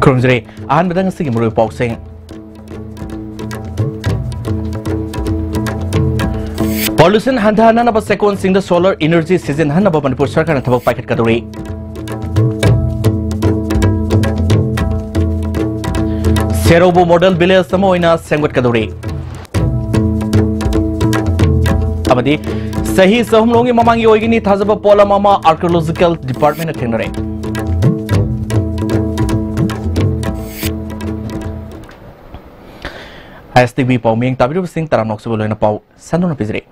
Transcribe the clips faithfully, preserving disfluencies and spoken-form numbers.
ꯈꯨꯔꯨꯝꯖꯔꯤ꯫ ꯑꯍꯥꯟꯕꯗ ꯉꯁꯤꯒꯤ ꯃꯔꯨꯑꯣꯏꯕ ꯄꯥꯎꯁꯤꯡ꯫ Pollution ꯍꯟꯊꯍꯟꯅꯅꯕ ꯆꯦꯛꯀꯣꯟꯁꯤꯡꯗ solar energy ꯁꯤꯖꯤꯟꯅꯍꯟꯅꯕ ꯃꯅꯤꯄꯨꯔ ꯁꯔꯀꯥꯔꯅ ꯊꯕꯛ ꯄꯥꯏꯈꯠꯀꯗꯧꯔꯤ꯫ ꯁꯦꯔꯧꯕꯨ model village ꯑꯃ ꯑꯣꯏꯅ ꯁꯦꯝꯒꯠꯀꯗꯧꯔꯤ꯫ ꯑꯃꯗꯤ ꯆꯍꯤ ꯆꯍꯨꯝ ꯂꯣꯝꯒꯤ ꯃꯃꯥꯡꯒꯤ ꯑꯣꯏꯒꯅꯤ ꯊꯥꯖꯕ ꯄꯣꯠꯂꯝ ꯑꯃ Archaeological Department ꯅ ꯊꯦꯡꯅꯔꯦ꯫ ꯑꯥꯏ ꯑꯦꯁ ꯇꯤ ꯚꯤ ꯄꯥꯎ ꯃꯤꯌꯦꯡ ꯇꯥꯕꯤꯔꯤꯕꯁꯤꯡ ꯇꯔꯥꯝꯅ ꯑꯣꯛꯆꯕ ꯂꯣꯏꯅ ꯄꯥꯎ ꯁꯟꯗꯣꯛꯅ ꯄꯤꯖꯔꯤ꯫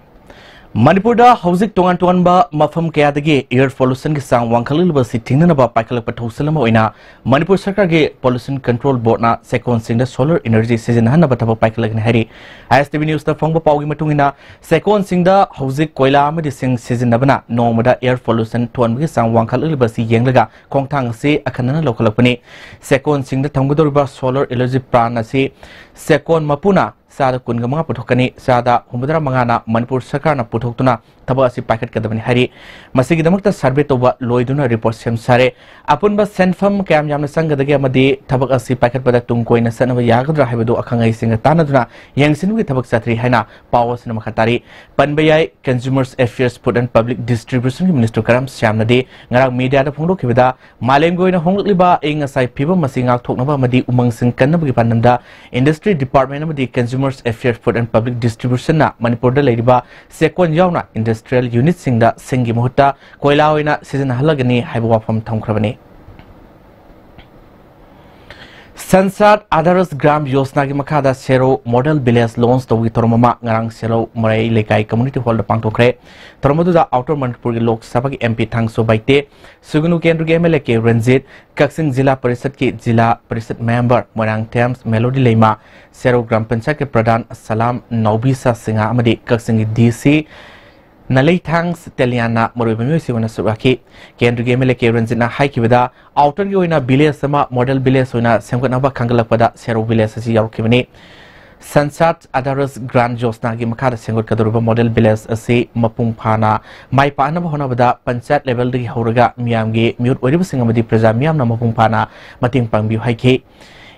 ꯃꯅꯤꯄꯨꯔꯗ ꯍꯧꯖꯤꯛ ꯇꯣꯉꯥꯟ ꯇꯣꯉꯥꯟꯕ ꯃꯐꯝ ꯀꯌꯥꯗꯒꯤ air pollution ꯒꯤ ꯆꯥꯡ ꯋꯥꯡꯈꯠꯂꯛꯂꯤꯕ ꯑꯁꯤ ꯊꯤꯡꯅꯅꯕ ꯄꯥꯏꯈꯠꯂꯛꯄ ꯊꯧꯁꯤꯜ ꯑꯃ ꯑꯣꯏꯅ ꯃꯅꯤꯄꯨꯔ ꯁꯔꯀꯥꯔꯒꯤ Pollution Control Board ꯅ ꯆꯦꯛꯀꯣꯟꯁꯤꯡꯗ solar energy ꯁꯤꯖꯤꯟꯅꯍꯟꯅꯕ ꯊꯕꯛ ꯄꯥꯏꯈꯠꯂꯒꯅꯤ ꯍꯥꯏꯔꯤ꯫ ꯑꯥꯏ ꯑꯦꯁ ꯇꯤ ꯚꯤ ꯅ꯭ꯌꯨꯁꯇ ꯐꯪꯕ ꯄꯥꯎꯒꯤ ꯃꯇꯨꯡ ꯏꯟꯅ, ꯆꯦꯛꯀꯣꯟꯁꯤꯡꯗ ꯍꯧꯖꯤꯛ ꯀꯣꯏꯂꯥ ꯑꯃꯗꯤ ꯁꯤꯡ ꯁꯤꯖꯤꯟꯅꯕꯅ ꯅꯣꯡꯃꯗ air pollution ꯊꯣꯛꯍꯟꯕꯒꯤ ꯆꯥꯡ ꯋꯥꯡꯈꯠꯂꯛꯂꯤꯕ ꯑꯁꯤ ꯌꯦꯡꯂꯒ ꯈꯣꯡꯊꯥꯡ ꯑꯁꯤ ꯑꯈꯟꯅꯅ ꯂꯧꯈꯠꯂꯛꯄꯅꯤ꯫ ꯆꯦꯛꯀꯣꯟꯁꯤꯡꯗ ꯊꯝꯒꯗꯧꯔꯤꯕ solar energy plant ꯑꯁꯤ ꯆꯦꯛꯀꯣꯟ ꯃꯄꯨꯅ ꯆꯥꯗ ꯀꯨꯟꯒ ꯃꯉꯥ ꯄꯨꯊꯣꯛꯀꯅꯤ, ꯆꯥꯗ ꯍꯨꯝꯐꯨꯇꯔꯥ ꯃꯉꯥꯅ ꯃꯅꯤꯄꯨꯔ ꯁꯔꯀꯥꯔꯅ ꯄꯨꯊꯣꯛꯇꯨꯅ ꯊꯕꯛ ꯑꯁꯤ ꯄꯥꯏꯈꯠꯀꯗꯕꯅꯤ ꯍꯥꯏꯔꯤ꯫ ꯃꯁꯤꯒꯤꯗꯃꯛꯇ survey ꯇꯧꯕ ꯂꯣꯏꯗꯨꯅ report ꯁꯦꯝ ꯁꯥꯔꯦ꯫ ꯑꯄꯨꯟꯕ ꯁꯦꯟꯐꯝ ꯀꯌꯥꯝ ꯌꯥꯝꯅ ꯆꯪꯒꯗꯒꯦ ꯑꯃꯗꯤ ꯊꯕꯛ ꯑꯁꯤ ꯄꯥꯏꯈꯠꯄꯗ ꯇꯨꯡ ꯀꯣꯏꯅ ꯆꯠꯅꯕ ꯌꯥꯒꯗ꯭ꯔꯥ ꯍꯥꯏꯕꯗꯨ ꯑꯈꯪ ꯑꯍꯩꯁꯤꯡꯒ ꯇꯥꯟꯅꯗꯨꯅ ꯌꯦꯡꯁꯤꯟꯕꯒꯤ ꯊꯕꯛ ꯆꯠꯊꯔꯤ ꯍꯥꯏꯅ ꯄꯥꯎ ꯑꯁꯤꯅ ꯃꯈꯥ ꯇꯥꯔꯤ꯫ ꯄꯟꯕ ꯌꯥꯏ, Consumers Affairs, Food and Public Distribution ꯒꯤ Minister ꯀꯔꯝ ꯁ꯭ꯌꯥꯝꯅꯗꯤ ꯉꯔꯥꯡ media ꯗ ꯐꯣꯡꯗꯣꯛꯈꯤꯕꯗ, ꯃꯥꯂꯦꯝꯒꯤ ꯑꯣꯏꯅ ꯍꯣꯡꯂꯛꯂꯤꯕ ꯑꯏꯪ ꯑꯁꯥꯒꯤ ꯐꯤꯕꯝ ꯑꯁꯤ ꯉꯥꯛꯊꯣꯛꯅꯕ ꯑꯃꯗꯤ ꯎꯃꯪꯁꯤꯡ ꯀꯟꯅꯕꯒꯤ ꯄꯥꯟꯗꯝꯗ Industry Department ꯑꯃꯗꯤ Consumers Affairs, Food and Public Distribution ꯅ ꯃꯅꯤꯄꯨꯔꯗ ꯂꯩꯔꯤꯕ ꯆꯦꯛꯀꯣꯟ ꯌꯥꯎꯅ industrial unit ꯁꯤꯡꯗ ꯁꯤꯡꯒꯤ ꯃꯍꯨꯠꯇ ꯀꯣꯏꯂꯥ ꯑꯣꯏꯅ ꯁꯤꯖꯤꯟꯅꯍꯜꯂꯒꯅꯤ ꯍꯥꯏꯕ ꯋꯥꯐꯝ ꯊꯝꯈ꯭ꯔꯕꯅꯤ꯫ Sansad Adarsh Gram Yojana ꯒꯤ ꯃꯈꯥꯗ ꯁꯦꯔꯧ model village launch ꯇꯧꯕꯒꯤ ꯊꯧꯔꯝ ꯑꯃ ꯉꯔꯥꯡ ꯁꯦꯔꯧ ꯃꯔꯩ ꯂꯩꯀꯥꯏ community hall ꯗ ꯄꯥꯡꯊꯣꯛꯈ꯭ꯔꯦ꯫ ꯊꯧꯔꯝ ꯑꯗꯨꯗ Outer ꯃꯅꯤꯄꯨꯔꯒꯤ ꯂꯣꯛ ꯁꯚꯥꯒꯤ M P ꯊꯥꯡꯁꯣ ꯕꯥꯏꯇꯦ, ꯁꯨꯒꯅꯨ ꯀꯦꯟꯗ꯭ꯔꯒꯤ M L A K Ranjit, ꯀꯛꯆꯤꯡ ꯖꯤꯂꯥ ꯄꯔꯤꯁꯠꯀꯤ ꯖꯤꯂꯥ ꯄꯔꯤꯁꯠ member ꯃꯣꯏꯔꯥꯡꯊꯦꯝ ꯃꯦꯂꯣꯗꯤ ꯂꯩꯃ, ꯁꯦꯔꯧ ꯒ꯭ꯔꯥꯝ ꯄꯟꯆꯥꯌꯠꯀꯤ ꯄ꯭ꯔꯙꯥꯟ ꯁꯂꯥꯝ ꯅꯥꯎꯕꯤꯁꯥ ꯁꯤꯡꯍ ꯑꯃꯗꯤ ꯀꯛꯆꯤꯡꯒꯤ D C ꯅꯂꯩꯊꯥꯡ ꯁꯇꯦꯂꯤꯌꯥꯟꯅ ꯃꯔꯨꯑꯣꯏꯕ ꯃꯤꯑꯣꯏꯁꯤꯡ ꯑꯣꯏꯅ ꯁꯔꯨꯛ ꯌꯥꯈꯤ꯫ ꯀꯦꯟꯗ꯭ꯔꯒꯤ M L A K ꯔꯟꯖꯤꯠꯅ ꯍꯥꯏꯈꯤꯕꯗ, Outer ꯒꯤ ꯑꯣꯏꯅ village ꯑꯃ model village ꯑꯣꯏꯅ ꯁꯦꯝꯒꯠꯅꯕ ꯈꯟꯒꯠꯂꯛꯄꯗ ꯁꯦꯔꯧ village ꯑꯁꯤ ꯌꯥꯎꯔꯛꯈꯤꯕꯅꯤ꯫ ꯁꯟꯁꯥꯗ ꯑꯗꯥꯔꯁ ꯒ꯭ꯔꯥꯟ ꯌꯣꯖꯅꯥꯒꯤ ꯃꯈꯥꯗ ꯁꯦꯝꯒꯠꯀꯗꯧꯔꯤꯕ ꯃꯣꯗꯦꯜ ꯚꯤꯂꯦꯖ ꯑꯁꯤ ꯃꯄꯨꯡ ꯐꯥꯅ ꯃꯥꯏ ꯄꯥꯛꯅꯕ ꯍꯣꯠꯅꯕꯗ ꯄꯟꯆꯥꯌꯠ ꯂꯦꯚꯦꯜꯗꯒꯤ ꯍꯧꯔꯒ ꯃꯤꯌꯥꯝꯒꯤ ꯃꯤꯍꯨꯠ ꯑꯣꯏꯔꯤꯕꯁꯤꯡ ꯑꯃꯗꯤ ꯄ꯭ꯔꯖꯥ ꯃꯤꯌꯥꯝꯅ ꯃꯄꯨꯡ ꯐꯥꯅ ꯃꯇꯦꯡ ꯄꯥꯡꯕꯤꯌꯨ ꯍꯥꯏꯈꯤ꯫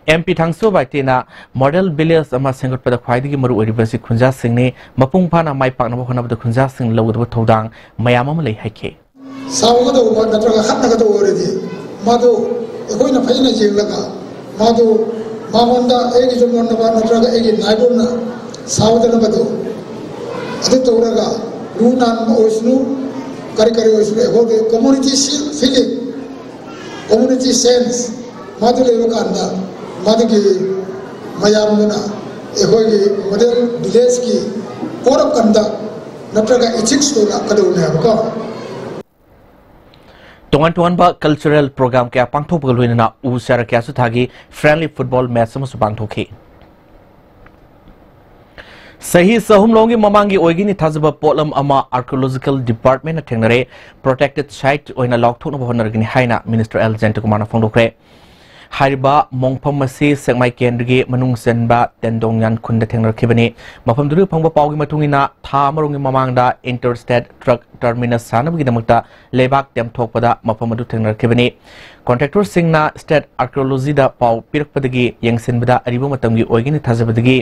ꯑꯦꯝ ꯄꯤ ꯊꯥꯡꯁꯨ ꯕꯥꯏꯇꯦꯅ ꯃꯣꯗꯦꯜ ꯚꯤꯂꯦꯖ ꯑꯃ ꯁꯦꯝꯒꯠꯄꯗ ꯈ꯭ꯋꯥꯏꯗꯒꯤ ꯃꯔꯨ ꯑꯣꯏꯔꯤꯕꯁꯤ ꯈꯨꯟꯖꯥꯁꯤꯡꯅꯤ, ꯃꯄꯨꯡ ꯐꯥꯅ ꯃꯥꯏ ꯄꯥꯛꯅꯕ ꯍꯣꯠꯅꯕꯗ ꯈꯨꯟꯖꯥꯁꯤꯡꯅ ꯂꯧꯒꯗꯕ ꯊꯧꯗꯥꯡ ꯃꯌꯥꯝ ꯑꯃ ꯂꯩ ꯍꯥꯏꯈꯤ꯫ ꯁꯥꯎꯒꯗꯧꯕ ꯅꯠꯇ꯭ꯔꯒ ꯈꯠꯅꯒꯗꯧꯕ ꯑꯣꯏꯔꯗꯤ, ꯃꯥꯗꯨ ꯑꯩꯈꯣꯏꯅ ꯐꯖꯅ ꯌꯦꯡꯂꯒ, ꯃꯥꯗꯨ ꯃꯉꯣꯟꯗ ꯑꯩꯒꯤ ꯌꯨꯝꯂꯣꯟꯅꯕ ꯅꯠꯇ꯭ꯔꯒ ꯑꯩꯒꯤ ꯅꯥꯏꯕꯔꯅ ꯁꯥꯎꯗꯅꯕꯗꯣ, ꯑꯗꯨ ꯇꯧꯔꯒ ꯂꯨ ꯅꯥꯟꯕ ꯑꯣꯏꯁꯅꯨ, ꯀꯔꯤ ꯀꯔꯤ ꯑꯣꯏꯁꯅꯨ, ꯑꯩꯈꯣꯏꯒꯤ ꯀꯝꯃ꯭ꯌꯨꯅꯤꯇꯤ ꯁꯤ-, ꯐꯤꯂꯤꯡ, ꯀꯝꯃ꯭ꯌꯨꯅꯤꯇꯤ ꯁꯦꯟꯁ ꯃꯥꯗꯨ ꯂꯩꯕ ꯀꯥꯟꯗ, ꯃꯗꯨꯒꯤ ꯃꯌꯥꯝꯗꯨꯅ ꯑꯩꯈꯣꯏꯒꯤ ꯃꯣꯗꯦꯜ ꯚꯤꯂꯦꯖꯀꯤ ꯀꯣꯗ ꯑꯣꯐ ꯀꯟꯗꯛ ꯅꯠꯇ꯭ꯔꯒ ꯏꯊꯤꯛꯁꯇꯣ ꯂꯥꯛꯀꯗꯧꯕꯅꯦ ꯍꯥꯏꯕꯀꯣ꯫ ꯇꯣꯉꯥꯟ ꯇꯣꯉꯥꯟꯕ ꯀꯜꯆꯔꯦꯜ ꯄ꯭ꯔꯣꯒ꯭ꯔꯥꯝ ꯀꯌꯥ ꯄꯥꯡꯊꯣꯛꯄꯒ ꯂꯣꯏꯅꯅ ꯎ ꯆꯥꯔꯥ ꯀꯌꯥꯁꯨ ꯊꯥꯈꯤ, ꯐ꯭ꯔꯦꯟꯗꯂꯤ ꯐꯨꯠꯕꯣꯜ ꯃꯦꯆ ꯑꯃꯁꯨ ꯄꯥꯡꯊꯣꯛꯈꯤ꯫ ꯆꯍꯤ ꯆꯍꯨꯝ ꯂꯣꯝꯒꯤ ꯃꯃꯥꯡꯒꯤ ꯑꯣꯏꯒꯅꯤ ꯊꯥꯖꯕ ꯄꯣꯠꯂꯝ ꯑꯃ ꯑꯥꯔꯀꯤꯑꯣꯂꯣꯖꯤꯀꯦꯜ ꯗꯤꯄꯥꯔꯠꯃꯦꯟꯅ ꯊꯦꯡꯅꯔꯦ꯫ ꯄ꯭ꯔꯣꯇꯦꯛꯇꯦꯗ ꯁꯥꯏꯠ ꯑꯣꯏꯅ ꯂꯥꯎꯊꯣꯛꯅꯕ ꯍꯣꯠꯅꯔꯒꯅꯤ ꯍꯥꯏꯅ ꯃꯤꯅꯤꯁꯇꯔ ꯑꯦꯜ ꯖꯌꯟꯇꯀꯨꯃꯥꯔꯅ ꯐꯣꯡꯗꯣꯛꯈ꯭ꯔꯦ꯫ ꯍꯥꯏꯔꯤꯕ ꯃꯣꯡꯐꯝ ꯑꯁꯤ ꯁꯦꯛꯃꯥꯏ ꯀꯦꯟꯗ꯭ꯔꯒꯤ ꯃꯅꯨꯡ ꯆꯟꯕ ꯇꯦꯟꯗꯣꯡꯌꯥꯟ ꯈꯨꯟꯗ ꯊꯦꯡꯅꯔꯛꯈꯤꯕꯅꯤ꯫ ꯃꯐꯝꯗꯨꯗꯒꯤ ꯐꯪꯕ ꯄꯥꯎꯒꯤ ꯃꯇꯨꯡ ꯏꯟꯅ, ꯊꯥ ꯑꯃꯔꯣꯝꯒꯤ ꯃꯃꯥꯡꯗ ꯏꯟꯇꯔ ꯁ꯭ꯇꯦꯠ ꯇ꯭ꯔꯛ ꯇꯔꯃꯤꯅꯁ ꯁꯥꯅꯕꯒꯤꯗꯃꯛꯇ ꯂꯩꯕꯥꯛ ꯇꯦꯝꯊꯣꯛꯄꯗ ꯃꯐꯝ ꯑꯗꯨ ꯊꯦꯡꯅꯔꯛꯈꯤꯕꯅꯤ꯫ ꯀꯣꯟꯇ꯭ꯔꯦꯛꯇꯔꯁꯤꯡꯅ ꯁ꯭ꯇꯦꯠ ꯑꯥꯔꯀꯤꯑꯣꯂꯣꯖꯤꯗ ꯄꯥꯎ ꯄꯤꯔꯛꯄꯗꯒꯤ ꯌꯦꯡꯁꯤꯟꯕꯗ ꯑꯔꯤꯕ ꯃꯇꯝꯒꯤ ꯑꯣꯏꯒꯅꯤ ꯊꯥꯖꯕꯗꯒꯤ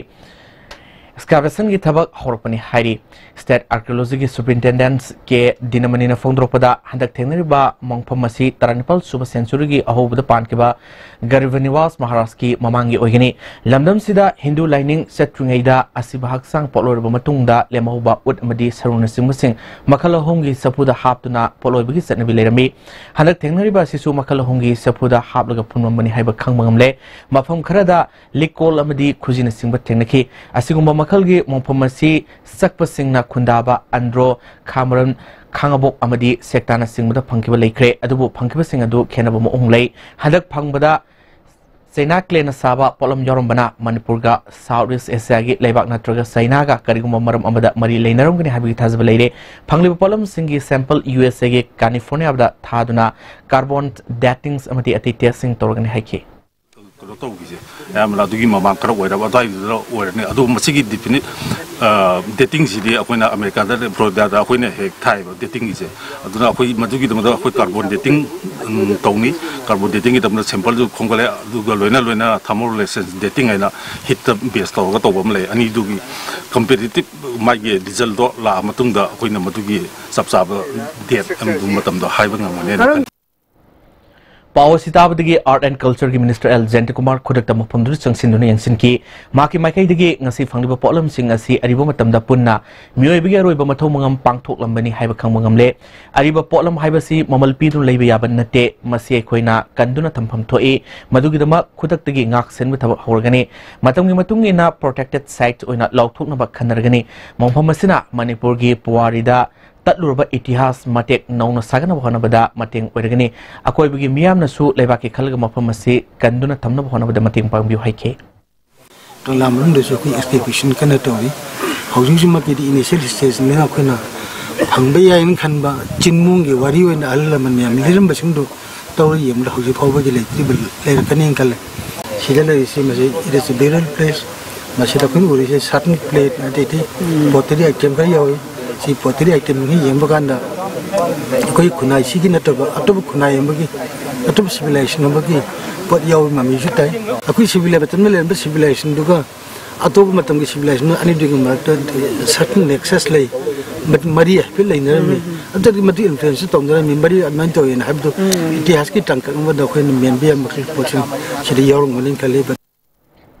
ꯑꯦꯛꯁꯀꯥꯚꯦꯁꯟꯒꯤ ꯊꯕꯛ ꯍꯧꯔꯛꯄꯅꯤ ꯍꯥꯏꯔꯤ꯫ ꯁ꯭ꯇꯦꯠ ꯑꯥꯔꯀꯤꯑꯣꯂꯣꯖꯤꯒꯤ ꯁꯨꯄꯔꯤꯟꯇꯦꯟꯗꯦꯟꯠ ꯀꯦ ꯗꯤꯅꯃꯅꯤꯅ ꯐꯣꯡꯗꯣꯔꯛꯄꯗ, ꯍꯟꯗꯛ ꯊꯦꯡꯅꯔꯤꯕ ꯃꯣꯡꯐꯝ ꯑꯁꯤ ꯇꯔꯥꯅꯤꯄꯥꯜ ꯁꯨꯕ ꯁꯦꯟꯆꯨꯔꯤꯒꯤ ꯑꯍꯧꯕꯗ ꯄꯥꯟꯈꯤꯕ ꯒꯔꯤꯕ ꯅꯤꯋꯥꯁ ꯃꯍꯥꯔꯥꯖꯀꯤ ꯃꯃꯥꯡꯒꯤ ꯑꯣꯏꯒꯅꯤ꯫ ꯂꯝꯗꯝꯁꯤꯗ ꯍꯤꯟꯗꯨ ꯂꯥꯏꯅꯤꯡ ꯆꯠꯇ꯭ꯔꯤꯉꯩꯗ ꯑꯁꯤꯕ ꯍꯛꯆꯥꯡ ꯄꯣꯠꯂꯣꯏꯔꯕ ꯃꯇꯨꯡꯗ ꯂꯦꯝꯍꯧꯕ ꯎꯠ ꯑꯃꯗꯤ ꯁꯔꯨꯅꯆꯤꯡꯕꯁꯤꯡ ꯃꯈꯜ ꯑꯍꯨꯝꯒꯤ ꯆꯐꯨꯗ ꯍꯥꯞꯇꯨꯅ ꯄꯣꯠꯂꯣꯏꯕꯒꯤ ꯆꯠꯅꯕꯤ ꯂꯩꯔꯝꯃꯤ꯫ ꯍꯟꯗꯛ ꯊꯦꯡꯅꯔꯤꯕ ꯑꯁꯤꯁꯨ ꯃꯈꯜ ꯑꯍꯨꯝꯒꯤ ꯆꯐꯨꯗ ꯍꯥꯞꯂꯒ ꯐꯨꯝꯂꯝꯕꯅꯤ ꯍꯥꯏꯕ ꯈꯪꯕ ꯉꯝꯂꯦ꯫ ꯃꯐꯝ ꯈꯔꯗ ꯂꯤꯛꯀꯣꯜ ꯑꯃꯗꯤ ꯈꯨꯖꯤꯅꯆꯤꯡꯕ ꯊꯦꯡꯅꯈꯤ꯫ ꯑꯁꯤꯒꯨꯝꯕ ꯃꯈꯜꯒꯤ ꯃꯣꯡꯐꯝ ꯑꯁꯤ ꯆꯛꯄꯁꯤꯡꯅ ꯈꯨꯟꯗꯥꯕ ꯑꯟꯗ꯭ꯔꯣ, ꯈꯥꯃꯔꯟ, ꯈꯥꯉꯕꯣꯛ ꯑꯃꯗꯤ ꯁꯦꯛꯇꯥꯅꯆꯤꯡꯕꯗ ꯐꯪꯈꯤꯕ ꯂꯩꯈ꯭ꯔꯦ꯫ ꯑꯗꯨꯕꯨ ꯐꯪꯈꯤꯕꯁꯤꯡ ꯑꯗꯨ ꯈꯦꯠꯅꯕ ꯃꯑꯣꯡ ꯂꯩ꯫ ꯍꯟꯗꯛ ꯐꯪꯕꯗ ꯆꯩꯅꯥ ꯀ꯭ꯂꯦꯅ ꯁꯥꯕ ꯄꯣꯠꯂꯝ ꯌꯥꯎꯔꯝꯕꯅ ꯃꯅꯤꯄꯨꯔꯒ ꯁꯥꯎꯠ ꯏꯁ ꯑꯦꯁꯤꯌꯥꯒꯤ ꯂꯩꯕꯥꯛ ꯅꯠꯇ꯭ꯔꯒ ꯆꯩꯅꯥꯒ ꯀꯔꯤꯒꯨꯝꯕ ꯃꯔꯝ ꯑꯃꯗ ꯃꯔꯤ ꯂꯩꯅꯔꯝꯒꯅꯤ ꯍꯥꯏꯕꯒꯤ ꯊꯥꯖꯕ ꯂꯩꯔꯦ꯫ ꯐꯪꯂꯤꯕ ꯄꯣꯠꯂꯝꯁꯤꯡꯒꯤ ꯁꯦꯝꯄꯜ ꯌꯨ ꯑꯦꯁ ꯑꯦꯒꯤ ꯀꯥꯂꯤꯐꯣꯔꯅꯤꯌꯥꯗ ꯊꯥꯗꯨꯅ ꯀꯥꯔꯕꯣꯟ ꯗꯦꯇꯤꯡꯁ ꯑꯃꯗꯤ ꯑꯇꯩ ꯇꯦꯁꯁꯤꯡ ꯇꯧꯔꯒꯅꯤ ꯍꯥꯏꯈꯤ꯫ ꯀꯩꯅꯣ ꯇꯧꯈꯤꯁꯦ, ꯑꯌꯥꯝꯕꯅ ꯑꯗꯨꯒꯤ ꯃꯃꯥꯡ ꯈꯔ ꯑꯣꯏꯔꯕ ꯑꯗꯨꯋꯥꯏꯗꯨꯗ ꯑꯣꯏꯔꯅꯤ꯫ ꯑꯗꯨ ꯃꯁꯤꯒꯤ definite, ꯑ, datingꯁꯤꯗꯤ ꯑꯩꯈꯣꯏꯅ ꯑꯃꯦꯔꯤꯀꯥꯗ, ꯐ꯭ꯂꯣꯔꯤꯗꯥꯗ ꯑꯩꯈꯣꯏꯅ ꯍꯦꯛ ꯊꯥꯏꯕ datingꯒꯤꯁꯦ꯫ ꯑꯗꯨꯅ ꯑꯩꯈꯣꯏ ꯃꯗꯨꯒꯤꯗꯃꯛꯇ ꯑꯩꯈꯣꯏ carbon dating, ꯎꯝ, ꯇꯧꯅꯤ꯫ Carbon datingꯒꯤꯗꯃꯛꯇ sampleꯁꯨ ꯈꯣꯝꯒꯠꯂꯦ, ꯑꯗꯨꯒ ꯂꯣꯏꯅ ꯂꯣꯏꯅ thermo relations dating ꯍꯥꯏꯅ heatꯇ base ꯇꯧꯔꯒ ꯇꯧꯕ ꯑꯃ ꯂꯩ꯫ ꯑꯅꯤꯗꯨꯒꯤ comparative ꯃꯥꯒꯤ resultꯗꯣ ꯂꯥꯛꯑ ꯃꯇꯨꯡꯗ ꯑꯩꯈꯣꯏꯅ ꯃꯗꯨꯒꯤ ꯆꯞ ꯆꯥꯕ date ꯑꯃꯗꯤ ꯃꯇꯝꯗꯣ ꯍꯥꯏꯕ ꯉꯝꯒꯅꯤ ꯍꯥꯏꯅ ꯈꯜꯂꯤ꯫ ꯄꯥꯎ ꯑꯁꯤ ꯇꯥꯕꯗꯒꯤ Art and Cultureꯒꯤ Minister ꯑꯦꯜ ꯖꯌꯟꯇꯀꯨꯃꯥꯔ ꯈꯨꯗꯛꯇ ꯃꯐꯝꯗꯨꯗ ꯆꯪꯁꯤꯟꯗꯨꯅ ꯌꯦꯡꯁꯤꯟꯈꯤ꯫ ꯃꯍꯥꯛꯀꯤ ꯃꯥꯏꯀꯩꯗꯒꯤ ꯉꯁꯤ ꯐꯪꯂꯤꯕ ꯄꯣꯠꯂꯝꯁꯤꯡ ꯑꯁꯤ ꯑꯔꯤꯕ ꯃꯇꯝꯗ ꯄꯨꯟꯅ ꯃꯤꯑꯣꯏꯕꯒꯤ ꯑꯔꯣꯏꯕ ꯃꯊꯧ ꯃꯉꯝ ꯄꯥꯡꯊꯣꯛꯂꯝꯕꯅꯤ ꯍꯥꯏꯕ ꯈꯪꯕ ꯉꯝꯂꯦ꯫ ꯑꯔꯤꯕ ꯄꯣꯠꯂꯝ ꯍꯥꯏꯕꯁꯤ ꯃꯃꯜ ꯄꯤꯗꯨꯅ ꯂꯩꯕ ꯌꯥꯕ ꯅꯠꯇꯦ꯫ ꯃꯁꯤ ꯑꯩꯈꯣꯏꯅ ꯀꯟꯗꯨꯅ ꯊꯝꯐꯝ ꯊꯣꯛꯏ꯫ ꯃꯗꯨꯒꯤꯗꯃꯛ ꯈꯨꯗꯛꯇꯒꯤ ꯉꯥꯛ ꯁꯦꯟꯕ ꯊꯕꯛ ꯍꯧꯔꯒꯅꯤ꯫ ꯃꯇꯝꯒꯤ ꯃꯇꯨꯡ ꯏꯟꯅ protected site ꯑꯣꯏꯅ ꯂꯥꯎꯊꯣꯛꯅꯕ ꯈꯟꯅꯔꯒꯅꯤ꯫ ꯃꯐꯝ ꯑꯁꯤꯅ ꯃꯅꯤꯄꯨꯔꯒꯤ ꯄꯨꯋꯥꯔꯤꯗ ꯇꯠꯂꯨꯔꯕ ꯏꯇꯤꯍꯥꯁ ꯃꯇꯦꯛ ꯅꯧꯅ ꯁꯥꯒꯠꯅꯕ ꯍꯣꯠꯅꯕꯗ ꯃꯇꯦꯡ ꯑꯣꯏꯔꯒꯅꯤ꯫ ꯑꯀꯣꯏꯕꯒꯤ ꯃꯤꯌꯥꯝꯅꯁꯨ ꯂꯩꯕꯥꯛꯀꯤ ꯈꯜꯂꯒ ꯃꯐꯝ ꯑꯁꯤ ꯀꯟꯗꯨꯅ ꯊꯝꯅꯕ ꯍꯣꯠꯅꯕꯗ ꯃꯇꯦꯡ ꯄꯥꯡꯕꯤꯌꯨ ꯍꯥꯏꯈꯤ꯫ ꯀꯪꯂꯥ ꯃꯅꯨꯡꯗꯁꯨ ꯑꯩꯈꯣꯏ excavation ꯀꯟꯅ ꯇꯧꯔꯤ꯫ ꯍꯧꯖꯤꯛ ꯍꯧꯖꯤꯛꯃꯛꯀꯤꯗꯤ initial stageꯅꯤꯅ ꯑꯩꯈꯣꯏꯅ ꯐꯪꯕ ꯌꯥꯏꯅ ꯈꯟꯕ ꯆꯤꯟꯃꯨꯡꯒꯤ ꯋꯥꯔꯤ ꯑꯣꯏꯅ ꯑꯍꯜ ꯂꯃꯟ ꯃꯌꯥꯝ ꯂꯤꯔꯝꯕꯁꯤꯡꯗꯨ ꯇꯧꯔ ꯌꯦꯡꯕꯗ ꯍꯧꯖꯤꯛ ꯐꯥꯎꯕꯒꯤ ꯂꯩꯇ꯭ꯔꯤꯕ ꯂꯩꯔꯛꯀꯅꯤꯅ ꯈꯜꯂꯦ꯫ ꯁꯤꯗ ꯂꯩꯔꯤꯁꯤ ꯃꯁꯤ, it is a burial place꯫ ꯃꯁꯤꯗ ꯑꯩꯈꯣꯏꯅ ꯎꯔꯤꯁꯦ certain plate, ꯑꯗꯩꯗꯤ pottery item ꯈꯔ ꯌꯥꯎꯏ꯫ ꯁꯤ pottery itemꯁꯤꯡ ꯌꯦꯡꯕ ꯀꯥꯟꯗ ꯑꯩꯈꯣꯏ ꯈꯨꯟꯅꯥꯏꯁꯤꯒꯤ ꯅꯠꯇꯕ ꯑꯇꯣꯞꯄ ꯈꯨꯟꯅꯥꯏ ꯑꯃꯒꯤ, ꯑꯇꯣꯞꯄ civilization ꯑꯃꯒꯤ ꯄꯣꯠ ꯌꯥꯎꯕ ꯃꯃꯤꯁꯨ ꯇꯥꯏ꯫ ꯑꯩꯈꯣꯏ civil ꯃꯇꯝꯗ ꯂꯩꯔꯝꯕ civilizationꯗꯨꯒ ꯑꯇꯣꯞꯄ ꯃꯇꯝꯒꯤ civilization ꯑꯅꯤꯗꯨꯒꯤ ꯃꯔꯛꯇ certain nexus ꯂꯩ, ꯃꯔꯤ ꯍꯥꯏꯐꯦꯠ ꯂꯩꯅꯔꯝꯃꯤ꯫ ꯑꯗꯨꯛꯀꯤ ꯃꯇꯤꯛ influence ꯇꯧꯅꯔꯝꯃꯤ, ꯃꯔꯤ ꯑꯗꯨꯃꯥꯏꯅ ꯇꯧꯋꯦꯅ ꯍꯥꯏꯕꯗꯨ ꯏꯇꯤꯍꯥꯁꯀꯤ ꯇꯥꯡꯀꯛ ꯑꯃꯗ ꯑꯩꯈꯣꯏꯅ ꯃꯦꯟꯕ ꯌꯥꯕ ꯃꯈꯩ ꯄꯣꯠꯁꯤꯡ ꯁꯤꯗ ꯌꯥꯎꯔꯝꯒꯅꯤꯅ ꯈꯜꯂꯤ꯫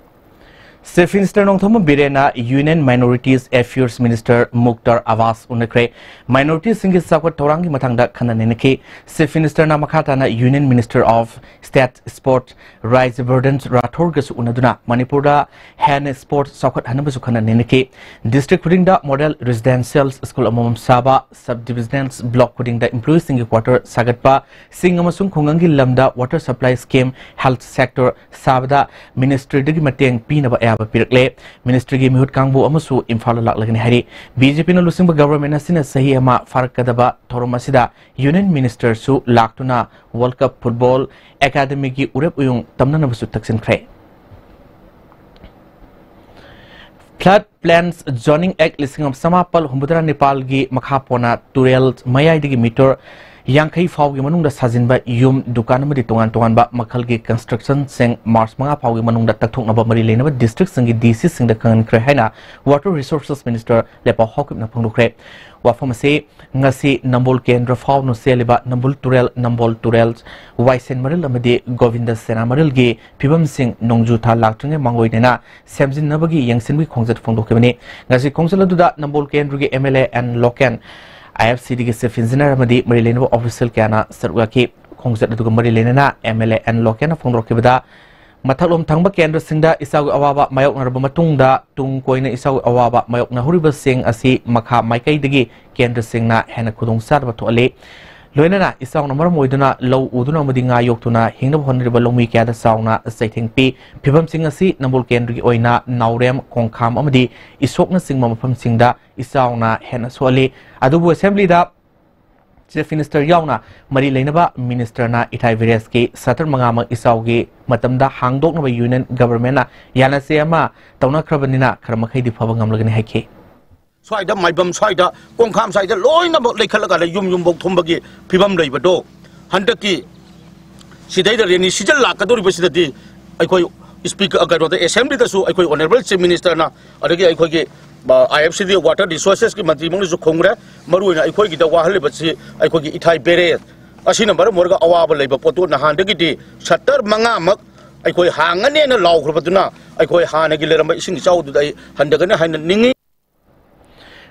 Chief Minister Nongthombam ꯕꯤꯔꯦꯟꯅ Union Minorities Affairs Minister Mukhtar ꯑꯕꯥꯁ ꯎꯅꯈ꯭ꯔꯦ꯫ Minoritiesꯁꯤꯡꯒꯤ ꯆꯥꯎꯈꯠ ꯊꯧꯔꯥꯡꯒꯤ ꯃꯇꯥꯡꯗ ꯈꯟꯅ ꯅꯩꯅꯈꯤ꯫ Chief Ministerꯅ ꯃꯈꯥ ꯇꯥꯅ Union Minister of State Sport ꯔꯥꯖ꯭ꯌꯕꯔꯙꯟ ꯔꯥꯊꯣꯔꯒꯁꯨ ꯎꯅꯗꯨꯅ ꯃꯅꯤꯄꯨꯔꯗ ꯍꯦꯟꯅ sport ꯆꯥꯎꯈꯠꯍꯟꯅꯕꯁꯨ ꯈꯟꯅ ꯅꯩꯅꯈꯤ꯫ District ꯈꯨꯗꯤꯡꯗ model residential school ꯑꯃꯃꯝ ꯁꯥꯕ, sub divisional block ꯈꯨꯗꯤꯡꯗ employeesꯁꯤꯡꯒꯤ quarter ꯁꯥꯒꯠꯄ, ꯁꯤꯡ ꯑꯃꯁꯨꯡ ꯈꯨꯡꯒꯪꯒꯤ ꯂꯝꯗ water supply scheme, health sector ꯁꯥꯕꯗ ministryꯗꯒꯤ ꯃꯇꯦꯡ ꯄꯤꯅꯕ ꯑꯌꯥꯕ ꯄꯤꯔꯛꯂꯦ꯫ ꯃꯤꯅꯤꯁꯇ꯭ꯔꯤꯒꯤ ꯃꯤꯍꯨꯠ ꯀꯥꯡꯕꯨ ꯑꯃꯁꯨ ꯏꯝꯐꯥꯜꯗ ꯂꯥꯛꯂꯒꯅꯤ ꯍꯥꯏꯔꯤ꯫ ꯕꯤ ꯖꯦ ꯄꯤꯅ ꯂꯨꯆꯤꯡꯕ ꯒꯚꯔꯟꯃꯦꯟꯠ ꯑꯁꯤꯅ ꯆꯍꯤ ꯑꯃ ꯐꯥꯔꯛꯀꯗꯕ ꯊꯧꯔꯝ ꯑꯁꯤꯗ ꯌꯨꯅꯤꯌꯟ ꯃꯤꯅꯤꯁꯇꯔꯁꯨ ꯂꯥꯛꯇꯨꯅ ꯋꯥꯔꯜꯗ ꯀꯞ ꯐꯨꯠꯕꯣꯜ ꯑꯦꯀꯥꯗꯃꯤꯒꯤ ꯎꯔꯦꯞ ꯎꯌꯨꯡ ꯇꯝꯅꯅꯕꯁꯨ ꯇꯛꯁꯤꯟꯈ꯭ꯔꯦ꯫ Flood Plains Zoning Act ꯂꯤꯁꯤꯡ ꯑꯃ ꯆꯃꯥꯄꯜ ꯍꯨꯝꯐꯨꯇꯔꯥ ꯅꯤꯄꯥꯜꯒꯤ ꯃꯈꯥ ꯄꯣꯟꯅ ꯇꯨꯔꯦꯜ ꯃꯌꯥꯏꯗꯒꯤ ꯃꯤꯇꯔ ꯌꯥꯡꯈꯩ ꯐꯥꯎꯒꯤ ꯃꯅꯨꯡꯗ ꯁꯥꯖꯤꯟꯕ ꯌꯨꯝ, ꯗꯨꯀꯥꯟ ꯑꯃꯗꯤ ꯇꯣꯉꯥꯟ ꯇꯣꯉꯥꯟꯕ ꯃꯈꯜꯒꯤ constructionꯁꯤꯡ ꯃꯥꯔꯆ ꯃꯉꯥ ꯐꯥꯎꯒꯤ ꯃꯅꯨꯡꯗ ꯇꯛꯊꯣꯛꯅꯕ ꯃꯔꯤ ꯂꯩꯅꯕ ꯗꯤꯁꯇ꯭ꯔꯤꯛꯁꯤꯡꯒꯤ ꯗꯤ ꯁꯤꯁꯤꯡꯗ ꯈꯪꯍꯟꯈ꯭ꯔꯦ ꯍꯥꯏꯅ Water Resources Minister ꯂꯦꯄꯥꯎ ꯍꯥꯎꯀꯤꯞꯅ ꯐꯣꯡꯗꯣꯛꯈ꯭ꯔꯦ꯫ ꯋꯥꯐꯝ ꯑꯁꯤ ꯉꯁꯤ ꯅꯝꯕꯣꯜ ꯀꯦꯟꯗ꯭ꯔ ꯐꯥꯎꯅ ꯆꯦꯜꯂꯤꯕ ꯅꯝꯕꯣꯜ ꯇꯨꯔꯦꯜ, ꯅꯝꯕꯣꯜ ꯇꯨꯔꯦꯜ, ꯋꯥꯏꯁꯦꯟ ꯃꯔꯤꯜ ꯑꯃꯗꯤ ꯒꯣꯕꯤꯟꯗ ꯁꯦꯅꯥ ꯃꯔꯤꯜꯒꯤ ꯐꯤꯕꯝꯁꯤꯡ ꯅꯣꯡꯖꯨ ꯊꯥ ꯂꯥꯛꯇ꯭ꯔꯤꯉꯩ ꯃꯥꯡꯑꯣꯏꯅꯅ ꯁꯦꯝꯖꯤꯟꯅꯕꯒꯤ ꯌꯦꯡꯁꯤꯟꯕꯒꯤ ꯈꯣꯡꯆꯠ ꯐꯣꯡꯗꯣꯛꯈꯤꯕꯅꯤ꯫ ꯉꯁꯤ ꯈꯣꯡꯆꯠ ꯑꯗꯨꯗ ꯅꯝꯕꯣꯜ ꯀꯦꯟꯗ꯭ꯔꯒꯤ M L A N local, I F C Dꯒꯤ Chief Engineer ꯑꯃꯗꯤ ꯃꯔꯤ ꯂꯩꯅꯕ official ꯀꯌꯥꯅ ꯁꯔꯨꯛ ꯌꯥꯈꯤ꯫ ꯈꯣꯡꯆꯠ ꯑꯗꯨꯒ ꯃꯔꯤ ꯂꯩꯅꯅ M L A N ꯂꯣꯀꯦꯟꯅ ꯐꯣꯡꯗꯣꯔꯛꯈꯤꯕꯗ, ꯃꯊꯛꯂꯣꯝ ꯊꯪꯕ ꯀꯦꯟꯗ꯭ꯔꯁꯤꯡꯗ ꯏꯆꯥꯎꯒꯤ ꯑꯋꯥꯕ ꯃꯥꯌꯣꯛꯅꯔꯕ ꯃꯇꯨꯡꯗ, ꯇꯨꯡ ꯀꯣꯏꯅ ꯏꯆꯥꯎꯒꯤ ꯑꯋꯥꯕ ꯃꯥꯌꯣꯛꯅꯍꯧꯔꯤꯕꯁꯤꯡ ꯑꯁꯤ ꯃꯈꯥ ꯃꯥꯏꯀꯩꯗꯒꯤ ꯀꯦꯟꯗ꯭ꯔꯁꯤꯡꯅ ꯍꯦꯟꯅ ꯈꯨꯗꯣꯡꯆꯥꯗꯕ ꯊꯣꯛꯍꯜꯂꯤ꯫ ꯂꯣꯏꯅꯅ ꯏꯆꯥꯎꯅ ꯃꯔꯝ ꯑꯣꯏꯗꯨꯅ ꯂꯧ ꯎꯗꯨꯅ ꯑꯃꯗꯤ ꯉꯥ ꯌꯣꯛꯇꯨꯅ ꯍꯤꯡꯅꯕ ꯍꯣꯠꯅꯔꯤꯕ ꯂꯧꯃꯤ ꯀꯌꯥꯗ ꯆꯥꯎꯅ ꯆꯩꯊꯦꯡ ꯄꯤ꯫ ꯐꯤꯕꯝꯁꯤꯡ ꯑꯁꯤ ꯅꯝꯕꯣꯜ ꯀꯦꯟꯗ꯭ꯔꯒꯤ ꯑꯣꯏꯅ ꯅꯥꯎꯔꯦꯝ, ꯈꯣꯡꯈꯥꯝ ꯑꯃꯗꯤ ꯏꯁꯣꯛꯅꯆꯤꯡꯕ ꯃꯐꯝꯁꯤꯡꯗ ꯏꯆꯥꯎꯅ ꯍꯦꯟꯅ ꯁꯣꯛꯍꯜꯂꯤ꯫ ꯑꯗꯨꯕꯨ ꯑꯁꯦꯝꯕ꯭ꯂꯤꯗ Chief Minister ꯌꯥꯎꯅ ꯃꯔꯤ ꯂꯩꯅꯕ ꯃꯤꯅꯤꯁꯇꯔꯅ ꯏꯊꯥꯏ ꯚꯤꯂꯦꯖꯀꯤ ꯁꯇꯔ ꯃꯉꯥꯃꯛ ꯏꯆꯥꯎꯒꯤ ꯃꯇꯝꯗ ꯍꯥꯡꯗꯣꯛꯅꯕ ꯌꯨꯅꯤꯌꯟ ꯒꯚꯔꯟꯃꯦꯟꯠꯅ ꯌꯥꯅꯁꯦ ꯑꯃ ꯇꯧꯅꯈ꯭ꯔꯕꯅꯤꯅ ꯈꯔ ꯃꯈꯩꯗꯤ ꯐꯕ ꯉꯝꯂꯒꯅꯤ ꯍꯥꯏꯈꯤ꯫ ꯁ꯭ꯋꯥꯏꯗ ꯃꯥꯏꯕꯝ ꯁ꯭ꯋꯥꯏꯗ ꯀꯣꯡꯈꯥꯝ ꯁ꯭ꯋꯥꯏꯗ ꯂꯣꯏꯅꯃꯛ ꯂꯩꯈꯠꯂꯀꯥꯟꯗ ꯌꯨꯝ ꯌꯨꯝꯐꯧ ꯊꯨꯝꯕꯒꯤ ꯐꯤꯕꯝ ꯂꯩꯕꯗꯣ, ꯍꯟꯗꯛꯀꯤ ꯁꯤꯗꯩꯗ rainy season ꯂꯥꯛꯀꯗꯧꯔꯤꯕꯁꯤꯗꯗꯤ ꯑꯩꯈꯣꯏ ꯁ꯭ꯄꯤꯀꯔ, ꯀꯩꯅꯣꯗ, ꯑꯦꯁꯦꯝꯕ꯭ꯂꯤꯗꯁꯨ ꯑꯩꯈꯣꯏ Honourable Chief Ministerꯅ, ꯑꯗꯒꯤ ꯑꯩꯈꯣꯏꯒꯤ, ꯑ, I F C D Water Resourcesꯀꯤ ꯃꯟꯇ꯭ꯔꯤꯃꯛꯅꯁꯨ ꯈꯨꯝꯈ꯭ꯔꯦ꯫ ꯃꯔꯨꯑꯣꯏꯅ ꯑꯩꯈꯣꯏꯒꯤꯗ ꯋꯥꯍꯜꯂꯤꯕꯁꯤ ꯑꯩꯈꯣꯏꯒꯤ ꯏꯊꯥꯏ ꯕꯦꯔꯦꯖ ꯑꯁꯤꯅ ꯃꯔꯝ ꯑꯣꯏꯔꯒ ꯑꯋꯥꯕ ꯂꯩꯕ ꯄꯣꯠꯇꯨ ꯅꯍꯥꯟꯗꯒꯤꯗꯤ ꯁꯇꯔ ꯃꯉꯥꯃꯛ ꯑꯩꯈꯣꯏ ꯍꯥꯡꯉꯅꯦꯅ ꯂꯥꯎꯈ꯭ꯔꯕꯗꯨꯅ ꯑꯩꯈꯣꯏ ꯍꯥꯟꯅꯒꯤ ꯂꯩꯔꯝꯕ ꯏꯁꯤꯡ ꯏꯆꯥꯎꯗꯨꯗ ꯑꯩ ꯍꯟꯊꯒꯅꯤ ꯍꯥꯏꯅ ꯅꯤꯡꯏ꯫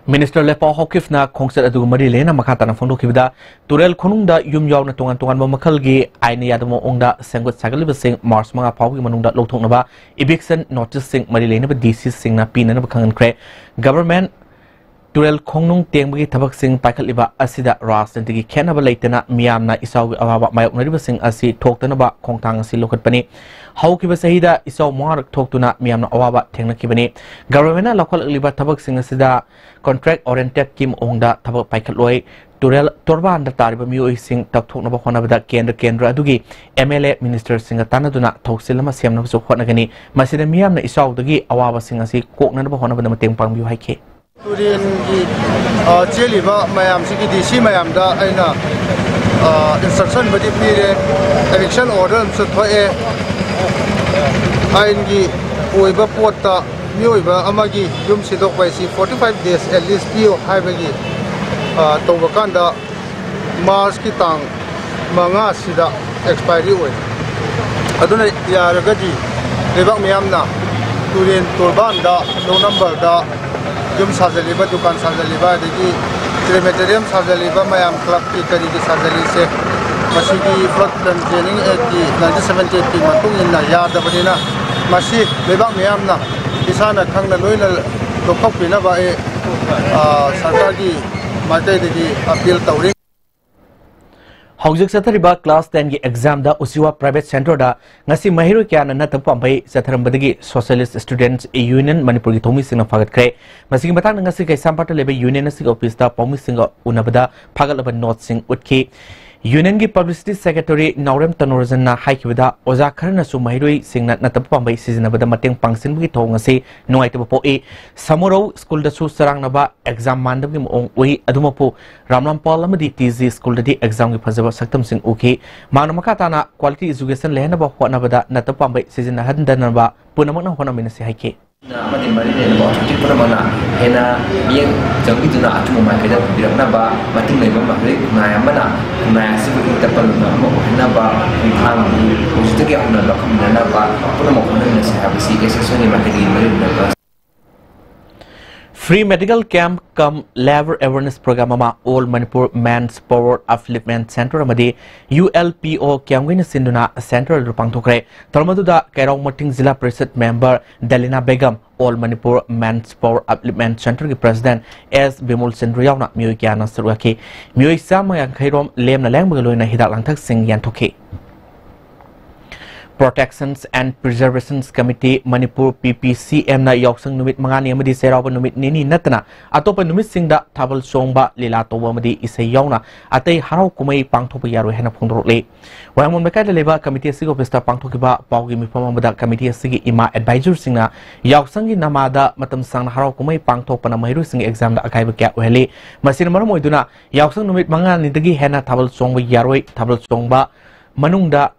ꯃꯤꯅꯤꯁꯇꯔ ꯂꯦꯄꯥꯎ ꯍꯥꯎꯀꯤꯞꯅ ꯈꯣꯡꯆꯠ ꯑꯗꯨꯒ ꯃꯔꯤ ꯂꯩꯅꯅ ꯃꯈꯥ ꯇꯥꯅ ꯐꯣꯡꯗꯣꯛꯈꯤꯕꯗ, ꯇꯨꯔꯦꯜ ꯈꯣꯡꯅꯨꯡꯗ ꯌꯨꯝ ꯌꯥꯎꯅ ꯇꯣꯉꯥꯟ ꯇꯣꯉꯥꯟꯕ ꯃꯈꯜꯒꯤ ꯑꯥꯏꯟꯅ ꯌꯥꯗꯕ ꯃꯑꯣꯡꯗ ꯁꯦꯝꯒꯠ ꯁꯥꯒꯠꯂꯤꯕꯁꯤꯡ ꯃꯥꯔꯆ ꯃꯉꯥ ꯐꯥꯎꯕꯒꯤ ꯃꯅꯨꯡꯗ ꯂꯧꯊꯣꯛꯅꯕ eviction noticeꯁꯤꯡ ꯃꯔꯤ ꯂꯩꯅꯕ ꯗꯤ ꯁꯤꯁꯤꯡꯅ ꯄꯤꯅꯅꯕ ꯈꯪꯍꯟꯈ꯭ꯔꯦ꯫ ꯒꯚꯔꯟꯃꯦꯟꯠ ꯇꯨꯔꯦꯜ ꯈꯣꯡꯅꯨꯡ ꯇꯦꯡꯕꯒꯤ ꯊꯕꯛꯁꯤꯡ ꯄꯥꯏꯈꯠꯂꯤꯕ ꯑꯁꯤꯗ ꯔꯥꯖꯅꯤꯇꯤꯒꯤ ꯈꯦꯠꯅꯕ ꯂꯩꯇꯅ ꯃꯤꯌꯥꯝꯅ ꯏꯆꯥꯎꯒꯤ ꯑꯋꯥꯕ ꯃꯥꯌꯣꯛꯅꯔꯤꯕꯁꯤꯡ ꯑꯁꯤ ꯊꯣꯛꯇꯅꯕ ꯈꯣꯡꯊꯥꯡ ꯑꯁꯤ ꯂꯧꯈꯠꯄꯅꯤ꯫ ꯍꯧꯈꯤꯕ ꯆꯍꯤꯗ ꯏꯆꯥꯎ ꯃꯉꯥꯔꯛ ꯊꯣꯛꯇꯨꯅ ꯃꯤꯌꯥꯝꯅ ꯑꯋꯥꯕ ꯊꯦꯡꯅꯈꯤꯕꯅꯤ꯫ ꯒꯚꯔꯟꯃꯦꯟꯠꯅ ꯂꯧꯈꯠꯂꯛꯂꯤꯕ ꯊꯕꯛꯁꯤꯡ ꯑꯁꯤꯗ ꯀꯣꯟꯇ꯭ꯔꯦꯛ ꯑꯣꯔꯤꯌꯦꯟꯇꯦꯗꯀꯤ ꯃꯑꯣꯡꯗ ꯊꯕꯛ ꯄꯥꯏꯈꯠꯂꯣꯏ꯫ ꯇꯨꯔꯦꯜ ꯇꯣꯔꯕꯥꯟꯗ ꯇꯥꯔꯤꯕ ꯃꯤꯑꯣꯏꯁꯤꯡ ꯇꯧꯊꯣꯛꯅꯕ ꯍꯣꯠꯅꯕꯗ ꯀꯦꯟꯗ꯭ꯔ ꯀꯦꯟꯗ꯭ꯔ ꯑꯗꯨꯒꯤ ꯑꯦꯝ ꯑꯦꯜ ꯑꯦ, ꯃꯤꯅꯤꯁꯇꯔꯁꯤꯡꯒ ꯇꯥꯟꯅꯗꯨꯅ ꯊꯧꯁꯤꯜ ꯑꯃ ꯁꯦꯝꯅꯕꯁꯨ ꯍꯣꯠꯅꯒꯅꯤ꯫ ꯃꯁꯤꯗ ꯃꯤꯌꯥꯝꯅ ꯏꯆꯥꯎꯗꯒꯤ ꯑꯋꯥꯕꯁꯤꯡ ꯑꯁꯤ ꯀꯣꯛꯅꯅꯕ ꯍꯣꯠꯅꯕꯗ ꯃꯇꯦꯡ ꯄꯥꯡꯕꯤꯌꯨ ꯍꯥꯏꯈꯤ꯫ ꯇꯨꯔꯦꯟꯒꯤ, ꯑ, ꯆꯦꯜꯂꯤꯕ ꯃꯌꯥꯝꯁꯤꯒꯤ ꯗꯤ ꯁꯤ ꯃꯌꯥꯝꯗ ꯑꯩꯅ, ꯑ, ꯏꯟꯁꯇ꯭ꯔꯛꯁꯟꯕꯨꯗꯤ ꯄꯤꯔꯦ, ꯑꯦꯚꯤꯛꯁꯟ ꯑꯣꯔꯗꯔ ꯑꯃꯁꯨ ꯊꯣꯛꯑꯦ꯫ ꯑꯥꯏꯟꯒꯤ ꯑꯣꯏꯕ ꯄꯣꯠꯇ ꯃꯤꯑꯣꯏꯕ ꯑꯃꯒꯤ ꯌꯨꯝ ꯁꯤꯗꯣꯛꯄ ꯍꯥꯏꯁꯤ forty five days at least ꯄꯤꯌꯨ ꯍꯥꯏꯕꯒꯤ, ꯑ, ꯇꯧꯕ ꯀꯥꯟꯗ ꯃꯥꯔꯆꯀꯤ ꯇꯥꯡ ꯃꯉꯥꯁꯤꯗ ꯑꯦꯛꯁꯄꯥꯏꯔꯤ ꯑꯣꯏ꯫ ꯑꯗꯨꯅ ꯌꯥꯔꯒꯗꯤ ꯂꯩꯕꯥꯛ ꯃꯤꯌꯥꯝꯅ ꯇꯨꯔꯦꯟ ꯇꯣꯔꯕꯥꯟꯗ, ꯂꯣꯛ ꯅꯝꯕꯔꯗ ꯌꯨꯝ ꯁꯥꯖꯜꯂꯤꯕ, ꯗꯨꯀꯥꯟ ꯁꯥꯖꯜꯂꯤꯕ, ꯑꯗꯒꯤ ꯀ꯭ꯔꯦꯃꯦꯇꯣꯔꯤꯌꯝ ꯁꯥꯖꯜꯂꯤꯕ ꯃꯌꯥꯝ, ꯀ꯭ꯂꯕꯀꯤ ꯀꯔꯤꯒꯤ ꯁꯥꯖꯜꯂꯤꯁꯦ, ꯃꯁꯤꯗꯤ Flood Control Training Actꯀꯤ nineteen seventy eightꯀꯤ ꯃꯇꯨꯡ ꯏꯟꯅ ꯌꯥꯗꯕꯅꯤꯅ, ꯃꯁꯤ ꯂꯩꯕꯥꯛ ꯃꯤꯌꯥꯝꯅ ꯏꯁꯥꯅ ꯈꯪꯅ ꯂꯣꯏꯅ ꯂꯧꯊꯣꯛꯄꯤꯅꯕ ꯑꯩ, ꯑ, ꯁꯔꯀꯥꯔꯒꯤ ꯃꯥꯏꯀꯩꯗꯒꯤ ꯑꯄꯤꯜ ꯇꯧꯔꯤ꯫ ꯍꯧꯖꯤꯛ ꯆꯠꯊꯔꯤꯕ class tenꯒꯤ examꯗ ꯎꯆꯤꯋꯥ private centreꯗ ꯉꯁꯤ ꯃꯍꯩꯔꯣꯏ ꯀꯌꯥꯅ ꯅꯠꯇꯕ ꯄꯥꯝꯕꯩ ꯆꯠꯊꯔꯝꯕꯗꯒꯤ Socialist Students Union ꯃꯅꯤꯄꯨꯔꯒꯤ ꯊꯧꯃꯤꯁꯤꯡꯅ ꯐꯥꯒꯠꯈ꯭ꯔꯦ꯫ ꯃꯁꯤꯒꯤ ꯃꯇꯥꯡꯗ ꯉꯁꯤ ꯀꯩꯁꯥꯝꯄꯥꯠꯇ ꯂꯩꯕ union ꯑꯁꯤꯒꯤ officeꯇ ꯄꯥꯎꯃꯤꯁꯤꯡꯒ ꯎꯅꯕꯗ ꯐꯥꯒꯠꯂꯕ noteꯁꯤꯡ ꯎꯠꯈꯤ꯫ Unionꯒꯤ publicity secretary ꯅꯥꯎꯔꯦꯝ ꯇꯅꯣꯔꯖꯟꯅ ꯍꯥꯏꯈꯤꯕꯗ, ꯑꯣꯖꯥ ꯈꯔꯅꯁꯨ ꯃꯍꯩꯔꯣꯏꯁꯤꯡꯅ ꯅꯠꯇꯕ ꯄꯥꯝꯕꯩ ꯁꯤꯖꯤꯟꯅꯕꯗ ꯃꯇꯦꯡ ꯄꯥꯡꯁꯤꯟꯕꯒꯤ ꯊꯧꯑꯣꯡ ꯑꯁꯤ ꯅꯨꯡꯉꯥꯏꯇꯕ ꯄꯣꯛꯏ꯫ ꯁꯃꯨꯔꯧ ꯁ꯭ꯀꯨꯜꯗꯁꯨ ꯆꯔꯥꯡꯅꯕ exam ꯃꯥꯟꯗꯕꯒꯤ ꯃꯑꯣꯡ ꯎꯏ꯫ ꯑꯗꯨꯃꯛꯄꯨ ꯔꯥꯝꯂꯥꯝꯄꯥꯜ ꯑꯃꯗꯤ ꯇꯤ ꯖꯤ ꯁ꯭ꯀꯨꯜꯗꯗꯤ examꯒꯤ ꯐꯖꯕ ꯁꯛꯇꯝꯁꯤꯡ ꯎꯈꯤ꯫ ꯃꯍꯥꯛꯅ ꯃꯈꯥ ꯇꯥꯅ quality education ꯂꯩꯍꯟꯅꯕ ꯍꯣꯠꯅꯕꯗ ꯅꯠꯇꯕ ꯄꯥꯝꯕꯩ ꯁꯤꯖꯤꯟꯅꯍꯟꯗꯅꯕ ꯄꯨꯝꯅꯃꯛꯅ ꯍꯣꯠꯅꯃꯤꯟꯅꯁꯤ ꯍꯥꯏꯈꯤ꯫ ꯑꯃꯗꯤ ꯃꯔꯤ ꯂꯩꯅꯕ authority ꯄꯨꯝꯅꯃꯛꯅ ꯍꯦꯟꯅ ꯃꯤꯠꯌꯦꯡ ꯆꯪꯕꯤꯗꯨꯅ ꯑꯆꯨꯝꯕ ꯃꯥꯏꯀꯩꯗ ꯄꯨꯕꯤꯔꯛꯅꯕ, ꯃꯇꯤꯡ ꯂꯩꯕ ꯃꯍꯩꯔꯣꯏ ꯈꯨꯟꯅꯥꯏ ꯑꯃꯅ ꯈꯨꯟꯅꯥꯏ ꯑꯁꯤꯕꯨ ꯏꯪ ꯇꯞꯄ ꯂꯨꯞꯅ ꯑꯃ ꯑꯣꯏꯍꯟꯅꯕ ꯈꯣꯡꯊꯥꯡ ꯑꯗꯨ ꯍꯧꯖꯤꯛꯇꯒꯤ ꯍꯧꯅ ꯂꯧꯈꯠꯃꯤꯟꯅꯅꯕ ꯄꯨꯝꯅꯃꯛ ꯍꯣꯠꯅꯃꯤꯟꯅꯁꯤ ꯍꯥꯏꯕꯁꯤ associationꯒꯤ ꯃꯥꯏꯀꯩꯗꯒꯤ ꯃꯔꯤ ꯂꯩꯅꯕ Free medical camp cum labour awareness program ꯑꯃ All Manipur Men's Power Upliftment Centre ꯑꯃꯗꯤ U L P O ꯀꯦꯝꯒꯤꯅ ꯁꯤꯟꯗꯨꯅ ꯁꯦꯟꯇꯔ ꯑꯗꯨ ꯄꯥꯡꯊꯣꯛꯈ꯭ꯔꯦ꯫ ꯊꯧꯔꯝ ꯑꯗꯨꯗ Keirao Mating zila parishad member Delina Begum, All Manipur Men's Power Upliftment Centreꯒꯤ ꯄ꯭ꯔꯁꯤꯗꯦꯟꯠ ꯑꯦꯁ ꯕꯤꯃꯣꯜ ꯆꯟꯗ꯭ꯔ ꯌꯥꯎꯅ ꯃꯤꯑꯣꯏ ꯀꯌꯥꯅ ꯁꯔꯨꯛ ꯌꯥꯈꯤ꯫ ꯃꯤꯑꯣꯏ ꯆꯥꯝꯃ ꯌꯥꯡꯈꯩ ꯔꯣꯝ ꯂꯦꯝꯅ ꯂꯦꯡꯕꯒ ꯂꯣꯏꯅꯅ ꯍꯤꯗꯥꯛ ꯂꯥꯡꯊꯛꯁꯤꯡ ꯌꯦꯟꯊꯣꯛꯈꯤ꯫ Protections and Preservations Committee Manipur, P P C Mꯅ ꯌꯥꯎꯁꯪ ꯅꯨꯃꯤꯠ ꯃꯉꯥꯅꯤ ꯑꯃꯗꯤ ꯆꯩꯔꯥꯎꯕ ꯅꯨꯃꯤꯠ ꯅꯤꯅꯤ ꯅꯠꯇꯅ ꯑꯇꯣꯞꯄ ꯅꯨꯃꯤꯠꯁꯤꯡꯗ ꯊꯥꯕꯜ ꯆꯣꯡꯕ, ꯂꯤꯂꯥ ꯇꯧꯕ ꯑꯃꯗꯤ ꯏꯁꯩ ꯌꯥꯎꯅ ꯑꯇꯩ ꯍꯔꯥꯎ ꯀꯨꯝꯍꯩ ꯄꯥꯡꯊꯣꯛꯄ ꯌꯥꯔꯣꯏ ꯍꯥꯏꯅ ꯐꯣꯡꯗꯣꯔꯛꯂꯤ꯫ ꯋꯥꯍꯦꯡꯕꯝ ꯂꯩꯀꯥꯏꯗ ꯂꯩꯕ ꯀꯃꯤꯇꯤ ꯑꯁꯤꯒꯤ ꯑꯣꯐꯤꯁꯇ ꯄꯥꯡꯊꯣꯛꯈꯤꯕ ꯄꯥꯎꯒꯤ ꯃꯤꯐꯝ ꯑꯃꯗ ꯀꯃꯤꯇꯤ ꯑꯁꯤꯒꯤ ꯏꯃꯥ ꯑꯦꯗꯚꯥꯏꯖꯔꯁꯤꯡꯅ ꯌꯥꯎꯁꯪꯒꯤ ꯅꯃꯥꯗ ꯃꯇꯝ ꯁꯥꯡꯅ ꯍꯔꯥꯎ ꯀꯨꯝꯍꯩ ꯄꯥꯡꯊꯣꯛꯄꯅ ꯃꯍꯩꯔꯣꯏꯁꯤꯡꯒꯤ ꯑꯦꯛꯖꯥꯝꯗ ꯑꯀꯥꯏꯕ ꯀꯌꯥ ꯑꯣꯏꯍꯜꯂꯤ꯫ ꯃꯁꯤꯅ ꯃꯔꯝ ꯑꯣꯏꯗꯨꯅ ꯌꯥꯎꯁꯪ ꯅꯨꯃꯤꯠ ꯃꯉꯥꯅꯤꯗꯒꯤ ꯍꯦꯟꯅ ꯊꯥꯕꯜ ꯆꯣꯡꯕ ꯌꯥꯔꯣꯏ꯫ ꯊꯥꯕꯜ ꯆꯣꯡꯕ ꯃꯅꯨꯡꯗ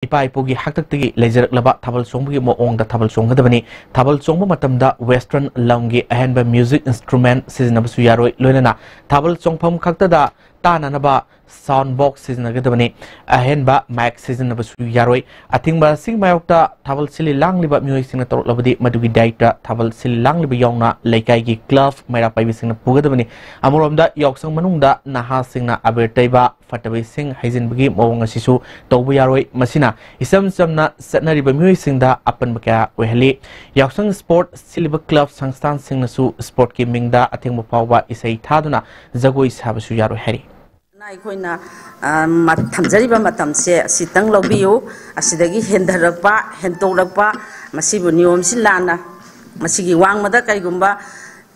ꯏꯄꯥ ꯏꯄꯨꯒꯤ ꯍꯥꯛꯇꯛꯇꯒꯤ ꯂꯩꯖꯔꯛꯂꯕ ꯊꯥꯕꯜ ꯆꯣꯡꯕꯒꯤ ꯃꯑꯣꯡꯗ ꯊꯥꯕꯜ ꯆꯣꯡꯒꯗꯕꯅꯤ꯫ ꯊꯥꯕꯜ ꯆꯣꯡꯕ ꯃꯇꯝꯗ ꯋꯦꯁꯇꯔꯟ ꯂꯝꯒꯤ ꯑꯍꯦꯟꯕ ꯃ꯭ꯌꯨꯖꯤꯛ ꯏꯟꯁꯇ꯭ꯔꯨꯃꯦꯟꯠ ꯁꯤꯖꯤꯟꯅꯕꯁꯨ ꯌꯥꯔꯣꯏ꯫ ꯂꯣꯏꯅꯅ ꯊꯥꯕꯜ ꯆꯣꯡꯐꯝ ꯈꯛꯇꯗ ꯇꯥꯅꯅꯕ ꯁꯥꯎꯟ ꯕꯣꯛꯁ ꯁꯤꯖꯤꯟꯅꯒꯗꯕꯅꯤ꯫ ꯑꯍꯦꯟꯕ ꯃꯥꯏꯛ ꯁꯤꯖꯤꯟꯅꯕꯁꯨ ꯌꯥꯔꯣꯏ꯫ ꯑꯊꯤꯡꯕ ꯑꯁꯤꯒꯤ ꯃꯥꯌꯣꯛꯇ ꯊꯥꯕꯜ ꯁꯤꯜꯂꯤ ꯂꯥꯡꯂꯤꯕ ꯃꯤꯑꯣꯏꯁꯤꯡꯅ ꯇꯧꯔꯛꯂꯕꯗꯤ ꯃꯗꯨꯒꯤ ꯗꯥꯏꯇ ꯊꯥꯕꯜ ꯁꯤꯜꯂꯤ ꯂꯥꯡꯂꯤꯕ ꯌꯥꯎꯅ ꯂꯩꯀꯥꯏꯒꯤ ꯀ꯭ꯂꯕ ꯃꯩꯔꯥ ꯄꯥꯏꯕꯤꯁꯤꯡꯅ ꯄꯨꯒꯗꯕꯅꯤ꯫ ꯑꯃꯔꯣꯝꯗ ꯌꯥꯎꯁꯪ ꯃꯅꯨꯡꯗ ꯅꯍꯥꯁꯤꯡꯅ ꯑꯕꯦꯔ ꯇꯩꯕ, ꯐꯠꯇꯕ ꯏꯁꯤꯡ ꯍꯩꯖꯤꯟꯕꯒꯤ ꯃꯑꯣꯡ ꯑꯁꯤꯁꯨ ꯇꯧꯕ ꯌꯥꯔꯣꯏ꯫ ꯃꯁꯤꯅ ꯏꯆꯝ ꯆꯝꯅ ꯆꯠꯅꯔꯤꯕ ꯃꯤꯑꯣꯏꯁꯤꯡꯗ ꯑꯄꯟꯕ ꯀꯌꯥ ꯑꯣꯏꯍꯜꯂꯤ꯫ ꯌꯥꯎꯁꯪ ꯁ꯭ꯄꯣꯔꯠ ꯁꯤꯜꯂꯤꯕ ꯀ꯭ꯂꯕ ꯁꯪꯁꯊꯥꯟꯁꯤꯡꯅꯁꯨ ꯁ꯭ꯄꯣꯔꯠꯀꯤ ꯃꯤꯡꯗ ꯑꯊꯤꯡꯕ ꯐꯥꯎꯕ ꯏꯁꯩ ꯊꯥꯗꯨꯅ ꯖꯒꯣꯏ ꯁꯥꯕꯁꯨ ꯌꯥꯔꯣꯏ ꯍꯥꯏꯔꯤ꯫ ꯑꯩꯈꯣꯏꯅ, ꯑ, ꯃ-, ꯊꯝꯖꯔꯤꯕ ꯃꯇꯝꯁꯦ ꯑꯁꯤꯇꯪ ꯂꯧꯕꯤꯌꯨ꯫ ꯑꯁꯤꯗꯒꯤ ꯍꯦꯟꯊꯔꯛꯄ, ꯍꯦꯟꯇꯣꯛꯂꯛꯄ, ꯃꯁꯤꯕꯨ ꯅꯤꯌꯣꯝꯁꯤ ꯂꯥꯟꯅ, ꯃꯁꯤꯒꯤ ꯋꯥꯡꯃꯗ ꯀꯩꯒꯨꯝꯕ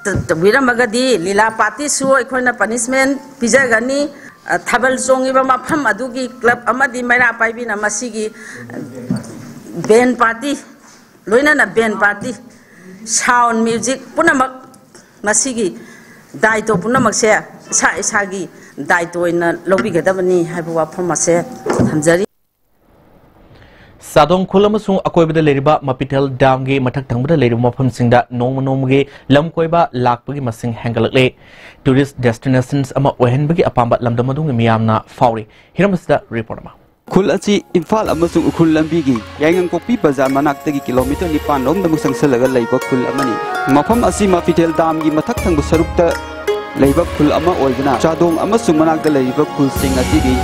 ꯇ-, ꯇꯧꯕꯤꯔꯝꯃꯒꯗꯤ ꯂꯤꯂꯥ ꯄꯥꯔꯇꯤꯁꯨ ꯑꯩꯈꯣꯏꯅ ꯄꯅꯤꯁꯃꯦꯟ ꯄꯤꯖꯒꯅꯤ꯫ ꯑ, ꯊꯥꯕꯜ ꯆꯣꯡꯉꯤꯕ ꯃꯐꯝ ꯑꯗꯨꯒꯤ ꯀ꯭ꯂꯕ ꯑꯃꯗꯤ ꯃꯩꯔꯥ ꯄꯥꯏꯕꯤꯅ ꯃꯁꯤꯒꯤ, ꯑ, ꯕꯦꯟ ꯄꯥꯔꯇꯤ, ꯂꯣꯏꯅꯅ ꯕꯦꯟ ꯄꯥꯔꯇꯤ, ꯁꯥꯎꯟ ꯃ꯭ꯌꯨꯖꯤꯛ ꯄꯨꯝꯅꯃꯛ ꯃꯁꯤꯒꯤ ꯗꯥꯏꯇꯣ ꯄꯨꯝꯅꯃꯛꯁꯦ ꯏꯁꯥ ꯏꯁꯥꯒꯤ ꯗꯥꯏꯇꯣ ꯑꯣꯏꯅ ꯂꯧꯕꯤꯒꯗꯕꯅꯤ ꯍꯥꯏꯕ ꯋꯥꯐꯝ ꯑꯁꯦ ꯊꯝꯖꯔꯤ꯫ ꯆꯥꯗꯣꯡ ꯈꯨꯜ ꯑꯃꯁꯨꯡ ꯑꯀꯣꯏꯕꯗ ꯂꯩꯔꯤꯕ ꯃꯄꯤꯊꯦꯜ ꯗꯥꯝꯒꯤ ꯃꯊꯛ ꯊꯪꯕꯗ ꯂꯩꯔꯤꯕ ꯃꯐꯝꯁꯤꯡꯗ ꯅꯣꯡꯃ ꯅꯣꯡꯃꯒꯤ ꯂꯝ ꯀꯣꯏꯕ ꯂꯥꯛꯄꯒꯤ ꯃꯁꯤꯡ ꯍꯦꯟꯒꯠꯂꯛꯂꯦ꯫ ꯇꯨꯔꯤꯁ ꯗꯦꯁꯇꯤꯅꯦꯁꯟꯁ ꯑꯃ ꯑꯣꯏꯍꯟꯕꯒꯤ ꯑꯄꯥꯝꯕ ꯂꯝꯗꯝ ꯑꯗꯨꯒꯤ ꯃꯤꯌꯥꯝꯅ ꯐꯥꯎꯔꯤ꯫ ꯍꯤꯔꯝ ꯑꯁꯤꯗ ꯔꯤꯄꯣꯔꯠ ꯑꯃ꯫ ꯈꯨꯜ ꯑꯁꯤ ꯏꯝꯐꯥꯜ ꯑꯃꯁꯨꯡ ꯎꯈ꯭ꯔꯨꯜ ꯂꯝꯕꯤꯒꯤ ꯌꯥꯏꯉꯪꯄꯣꯛꯄꯤ ꯕꯖꯥꯔ ꯃꯅꯥꯛꯇꯒꯤ ꯀꯤꯂꯣꯃꯤꯇꯔ ꯅꯤꯄꯥꯟ ꯔꯣꯝꯗꯃꯨꯛ ꯆꯪꯁꯤꯜꯂꯒ ꯂꯩꯕ ꯈꯨꯜ ꯑꯃꯅꯤ꯫ ꯃꯐꯝ ꯑꯁꯤ ꯃꯥꯐꯤꯊꯦꯜ ꯗꯥꯝꯒꯤ ꯃꯊꯛ ꯊꯪꯕ ꯁꯔꯨꯛꯇ ꯂꯩꯕ ꯈꯨꯜ ꯑꯃ ꯑꯣꯏꯗꯨꯅ ꯆꯥꯗꯣꯡ ꯑꯃꯁꯨꯡ ꯃꯅꯥꯛꯇ ꯂꯩꯔꯤꯕ ꯈꯨꯜꯁꯤꯡ ꯑꯁꯤꯗꯤ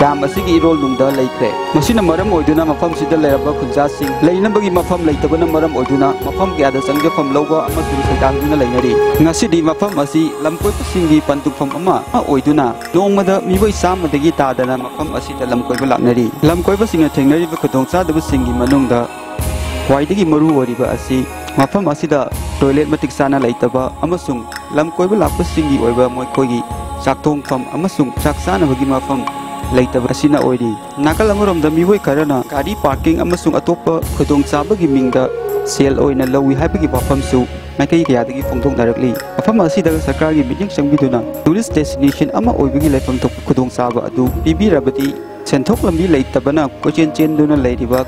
ꯗꯥꯝ ꯑꯁꯤꯒꯤ ꯏꯔꯣꯜꯅꯨꯡꯗ ꯂꯩꯈ꯭ꯔꯦ꯫ ꯃꯁꯤꯅ ꯃꯔꯝ ꯑꯣꯏꯗꯨꯅ ꯃꯐꯝꯁꯤꯗ ꯂꯩꯔꯕ ꯈꯨꯟꯖꯥꯁꯤꯡ ꯂꯩꯅꯕꯒꯤ ꯃꯐꯝ ꯂꯩꯇꯕꯅ ꯃꯔꯝ ꯑꯣꯏꯗꯨꯅ ꯃꯐꯝ ꯀꯌꯥꯗ ꯆꯪꯖꯐꯝ ꯂꯧꯕ ꯑꯃꯁꯨꯡ ꯁꯩꯗꯥꯡꯗꯨꯅ ꯂꯩꯅꯔꯤ꯫ ꯉꯁꯤꯗꯤ ꯃꯐꯝ ꯑꯁꯤ ꯂꯝꯀꯣꯏꯕꯁꯤꯡꯒꯤ ꯄꯟꯊꯨꯡꯐꯝ ꯑꯃ ꯑꯣꯏꯗꯨꯅ ꯅꯣꯡꯃꯗ ꯃꯤꯑꯣꯏ ꯆꯥꯝꯃꯗꯒꯤ ꯇꯥꯗꯅ ꯃꯐꯝ ꯑꯁꯤꯗ ꯂꯝꯀꯣꯏꯕ ꯂꯥꯛꯅꯔꯤ꯫ ꯂꯝꯀꯣꯏꯕꯁꯤꯡꯅ ꯊꯦꯡꯅꯔꯤꯕ ꯈꯨꯗꯣꯡꯆꯥꯗꯕꯁꯤꯡꯒꯤ ꯃꯅꯨꯡꯗ ꯈ꯭ꯋꯥꯏꯗꯒꯤ ꯃꯔꯨ ꯑꯣꯏꯔꯤꯕ ꯑꯁꯤ ꯃꯐꯝ ꯑꯁꯤꯗ ꯇꯣꯏꯂꯦꯠ ꯃꯇꯤꯛ ꯆꯥꯅ ꯂꯩꯇꯕ ꯑꯃꯁꯨꯡ ꯂꯝꯀꯣꯏꯕ ꯂꯥꯛꯄꯁꯤꯡꯒꯤ ꯑꯣꯏꯕ ꯃꯈꯣꯏꯒꯤ ꯆꯥꯛꯊꯣꯡꯐꯝ ꯑꯃꯁꯨꯡ ꯆꯥꯛ ꯆꯥꯅꯕꯒꯤ ꯃꯐꯝ ꯂꯩꯇꯕ ꯑꯁꯤꯅ ꯑꯣꯏꯔꯤ꯫ ꯅꯥꯀꯜ ꯑꯃꯔꯣꯝꯗ ꯃꯤꯑꯣꯏ ꯈꯔꯅ ꯒꯥꯔꯤ ꯄꯥꯔꯀꯤꯡ ꯑꯃꯁꯨꯡ ꯑꯇꯣꯞꯄ ꯈꯨꯗꯣꯡꯆꯥꯕꯒꯤ ꯃꯤꯡꯗ ꯁꯦꯜ ꯑꯣꯏꯅ ꯂꯧꯏ ꯍꯥꯏꯕꯒꯤ ꯋꯥꯐꯝꯁꯨ ꯃꯥꯏꯀꯩ ꯀꯌꯥꯗꯒꯤ ꯐꯣꯡꯗꯣꯛꯅꯔꯛꯂꯤ꯫ ꯃꯐꯝ ꯑꯁꯤꯗ ꯁꯔꯀꯥꯔꯒꯤ ꯃꯤꯠꯌꯦꯡ ꯆꯪꯕꯤꯗꯨꯅ ꯇꯨꯔꯤꯁ ꯗꯦꯁꯇꯤꯅꯦꯁꯟ ꯑꯃ ꯑꯣꯏꯕꯒꯤ ꯂꯩꯐꯝ ꯊꯣꯛꯄ ꯈꯨꯗꯣꯡꯆꯥꯕ ꯑꯗꯨ ꯄꯤꯕꯤꯔꯕꯗꯤ ꯁꯦꯟꯊꯣꯛ ꯂꯝꯕꯤ ꯂꯩꯇꯕꯅ ꯀꯣꯏꯆꯦꯟ ꯆꯦꯟꯗꯨꯅ ꯂꯩꯔꯤꯕ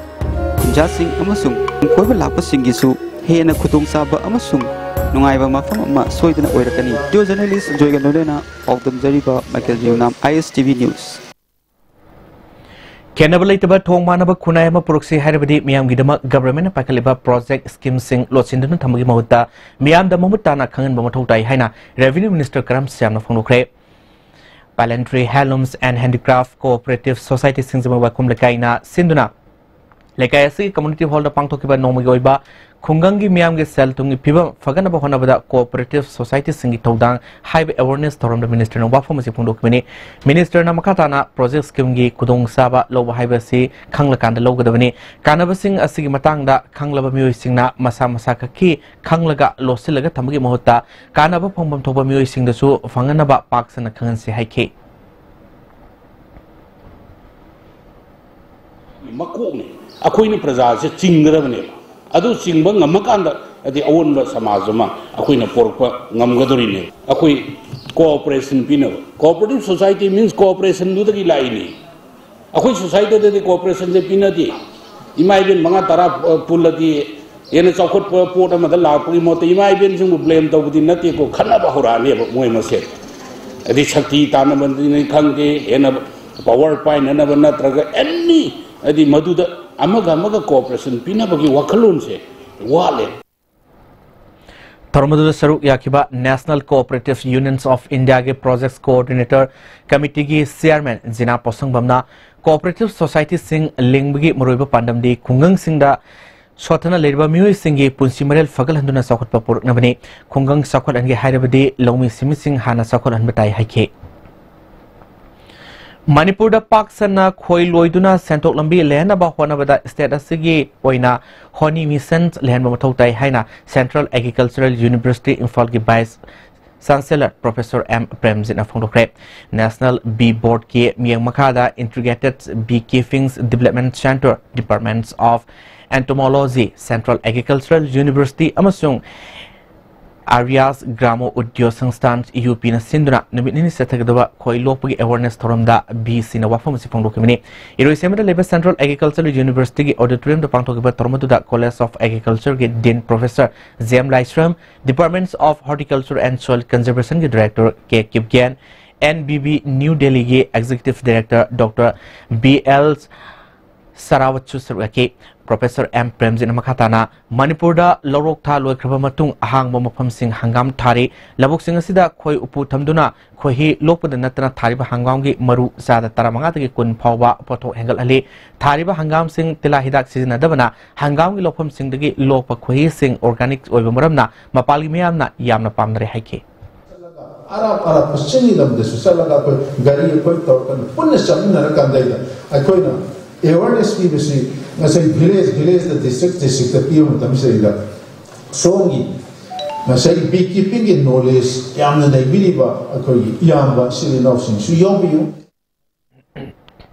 ꯈꯨꯟꯖꯥꯁꯤꯡ ꯑꯃꯁꯨꯡ ꯀꯣꯏꯕ ꯂꯥꯛꯄꯁꯤꯡꯒꯤꯁꯨ ꯍꯦꯟꯅ ꯈꯨꯗꯣꯡꯆꯥꯕ ꯑꯃꯁꯨꯡ ꯅꯨꯡꯉꯥꯏꯕ ꯃꯐꯝ ꯑꯃ ꯁꯣꯏꯗꯅ ꯑꯣꯏꯔꯛꯀꯅꯤ꯫ Video journalist ꯖꯣꯏꯒ ꯂꯣꯏꯅꯅ ꯄꯥꯎꯗꯝꯖꯔꯤꯕ ꯃꯥꯏꯀꯦꯜ ꯌꯨꯅꯥꯝ, ISTV News꯫ ꯈꯦꯠꯅꯕ ꯂꯩꯇꯕ ꯊꯣꯡ ꯃꯥꯟꯅꯕ ꯈꯨꯟꯅꯥꯏ ꯑꯃ ꯄꯨꯔꯛꯁꯤ ꯍꯥꯏꯔꯕꯗꯤ ꯃꯤꯌꯥꯝꯒꯤꯗꯃꯛ ꯒꯚꯔꯟꯃꯦꯟꯠꯅ ꯄꯥꯏꯈꯠꯂꯤꯕ ꯄ꯭ꯔꯣꯖꯦꯛꯠ ꯁ꯭ꯀꯤꯝꯁꯤꯡ ꯂꯣꯠꯁꯤꯟꯗꯨꯅ ꯊꯝꯕꯒꯤ ꯃꯍꯨꯠꯇ ꯃꯤꯌꯥꯝꯗ ꯃꯃꯨꯠ ꯇꯥꯅ ꯈꯪꯍꯟꯕ ꯃꯊꯧ ꯇꯥꯏ ꯍꯥꯏꯅ ꯔꯦꯚꯤꯅ꯭ꯌꯨ ꯃꯤꯅꯤꯁꯇꯔ ꯀꯔꯝ ꯁ꯭ꯌꯥꯝꯅ ꯐꯣꯡꯗꯣꯛꯈ꯭ꯔꯦ꯫ ꯄꯥꯂꯦꯟꯇ꯭ꯔꯤ ꯍꯦꯟꯂꯨꯝꯁ ꯑꯦꯟ ꯍꯦꯟꯗꯤꯀ꯭ꯔꯥꯐ ꯀꯣꯑꯣꯄꯔꯦꯇꯤꯚ ꯁꯣꯁꯥꯏꯇꯤꯁꯤꯡ ꯖꯤꯃꯨ ꯋꯥꯏꯈꯣꯝ ꯂꯩꯀꯥꯏꯅ ꯁꯤꯟꯗꯨꯅ ꯂꯩꯀꯥꯏ ꯑꯁꯤꯒꯤ ꯀꯝꯃ꯭ꯌꯨꯅꯤꯇꯤ ꯍꯣꯜꯗ ꯄꯥꯡꯊꯣꯛꯈꯤꯕ ꯅꯣꯡꯃꯒꯤ ꯑꯣꯏꯕ ꯈꯨꯡꯒꯪꯒꯤ ꯃꯤꯌꯥꯝꯒꯤ ꯁꯦꯜ ꯊꯨꯝꯒꯤ ꯐꯤꯕꯝ ꯐꯒꯠꯅꯕ ꯍꯣꯠꯅꯕꯗ ꯀꯣꯑꯣꯄꯔꯦꯇꯤꯚ ꯁꯣꯁꯥꯏꯇꯤꯁꯤꯡꯒꯤ ꯊꯧꯗꯥꯡ ꯍꯥꯏꯕ ꯑꯦꯋꯥꯔꯅꯦꯁ ꯊꯧꯔꯝꯗ ꯃꯤꯅꯤꯁꯇꯔꯅ ꯋꯥꯐꯝ ꯑꯁꯤ ꯐꯣꯡꯗꯣꯛꯈꯤꯕꯅꯤ꯫ ꯃꯤꯅꯤꯁꯇꯔꯅ ꯃꯈꯥ ꯇꯥꯅ ꯄ꯭ꯔꯣꯖꯦꯛ ꯁ꯭ꯀꯤꯝꯒꯤ ꯈꯨꯗꯣꯡꯆꯥꯕ ꯂꯧꯕ ꯍꯥꯏꯕ ꯑꯁꯤ ꯈꯪꯂꯀꯥꯟꯗ ꯂꯧꯒꯗꯕꯅꯤ꯫ ꯀꯥꯟꯅꯕꯁꯤꯡ ꯑꯁꯤꯒꯤ ꯃꯇꯥꯡꯗ ꯈꯪꯂꯕ ꯃꯤꯑꯣꯏꯁꯤꯡꯅ ꯃꯁꯥ ꯃꯁꯥ ꯈꯛꯀꯤ ꯈꯪꯂꯒ ꯂꯣꯠꯁꯤꯜꯂꯒ ꯊꯝꯕꯒꯤ ꯃꯍꯨꯠꯇ ꯀꯥꯟꯅꯕ ꯐꯪꯐꯝ ꯊꯣꯛꯄ ꯃꯤꯑꯣꯏꯁꯤꯡꯗꯁꯨ ꯐꯪꯍꯟꯅꯕ ꯄꯥꯛ ꯁꯟꯅ ꯈꯪꯍꯟꯁꯤ ꯍꯥꯏꯈꯤ꯫ ꯃꯀꯣꯛꯅꯤ꯫ ꯑꯩꯈꯣꯏꯅ ꯄ꯭ꯔꯖꯥꯁꯦ ꯆꯤꯡꯒꯗꯕꯅꯦꯕ꯫ ꯑꯗꯨ ꯆꯤꯡꯕ ꯉꯝꯃꯀꯥꯟꯗ ꯍꯥꯏꯗꯤ ꯑꯑꯣꯟꯕ ꯁꯃꯥꯖ ꯑꯃ ꯑꯩꯈꯣꯏꯅ ꯄꯣꯔꯛꯄ ꯉꯝꯒꯗꯧꯔꯤꯅꯦ꯫ ꯑꯩꯈꯣꯏ ꯀꯣꯑꯣꯄꯔꯦꯁꯟ ꯄꯤꯅꯕ, cooperative society means cooperation ꯗꯨꯗꯒꯤ ꯂꯥꯛꯏꯅꯤ꯫ ꯑꯩꯈꯣꯏ ꯁꯣꯁꯥꯏꯇꯤꯗꯗꯤ ꯀꯣꯑꯣꯄꯔꯦꯁꯟꯁꯦ ꯄꯤꯅꯗꯦ꯫ ꯏꯃꯥ ꯏꯕꯦꯟ ꯃꯉꯥ ꯇꯔꯥ, ꯑ, ꯄꯨꯜꯂꯗꯤ ꯍꯦꯟꯅ ꯆꯥꯎꯈꯠꯄ ꯄꯣꯠ ꯑꯃꯗ ꯂꯥꯛꯄꯒꯤ ꯃꯍꯨꯠꯇ ꯏꯃꯥ ꯏꯕꯦꯟꯁꯤꯡꯕꯨ ꯕ꯭ꯂꯦꯝ ꯇꯧꯕꯗꯤ ꯅꯠꯇꯦꯀꯣ, ꯈꯠꯅꯕ ꯍꯧꯔꯛꯑꯅꯦꯕ ꯃꯣꯏ ꯃꯁꯦꯟ꯫ ꯍꯥꯏꯗꯤ ꯁꯛꯇꯤ ꯇꯥꯟꯅꯕꯅꯤ ꯈꯪꯗꯦ, ꯍꯦꯟꯅ ꯄꯥꯋꯔ ꯄꯥꯏꯅꯅꯕ ꯅꯠꯇ꯭ꯔꯒ ꯑꯦꯅꯤ, ꯍꯥꯏꯗꯤ ꯃꯗꯨꯗ ꯑꯃꯒ ꯑꯃꯒ ꯀꯣꯑꯣꯄꯔꯦꯁꯟ ꯄꯤꯅꯕꯒꯤ ꯋꯥꯈꯜꯂꯣꯟꯁꯦ ꯋꯥꯠꯂꯦ꯫ ꯊꯧꯔꯝ ꯑꯗꯨꯗ ꯁꯔꯨꯛ ꯌꯥꯈꯤꯕ National Cooperative Unions of Indiaꯒꯤ Projects Coordinator Committeeꯒꯤ Chairman Jina ꯄꯣꯠꯁꯪꯕꯝꯅ cooperative societyꯁꯤꯡ ꯂꯤꯡꯕꯒꯤ ꯃꯔꯨꯑꯣꯏꯕ ꯄꯥꯟꯗꯝꯗꯤ ꯈꯨꯡꯒꯪꯁꯤꯡꯗ ꯁꯣꯠꯊꯅ ꯂꯩꯔꯤꯕ ꯃꯤꯑꯣꯏꯁꯤꯡꯒꯤ ꯄꯨꯟꯁꯤ ꯃꯔꯦꯜ ꯐꯒꯠꯍꯟꯗꯨꯅ ꯆꯥꯎꯈꯠꯄ ꯄꯨꯔꯛꯅꯕꯅꯤ꯫ ꯈꯨꯡꯒꯪ ꯆꯥꯎꯈꯠꯍꯟꯒꯦ ꯍꯥꯏꯔꯕꯗꯤ ꯂꯧꯃꯤ ꯁꯤꯟꯃꯤꯁꯤꯡ ꯍꯥꯟꯅ ꯆꯥꯎꯈꯠꯍꯟꯕ ꯇꯥꯏ ꯍꯥꯏꯈꯤ꯫ ꯃꯅꯤꯄꯨꯔꯗ ꯄꯥꯛ ꯁꯟꯅ ꯈꯣꯏ ꯂꯣꯏꯗꯨꯅ ꯁꯦꯟꯊꯣꯛ ꯂꯝꯕꯤ ꯂꯩꯍꯟꯅꯕ ꯍꯣꯠꯅꯕꯗ state ꯑꯁꯤꯒꯤ ꯑꯣꯏꯅ ꯍꯣꯅꯤ ꯃꯤꯁꯟ ꯂꯩꯍꯟꯕ ꯃꯊꯧ ꯇꯥꯏ ꯍꯥꯏꯅ Central Agricultural University ꯏꯝꯐꯥꯜꯒꯤ Vice Chancellor Professor ꯑꯦꯝ ꯄ꯭ꯔꯦꯝꯖꯤꯠꯅ ꯐꯣꯡꯗꯣꯛꯈ꯭ꯔꯦ꯫ National Bee Boardꯀꯤ ꯃꯤꯠꯌꯦꯡ ꯃꯈꯥꯗ Integrated Bee Keeping Development Centre, Departments of Entomology, Central Agricultural University ꯑꯃꯁꯨꯡ Aryas Gramo Udyog Sansthan, UPꯅ ꯁꯤꯟꯗꯨꯅ ꯅꯨꯃꯤꯠ ꯅꯤꯅꯤ ꯆꯠꯊꯒꯗꯕ ꯈꯣꯏ ꯂꯣꯛꯄꯒꯤ awareness ꯊꯧꯔꯝꯗ ꯕꯤꯁꯤꯅ ꯋꯥꯐꯝ ꯑꯁꯤ ꯐꯣꯡꯗꯣꯛꯈꯤꯕꯅꯤ꯫ ꯏꯔꯣꯏꯁꯦꯝꯕꯗ ꯂꯩꯕ Central Agricultural Universityꯒꯤ auditoriumꯗ ꯄꯥꯡꯊꯣꯛꯈꯤꯕ ꯊꯧꯔꯝ ꯑꯗꯨꯗ College of Agricultureꯒꯤ Dean Professor J M Laishram, Departments of Horticulture and Soil Conservationꯒꯤ Director K Kipgen, NBB New Delhiꯒꯤ Executive Director Doctor B L ꯁꯔꯥꯋꯠꯁꯨ ꯁꯔꯨꯛ ꯌꯥꯈꯤ꯫ Professor ꯑꯦꯝ ꯄ꯭ꯔꯦꯝꯖꯤꯠꯅ ꯃꯈꯥ ꯇꯥꯅ, ꯃꯅꯤꯄꯨꯔꯗ ꯂꯧꯔꯣꯛ ꯊꯥ ꯂꯣꯏꯈ꯭ꯔꯕ ꯃꯇꯨꯡ ꯑꯍꯥꯡꯕ ꯃꯐꯝꯁꯤꯡ ꯍꯪꯒꯥꯝ ꯊꯥꯔꯤ꯫ ꯂꯧꯕꯨꯛꯁꯤꯡ ꯑꯁꯤꯗ ꯈꯣꯏ ꯎꯄꯨ ꯊꯝꯗꯨꯅ ꯈꯣꯏꯍꯤ ꯂꯣꯛꯄꯗ ꯅꯠꯇꯅ ꯊꯥꯔꯤꯕ ꯍꯪꯒꯥꯝꯒꯤ ꯃꯔꯨ ꯆꯥꯗ ꯇꯔꯥꯃꯉꯥꯗꯒꯤ ꯀꯨꯟ ꯐꯥꯎꯕ ꯄꯣꯠꯊꯣꯛ ꯍꯦꯟꯒꯠꯍꯜꯂꯤ꯫ ꯊꯥꯔꯤꯕ ꯍꯪꯒꯥꯝꯁꯤꯡ ꯇꯤꯜꯍꯥ ꯍꯤꯗꯥꯛ ꯁꯤꯖꯤꯟꯅꯗꯕꯅ ꯍꯪꯒꯥꯝꯒꯤ ꯂꯧꯐꯝꯁꯤꯡꯗꯒꯤ ꯂꯣꯛꯄ ꯈꯣꯏꯍꯤꯁꯤꯡ organic ꯑꯣꯏꯕ ꯃꯔꯝꯅ ꯃꯄꯥꯜꯒꯤ ꯃꯤꯌꯥꯝꯅ ꯌꯥꯝꯅ ꯄꯥꯝꯅꯔꯦ ꯍꯥꯏꯈꯤ꯫ ꯑꯔꯥꯞ ꯑꯔꯥꯞꯄ ꯆꯤꯡꯒꯤ ꯂꯝꯗꯁꯨ ꯆꯠꯂꯒ ꯑꯩꯈꯣꯏ ꯒꯥꯔꯤ ꯑꯩꯈꯣꯏ ꯇꯧꯔꯀꯥꯟꯗ ꯄꯨꯟꯅ ꯆꯠꯃꯤꯟꯅꯔꯀꯥꯟꯗ ꯑꯩꯈꯣꯏꯅ awareness ꯄꯤꯕꯁꯤ ꯉꯁꯥꯏ village, village ꯗ, district, district ꯇ ꯄꯤꯕ ꯃꯇꯝꯁꯤꯗꯩꯗ ꯁꯣꯝꯒꯤ ꯉꯁꯥꯏ bee keeping ꯒꯤ knowledge ꯌꯥꯝꯅ ꯂꯩꯕꯤꯔꯤꯕ ꯑꯩꯈꯣꯏꯒꯤ ꯏꯌꯥꯝꯕ ꯏꯆꯤꯜ ꯏꯅꯥꯎꯁꯤꯡꯁꯨ ꯌꯥꯎꯕꯤꯌꯨ꯫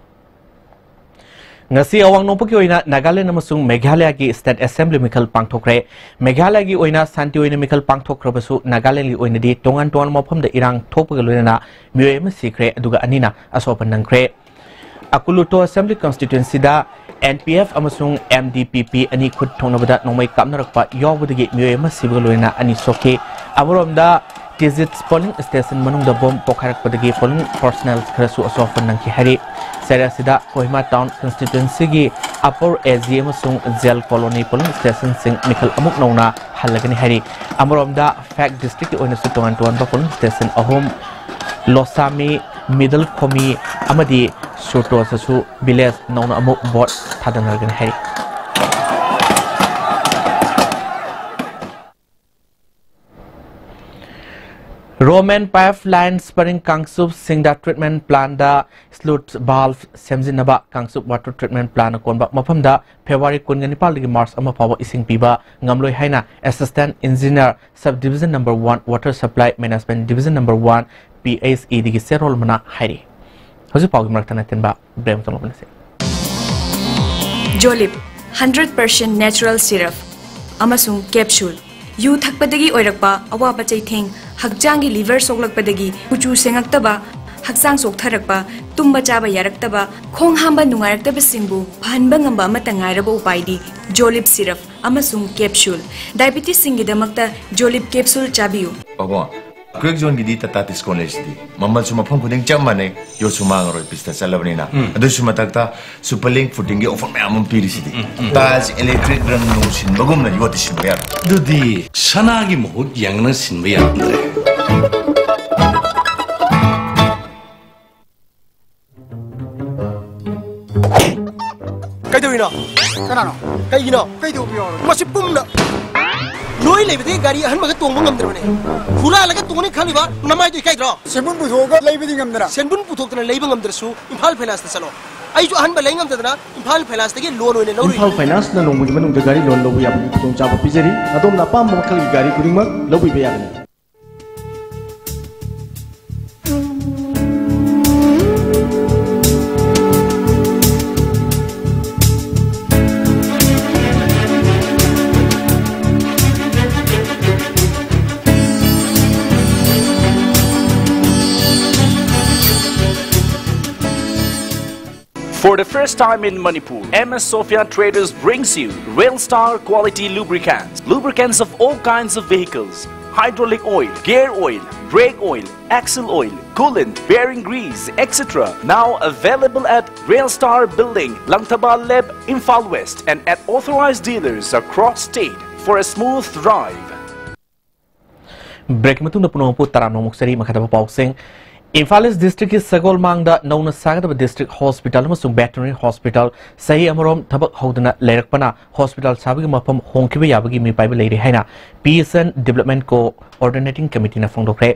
ꯉꯁꯤ ꯑꯋꯥꯡ ꯅꯣꯡꯄꯣꯛꯀꯤ ꯑꯣꯏꯅ ꯅꯥꯒꯥꯂꯦꯟ ꯑꯃꯁꯨꯡ ꯃꯦꯘꯥꯂꯌꯥꯒꯤ State Assembly ꯃꯤꯈꯜ ꯄꯥꯡꯊꯣꯛꯈ꯭ꯔꯦ꯫ ꯃꯦꯘꯥꯂꯌꯥꯒꯤ ꯑꯣꯏꯅ ꯁꯥꯟꯇꯤ ꯑꯣꯏꯅ ꯃꯤꯈꯜ ꯄꯥꯡꯊꯣꯛꯈ꯭ꯔꯕꯁꯨ ꯅꯥꯒꯥꯂꯦꯟꯒꯤ ꯑꯣꯏꯅꯗꯤ ꯇꯣꯉꯥꯟ ꯇꯣꯉꯥꯟꯕ ꯃꯐꯝꯗ ꯏꯔꯥꯡ ꯊꯣꯛꯄꯒ ꯂꯣꯏꯅꯅ ꯃꯤꯑꯣꯏ ꯑꯃ ꯁꯤꯈ꯭ꯔꯦ, ꯑꯗꯨꯒ ꯑꯅꯤꯅ ꯑꯁꯣꯛ ꯑꯄꯟ ꯅꯪꯈ꯭ꯔꯦ꯫ ꯑꯀꯨꯂꯨꯇꯣ Assembly Constituency ꯗ NPF ꯑꯃꯁꯨꯡ MDPP ꯑꯅꯤ ꯈꯨꯠ ꯊꯣꯛꯅꯕꯗ ꯅꯣꯡꯃꯩ ꯀꯥꯞꯅꯔꯛꯄ ꯌꯥꯎꯕꯗꯒꯤ ꯃꯤꯑꯣꯏ ꯑꯃ ꯁꯤꯕꯒ ꯂꯣꯏꯅꯅ ꯑꯅꯤ ꯁꯣꯛꯈꯤ꯫ ꯑꯃꯔꯣꯝꯗ ꯇꯤꯖꯤꯠ ꯄꯣꯂꯤꯡ ꯁ꯭ꯇꯦꯁꯟ ꯃꯅꯨꯡꯗ ꯕꯣꯝ ꯄꯣꯈꯥꯏꯔꯛꯄꯗꯒꯤ ꯄꯣꯂꯤꯡ ꯄꯔꯁꯅꯦꯜ ꯈꯔꯁꯨ ꯑꯁꯣꯛ ꯑꯄꯟ ꯅꯪꯈꯤ ꯍꯥꯏꯔꯤ꯫ ꯆꯩꯔꯥꯛ ꯑꯁꯤꯗ ꯀꯣꯍꯤꯃꯥ ꯇꯥꯎꯟ ꯀꯟꯁꯇꯤꯇ꯭ꯋꯦꯟꯁꯤꯒꯤ ꯑꯄꯔ ꯑꯦ ꯖꯤ ꯑꯃꯁꯨꯡ ꯖꯦꯜ ꯀꯣꯂꯣꯅꯤ ꯄꯣꯂꯤꯡ ꯁ꯭ꯇꯦꯁꯟꯁꯤꯡ ꯃꯤꯈꯜ ꯑꯃꯨꯛ ꯅꯧꯅ ꯍꯜꯂꯒꯅꯤ ꯍꯥꯏꯔꯤ꯫ ꯑꯃꯔꯣꯝꯗ, ꯐꯦꯛ ꯗꯤꯁꯇ꯭ꯔꯤꯛꯀꯤ ꯑꯣꯏꯅꯁꯨ ꯇꯣꯉꯥꯟ ꯇꯣꯉꯥꯟꯕ ꯄꯣꯂꯤꯡ ꯁ꯭ꯇꯦꯁꯟ ꯑꯍꯨꯝ, ꯂꯣꯁꯥꯃꯤ, ꯃꯤꯗꯜ ꯈꯣꯃꯤ ꯑꯃꯗꯤ ꯁꯨꯔꯇꯣꯁꯇꯁꯨ ꯚꯤꯂꯦꯖ ꯅꯧꯅ ꯑꯃꯨꯛ ꯚꯣꯠ ꯊꯥꯗꯅꯔꯒꯅꯤ ꯍꯥꯏꯔꯤ꯫ ꯔꯣꯃꯦꯟ ꯄꯥꯏꯞ ꯂꯥꯏꯟꯁ ꯄꯔꯤꯡ ꯀꯥꯡꯆꯨꯞꯁꯤꯡꯗ treatment ꯄ꯭ꯂꯥꯟꯗ ꯁ꯭ꯂꯨꯠ valve ꯁꯦꯝꯖꯤꯟꯅꯕ Kangchup water treatment ꯄ꯭ꯂꯥꯟꯅ ꯀꯣꯟꯕ ꯃꯐꯝꯗ ꯐꯦꯕ꯭ꯔꯨꯋꯥꯔꯤ ꯀꯨꯟꯒ ꯅꯤꯄꯥꯜꯗꯒꯤ ꯃꯥꯔꯆ ꯑꯃ ꯐꯥꯎꯕ ꯏꯁꯤꯡ ꯄꯤꯕ ꯉꯝꯂꯣꯏ ꯍꯥꯏꯅ assistant engineer, sub division number one, water supply management division number one, P H ꯏꯗꯒꯤ ꯆꯦꯔꯣꯜ ꯑꯃꯅ ꯍꯥꯏꯔꯤ꯫ ꯍꯧꯖꯤꯛ ꯄꯥꯎꯒꯤ ꯃꯔꯛꯇ ꯅꯠꯇꯤꯟꯕ ꯕ꯭ꯔꯦꯛ ꯑꯃꯇꯪ ꯂꯧꯃꯤꯟꯅꯁꯤ꯫ ꯖꯣꯂꯤꯞ, ꯍꯟꯗ꯭ꯔꯦꯠ ꯄꯔꯁꯦꯟꯠ ꯅꯦꯆꯔꯦꯜ ꯁꯤꯔꯞ ꯑꯃꯁꯨꯡ ꯀꯦꯞꯁꯨꯜ꯫ ꯌꯨ ꯊꯛꯄꯗꯒꯤ ꯑꯣꯏꯔꯛꯄ ꯑꯋꯥꯕ ꯆꯩꯊꯦꯡ, ꯍꯛꯆꯥꯡꯒꯤ ꯂꯤꯚꯔ ꯁꯣꯛꯂꯛꯄꯗꯒꯤ ꯀꯨꯆꯨ ꯁꯦꯡꯉꯛꯇꯕ, ꯍꯛꯆꯥꯡ ꯆꯣꯛꯊꯔꯛꯄ, ꯇꯨꯝꯕ ꯆꯥꯕ ꯌꯥꯔꯛꯇꯕ, ꯈꯣꯡ ꯍꯥꯝꯕ ꯅꯨꯡꯉꯥꯏꯔꯛꯇꯕꯁꯤꯡꯕꯨ ꯐꯍꯟꯕ ꯉꯝꯕ ꯑꯃꯠꯇ ꯉꯥꯏꯔꯕ ꯎꯄꯥꯏꯗꯤ ꯖꯣꯂꯤꯞ ꯁꯤꯔꯞ ꯑꯃꯁꯨꯡ ꯀꯦꯞꯁꯨꯜ꯫ ꯗꯥꯏꯕꯤꯇꯤꯁꯁꯤꯡꯒꯤꯗꯃꯛꯇ ꯖꯣꯂꯤꯞ ꯀꯦꯞꯁꯨꯜ ꯆꯥꯕꯤꯌꯨ꯫ ꯄꯥꯕꯨꯡ, ꯀ꯭ꯔꯦꯛ ꯖꯣꯟꯒꯤꯗꯤ ꯇꯥꯇꯥ ꯗꯤꯁꯀꯥꯎꯟ ꯂꯩꯁꯤꯗꯤ꯫ ꯃꯃꯜꯁꯨ ꯃꯐꯝ ꯈꯨꯗꯤꯡ ꯆꯞ ꯃꯥꯟꯅꯩ, ꯌꯣꯠꯁꯨ ꯃꯥꯡꯉꯔꯣꯏ, ꯄꯤꯁꯇ ꯆꯠꯂꯕꯅꯤꯅ꯫ ꯎꯝ꯫ ꯑꯗꯨꯁꯨ ꯃꯊꯛꯇ ꯁꯨꯄꯔ ꯂꯤꯡ ꯐꯨꯇꯤꯡꯒꯤ ꯑꯣꯐꯔ ꯃꯌꯥꯝ ꯑꯃ ꯄꯤꯔꯤꯁꯤꯗꯤ꯫ ꯎꯝ, ꯎꯝ꯫ ꯇꯥꯏꯜꯁ ꯏꯂꯦꯛꯇ꯭ꯔꯤꯛ ꯔꯪ ꯅꯨꯡ ꯁꯤꯟꯕꯒꯨꯝꯅ ꯌꯣꯠꯇꯤ ꯁꯤꯟꯕ ꯌꯥꯔꯣꯏ꯫ ꯑꯗꯨꯗꯤ ꯁꯅꯥꯒꯤ ꯃꯍꯨꯠ ꯌꯦꯡꯅ ꯁꯤꯟꯕ ꯌꯥꯔꯝꯗ꯭ꯔꯦ꯫ ꯀꯩꯗꯧꯔꯤꯅꯣ? ꯀꯅꯥꯅꯣ? ꯀꯩꯒꯤꯅꯣ? ꯀꯩꯗꯧꯕ ꯌꯥꯎꯔꯒꯦ? ꯃꯁꯤ ꯄꯨꯝꯅ ꯅꯣꯏ ꯂꯩꯕꯗꯒꯤ ꯒꯥꯔꯤ ꯑꯍꯟꯕꯒ ꯇꯣꯡꯕ ꯉꯝꯗ꯭ꯔꯕꯅꯦ꯫ ꯍꯨꯔꯥꯜꯂꯒ ꯇꯣꯡꯅꯤ ꯈꯜꯂꯤꯕ ꯅꯃꯥꯏꯗꯣ ꯏꯀꯥꯏꯗ꯭ꯔꯣ? ꯁꯦꯟꯕꯨꯟ ꯄꯨꯊꯣꯛꯑꯒ ꯂꯩꯕꯗꯤ ꯉꯝꯗꯅ꯫ ꯁꯦꯟꯕꯨꯟ ꯄꯨꯊꯣꯛꯇꯅ ꯂꯩꯕ ꯉꯝꯗ꯭ꯔꯁꯨ ꯏꯝꯐꯥꯜ ꯐꯥꯏꯅꯥꯟꯁꯇ ꯆꯠꯂꯣ꯫ ꯑꯩꯁꯨ ꯑꯍꯟꯕ ꯂꯩ ꯉꯝꯗꯗꯅ ꯏꯝꯐꯥꯜ ꯐꯥꯏꯅꯥꯟꯁꯇꯒꯤ ꯂꯣꯟ ꯑꯣꯏꯅ ꯂꯧꯔꯨꯏ꯫ ꯏꯝꯐꯥꯜ ꯐꯥꯏꯅꯥꯟꯁꯅ ꯅꯣꯡꯃꯒꯤ ꯃꯅꯨꯡꯗ ꯒꯥꯔꯤ ꯂꯣꯟ ꯂꯧꯕ ꯌꯥꯕꯒꯤ ꯈꯨꯗꯣꯡꯆꯥꯕ ꯄꯤꯖꯔꯤ꯫ ꯑꯗꯣꯝꯅ ꯑꯄꯥꯝꯕ ꯃꯈꯜꯒꯤ ꯒꯥꯔꯤ ꯈꯨꯗꯤꯡꯃꯛ ꯂꯧꯕꯤꯕ ꯌꯥꯒꯅꯤ꯫ For the first time in Manipur, M S Sophia Traders brings you Rail Star quality lubricants. Lubricants of all kinds of vehicles, hydraulic oil, gear oil, brake oil, axle oil, coolant, bearing grease, et cetera. Now available at Rail Star Building, Langthabal Lab, Imphal West, and at authorized dealers across state for a smooth drive. Break ꯃꯇꯨꯡꯗ ꯄꯨꯝꯅꯃꯛꯄꯨ ꯇꯔꯥꯝꯅ ꯑꯃꯨꯛ ꯆꯔꯤ꯫ ꯃꯈꯥ ꯇꯥꯕ ꯄꯥꯎꯁꯤꯡ꯫ ꯏꯝꯐꯥꯜ ꯏꯁ ꯗꯤꯁꯇ꯭ꯔꯤꯛꯀꯤ ꯁꯒꯣꯜꯃꯥꯡꯗ ꯅꯧꯅ ꯁꯥꯒꯗꯕ ꯗꯤꯁꯇ꯭ꯔꯤꯛ ꯍꯣꯁꯄꯤꯇꯥꯜ ꯑꯃꯁꯨꯡ ꯚꯦꯇꯔꯤꯅꯔꯤ ꯍꯣꯁꯄꯤꯇꯥꯜ ꯆꯍꯤ ꯑꯃꯔꯣꯝ ꯊꯕꯛ ꯍꯧꯗꯅ ꯂꯩꯔꯛꯄꯅ ꯍꯣꯁꯄꯤꯇꯥꯜ ꯁꯥꯕꯒꯤ ꯃꯐꯝ ꯍꯣꯡꯈꯤꯕ ꯌꯥꯕꯒꯤ ꯃꯤꯄꯥꯏꯕ ꯂꯩꯔꯤ ꯍꯥꯏꯅ P S N development coordinating ꯀꯃꯤꯇꯤꯅ ꯐꯣꯡꯗꯣꯛꯈ꯭ꯔꯦ꯫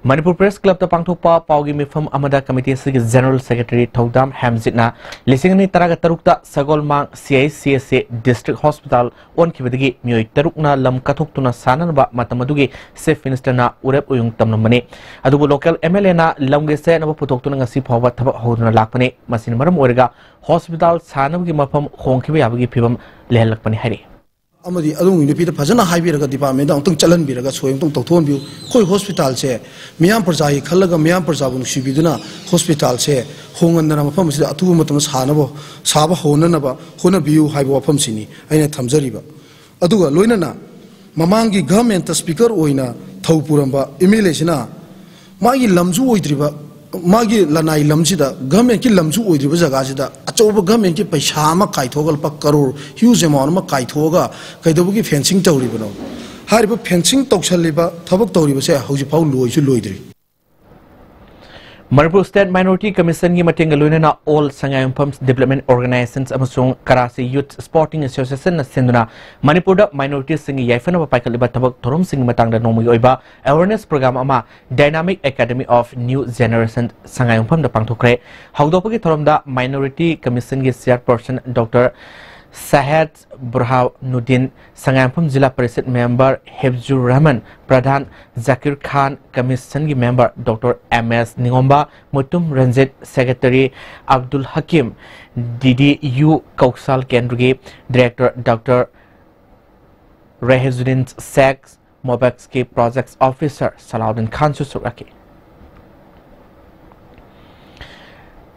ꯃꯅꯤꯄꯨꯔ ꯄ꯭ꯔꯦꯁ ꯀ꯭ꯂꯕꯇ ꯄꯥꯡꯊꯣꯛꯄ ꯄꯥꯎꯒꯤ ꯃꯤꯐꯝ ꯑꯃꯗ ꯀꯃꯤꯇꯤ ꯑꯁꯤꯒꯤ ꯖꯦꯅꯔꯦꯜ ꯁꯦꯀ꯭ꯔꯦꯇꯔꯤ ꯊꯧꯗꯥꯝ ꯍꯦꯝꯖꯤꯠꯅ ꯂꯤꯁꯤꯡ ꯑꯅꯤ ꯇꯔꯥꯒ ꯇꯔꯨꯛꯇ ꯁꯒꯣꯜꯃꯥꯡ ꯁꯤ ꯑꯩꯆ ꯁꯤ ꯑꯁꯤ ꯗꯤꯁꯇ꯭ꯔꯤꯛ ꯍꯣꯁꯄꯤꯇꯥꯜ ꯑꯣꯟꯈꯤꯕꯗꯒꯤ ꯃꯤꯑꯣꯏ ꯇꯔꯨꯛꯅ ꯂꯝ ꯀꯠꯊꯣꯛꯇꯨꯅ ꯁꯥꯟꯅꯅꯕ ꯃꯇꯝ ꯑꯗꯨꯒꯤ ꯆꯤꯐ ꯃꯤꯅꯤꯁꯇꯔꯅ ꯎꯔꯦꯞ ꯎꯌꯨꯡ ꯇꯝꯂꯝꯕꯅꯤ꯫ ꯑꯗꯨꯕꯨ ꯂꯣꯀꯦꯜ ꯑꯦꯝ ꯑꯦꯜ ꯑꯦꯅ ꯂꯝꯒꯤ ꯆꯌꯦꯠꯅꯕ ꯄꯨꯊꯣꯛꯇꯨꯅ ꯉꯁꯤ ꯐꯥꯎꯕ ꯊꯕꯛ ꯍꯧꯗꯨꯅ ꯂꯥꯛꯄꯅꯤ꯫ ꯃꯁꯤꯅ ꯃꯔꯝ ꯑꯣꯏꯔꯒ ꯍꯣꯁꯄꯤꯇꯥꯜ ꯁꯥꯅꯕꯒꯤ ꯃꯐꯝ ꯍꯣꯡꯈꯤꯕ ꯌꯥꯕꯒꯤ ꯐꯤꯕꯝ ꯂꯩꯍꯜꯂꯛꯄꯅꯤ ꯍꯥꯏꯔꯤ꯫ ꯑꯃꯗꯤ ꯑꯗꯣꯝꯒꯤ ꯅꯨꯄꯤꯗ ꯐꯖꯅ ꯍꯥꯏꯕꯤꯔꯒ, ꯗꯤꯄꯥꯔꯠꯃꯦꯟꯗ ꯑꯃꯨꯛꯇꯪ ꯆꯠꯍꯟꯕꯤꯔꯒ ꯁꯣꯏ ꯑꯃꯨꯛꯇꯪ ꯇꯧꯊꯣꯛꯍꯟꯕꯤꯌꯨ꯫ ꯑꯩꯈꯣꯏ ꯍꯣꯁꯄꯤꯇꯥꯜꯁꯦ ꯃꯤꯌꯥꯝ ꯄ꯭ꯔꯖꯥꯒꯤ ꯈꯜꯂꯒ, ꯃꯤꯌꯥꯝ ꯄ꯭ꯔꯖꯥꯕꯨ ꯅꯨꯡꯁꯤꯕꯤꯗꯨꯅ ꯍꯣꯁꯄꯤꯇꯥꯜꯁꯦ ꯍꯣꯡꯍꯟꯗꯅ ꯃꯐꯝ ꯑꯁꯤꯗ ꯑꯊꯨꯕ ꯃꯇꯝꯗ ꯁꯥꯅꯕ, ꯁꯥꯕ ꯍꯧꯅꯅꯕ ꯍꯣꯠꯅꯕꯤꯌꯨ ꯍꯥꯏꯕ ꯋꯥꯐꯝꯁꯤꯅꯤ ꯑꯩꯅ ꯊꯝꯖꯔꯤꯕ꯫ ꯑꯗꯨꯒ ꯂꯣꯏꯅꯅ ꯃꯃꯥꯡꯒꯤ ꯒꯚꯔꯟꯃꯦꯟꯠꯇ ꯁ꯭ꯄꯤꯀꯔ ꯑꯣꯏꯅ ꯊꯧ ꯄꯨꯔꯝꯕ ꯑꯦꯝ ꯑꯦꯜ ꯑꯦꯁꯤꯅ ꯃꯥꯒꯤ ꯂꯝꯁꯨ ꯑꯣꯏꯗ꯭ꯔꯤꯕ, ꯃꯥꯒꯤ ꯂꯅꯥꯏ ꯂꯝꯁꯤꯗ, ꯒꯚꯔꯟꯃꯦꯟꯠꯀꯤ ꯂꯝꯁꯨ ꯑꯣꯏꯗ꯭ꯔꯤꯕ ꯖꯒꯥꯁꯤꯗ ꯑꯆꯧꯕ ꯒꯚꯔꯟꯃꯦꯟꯠꯀꯤ ꯄꯩꯁꯥ ꯑꯃ ꯀꯥꯏꯊꯣꯛꯑꯒ, ꯂꯨꯄꯥ ꯀꯔꯣꯔ huge amount ꯑꯃ ꯀꯥꯏꯊꯣꯛꯑꯒ ꯀꯩꯗꯧꯕꯒꯤ ꯐꯦꯟꯁꯤꯡ ꯇꯧꯔꯤꯕꯅꯣ? ꯍꯥꯏꯔꯤꯕ ꯐꯦꯟꯁꯤꯡ ꯇꯧꯁꯜꯂꯤꯕ, ꯊꯕꯛ ꯇꯧꯔꯤꯕꯁꯦ ꯍꯧꯖꯤꯛꯐꯥꯎ ꯂꯣꯏꯁꯨ ꯂꯣꯏꯗ꯭ꯔꯤ꯫ ꯃꯅꯤꯄꯨꯔ ꯁ꯭ꯇꯦꯠ ꯃꯥꯏꯅꯣꯔꯤꯇꯤ ꯀꯃꯤꯁꯟꯒꯤ ꯃꯇꯦꯡꯒ ꯂꯣꯏꯅꯅ ꯑꯣꯜ ꯁꯉꯥꯏꯌꯨꯝꯐꯝ ꯗꯤꯕ꯭ꯂꯞꯃꯦꯟꯠ ꯑꯣꯔꯒꯅꯥꯏꯖꯦꯁꯟ ꯑꯃꯁꯨꯡ ꯀꯔꯥꯁꯤ ꯌꯨꯊ ꯁ꯭ꯄꯣꯔꯇꯤꯡ ꯑꯦꯁꯣꯁꯤꯌꯦꯁꯟꯅ ꯁꯤꯟꯗꯨꯅ ꯃꯅꯤꯄꯨꯔꯗ ꯃꯥꯏꯅꯣꯔꯤꯇꯤꯁꯤꯡꯒꯤ ꯌꯥꯏꯐꯅꯕ ꯄꯥꯏꯈꯠꯂꯤꯕ ꯊꯕꯛ ꯊꯧꯔꯝꯁꯤꯡꯒꯤ ꯃꯇꯥꯡꯗ ꯅꯣꯡꯃꯒꯤ ꯑꯣꯏꯕ ꯑꯦꯋꯦꯔꯅꯦꯁ ꯄ꯭ꯔꯣꯒ꯭ꯔꯥꯝ ꯑꯃ Dynamic Academy of New Generation ꯁꯉꯥꯏꯌꯨꯝꯐꯝꯗ ꯄꯥꯡꯊꯣꯛꯈ꯭ꯔꯦ꯫ ꯍꯧꯗꯣꯛꯄꯒꯤ ꯊꯧꯔꯝꯗ ꯃꯥꯏꯅꯣꯔꯤꯇꯤ ꯀꯃꯤꯁꯟꯒꯤ ꯆꯤꯌꯔꯄꯔꯁꯟ ꯗꯣꯛꯇꯔ ꯁꯥꯍꯦꯗ ꯕꯨꯔꯍꯥꯅꯨꯗꯤꯟ, ꯁꯉꯥꯏꯌꯨꯝꯐꯝ ꯖꯤꯂꯥ ꯄꯔꯤꯁꯗ ꯃꯦꯝꯕꯔ ꯍꯤꯐꯖꯨꯔ ꯔꯍꯃꯟ, ꯄ꯭ꯔꯙꯥꯟ ꯖꯥꯀꯤꯔ ꯈꯥꯟ, ꯀꯃꯤꯁꯟꯒꯤ ꯃꯦꯝꯕꯔ ꯗꯣꯛꯇꯔ ꯑꯦꯝ ꯑꯦꯁ ꯅꯤꯉꯣꯝꯕ, ꯃꯨꯇꯨꯝ ꯔꯟꯖꯤꯠ, ꯁꯦꯀ꯭ꯔꯦꯇꯔꯤ ꯑꯕꯗꯨꯜ ꯍꯀꯤꯝ, ꯗꯤ ꯗꯤ ꯌꯨ ꯀꯧꯁꯥꯜ ꯀꯦꯟꯗ꯭ꯔꯒꯤ ꯗꯤꯔꯦꯛꯇꯔ ꯗꯣꯛꯇꯔ ꯔꯦꯍꯖꯨꯗꯤꯟ ꯁꯦꯈ, ꯃꯣꯕꯦꯛꯁꯀꯤ ꯄ꯭ꯔꯣꯖꯦꯛꯠ ꯑꯣꯐꯤꯁꯔ ꯁꯂꯥꯎꯗꯤꯟ ꯈꯥꯟꯁꯨ ꯁꯔꯨꯛ ꯌꯥꯈꯤ꯫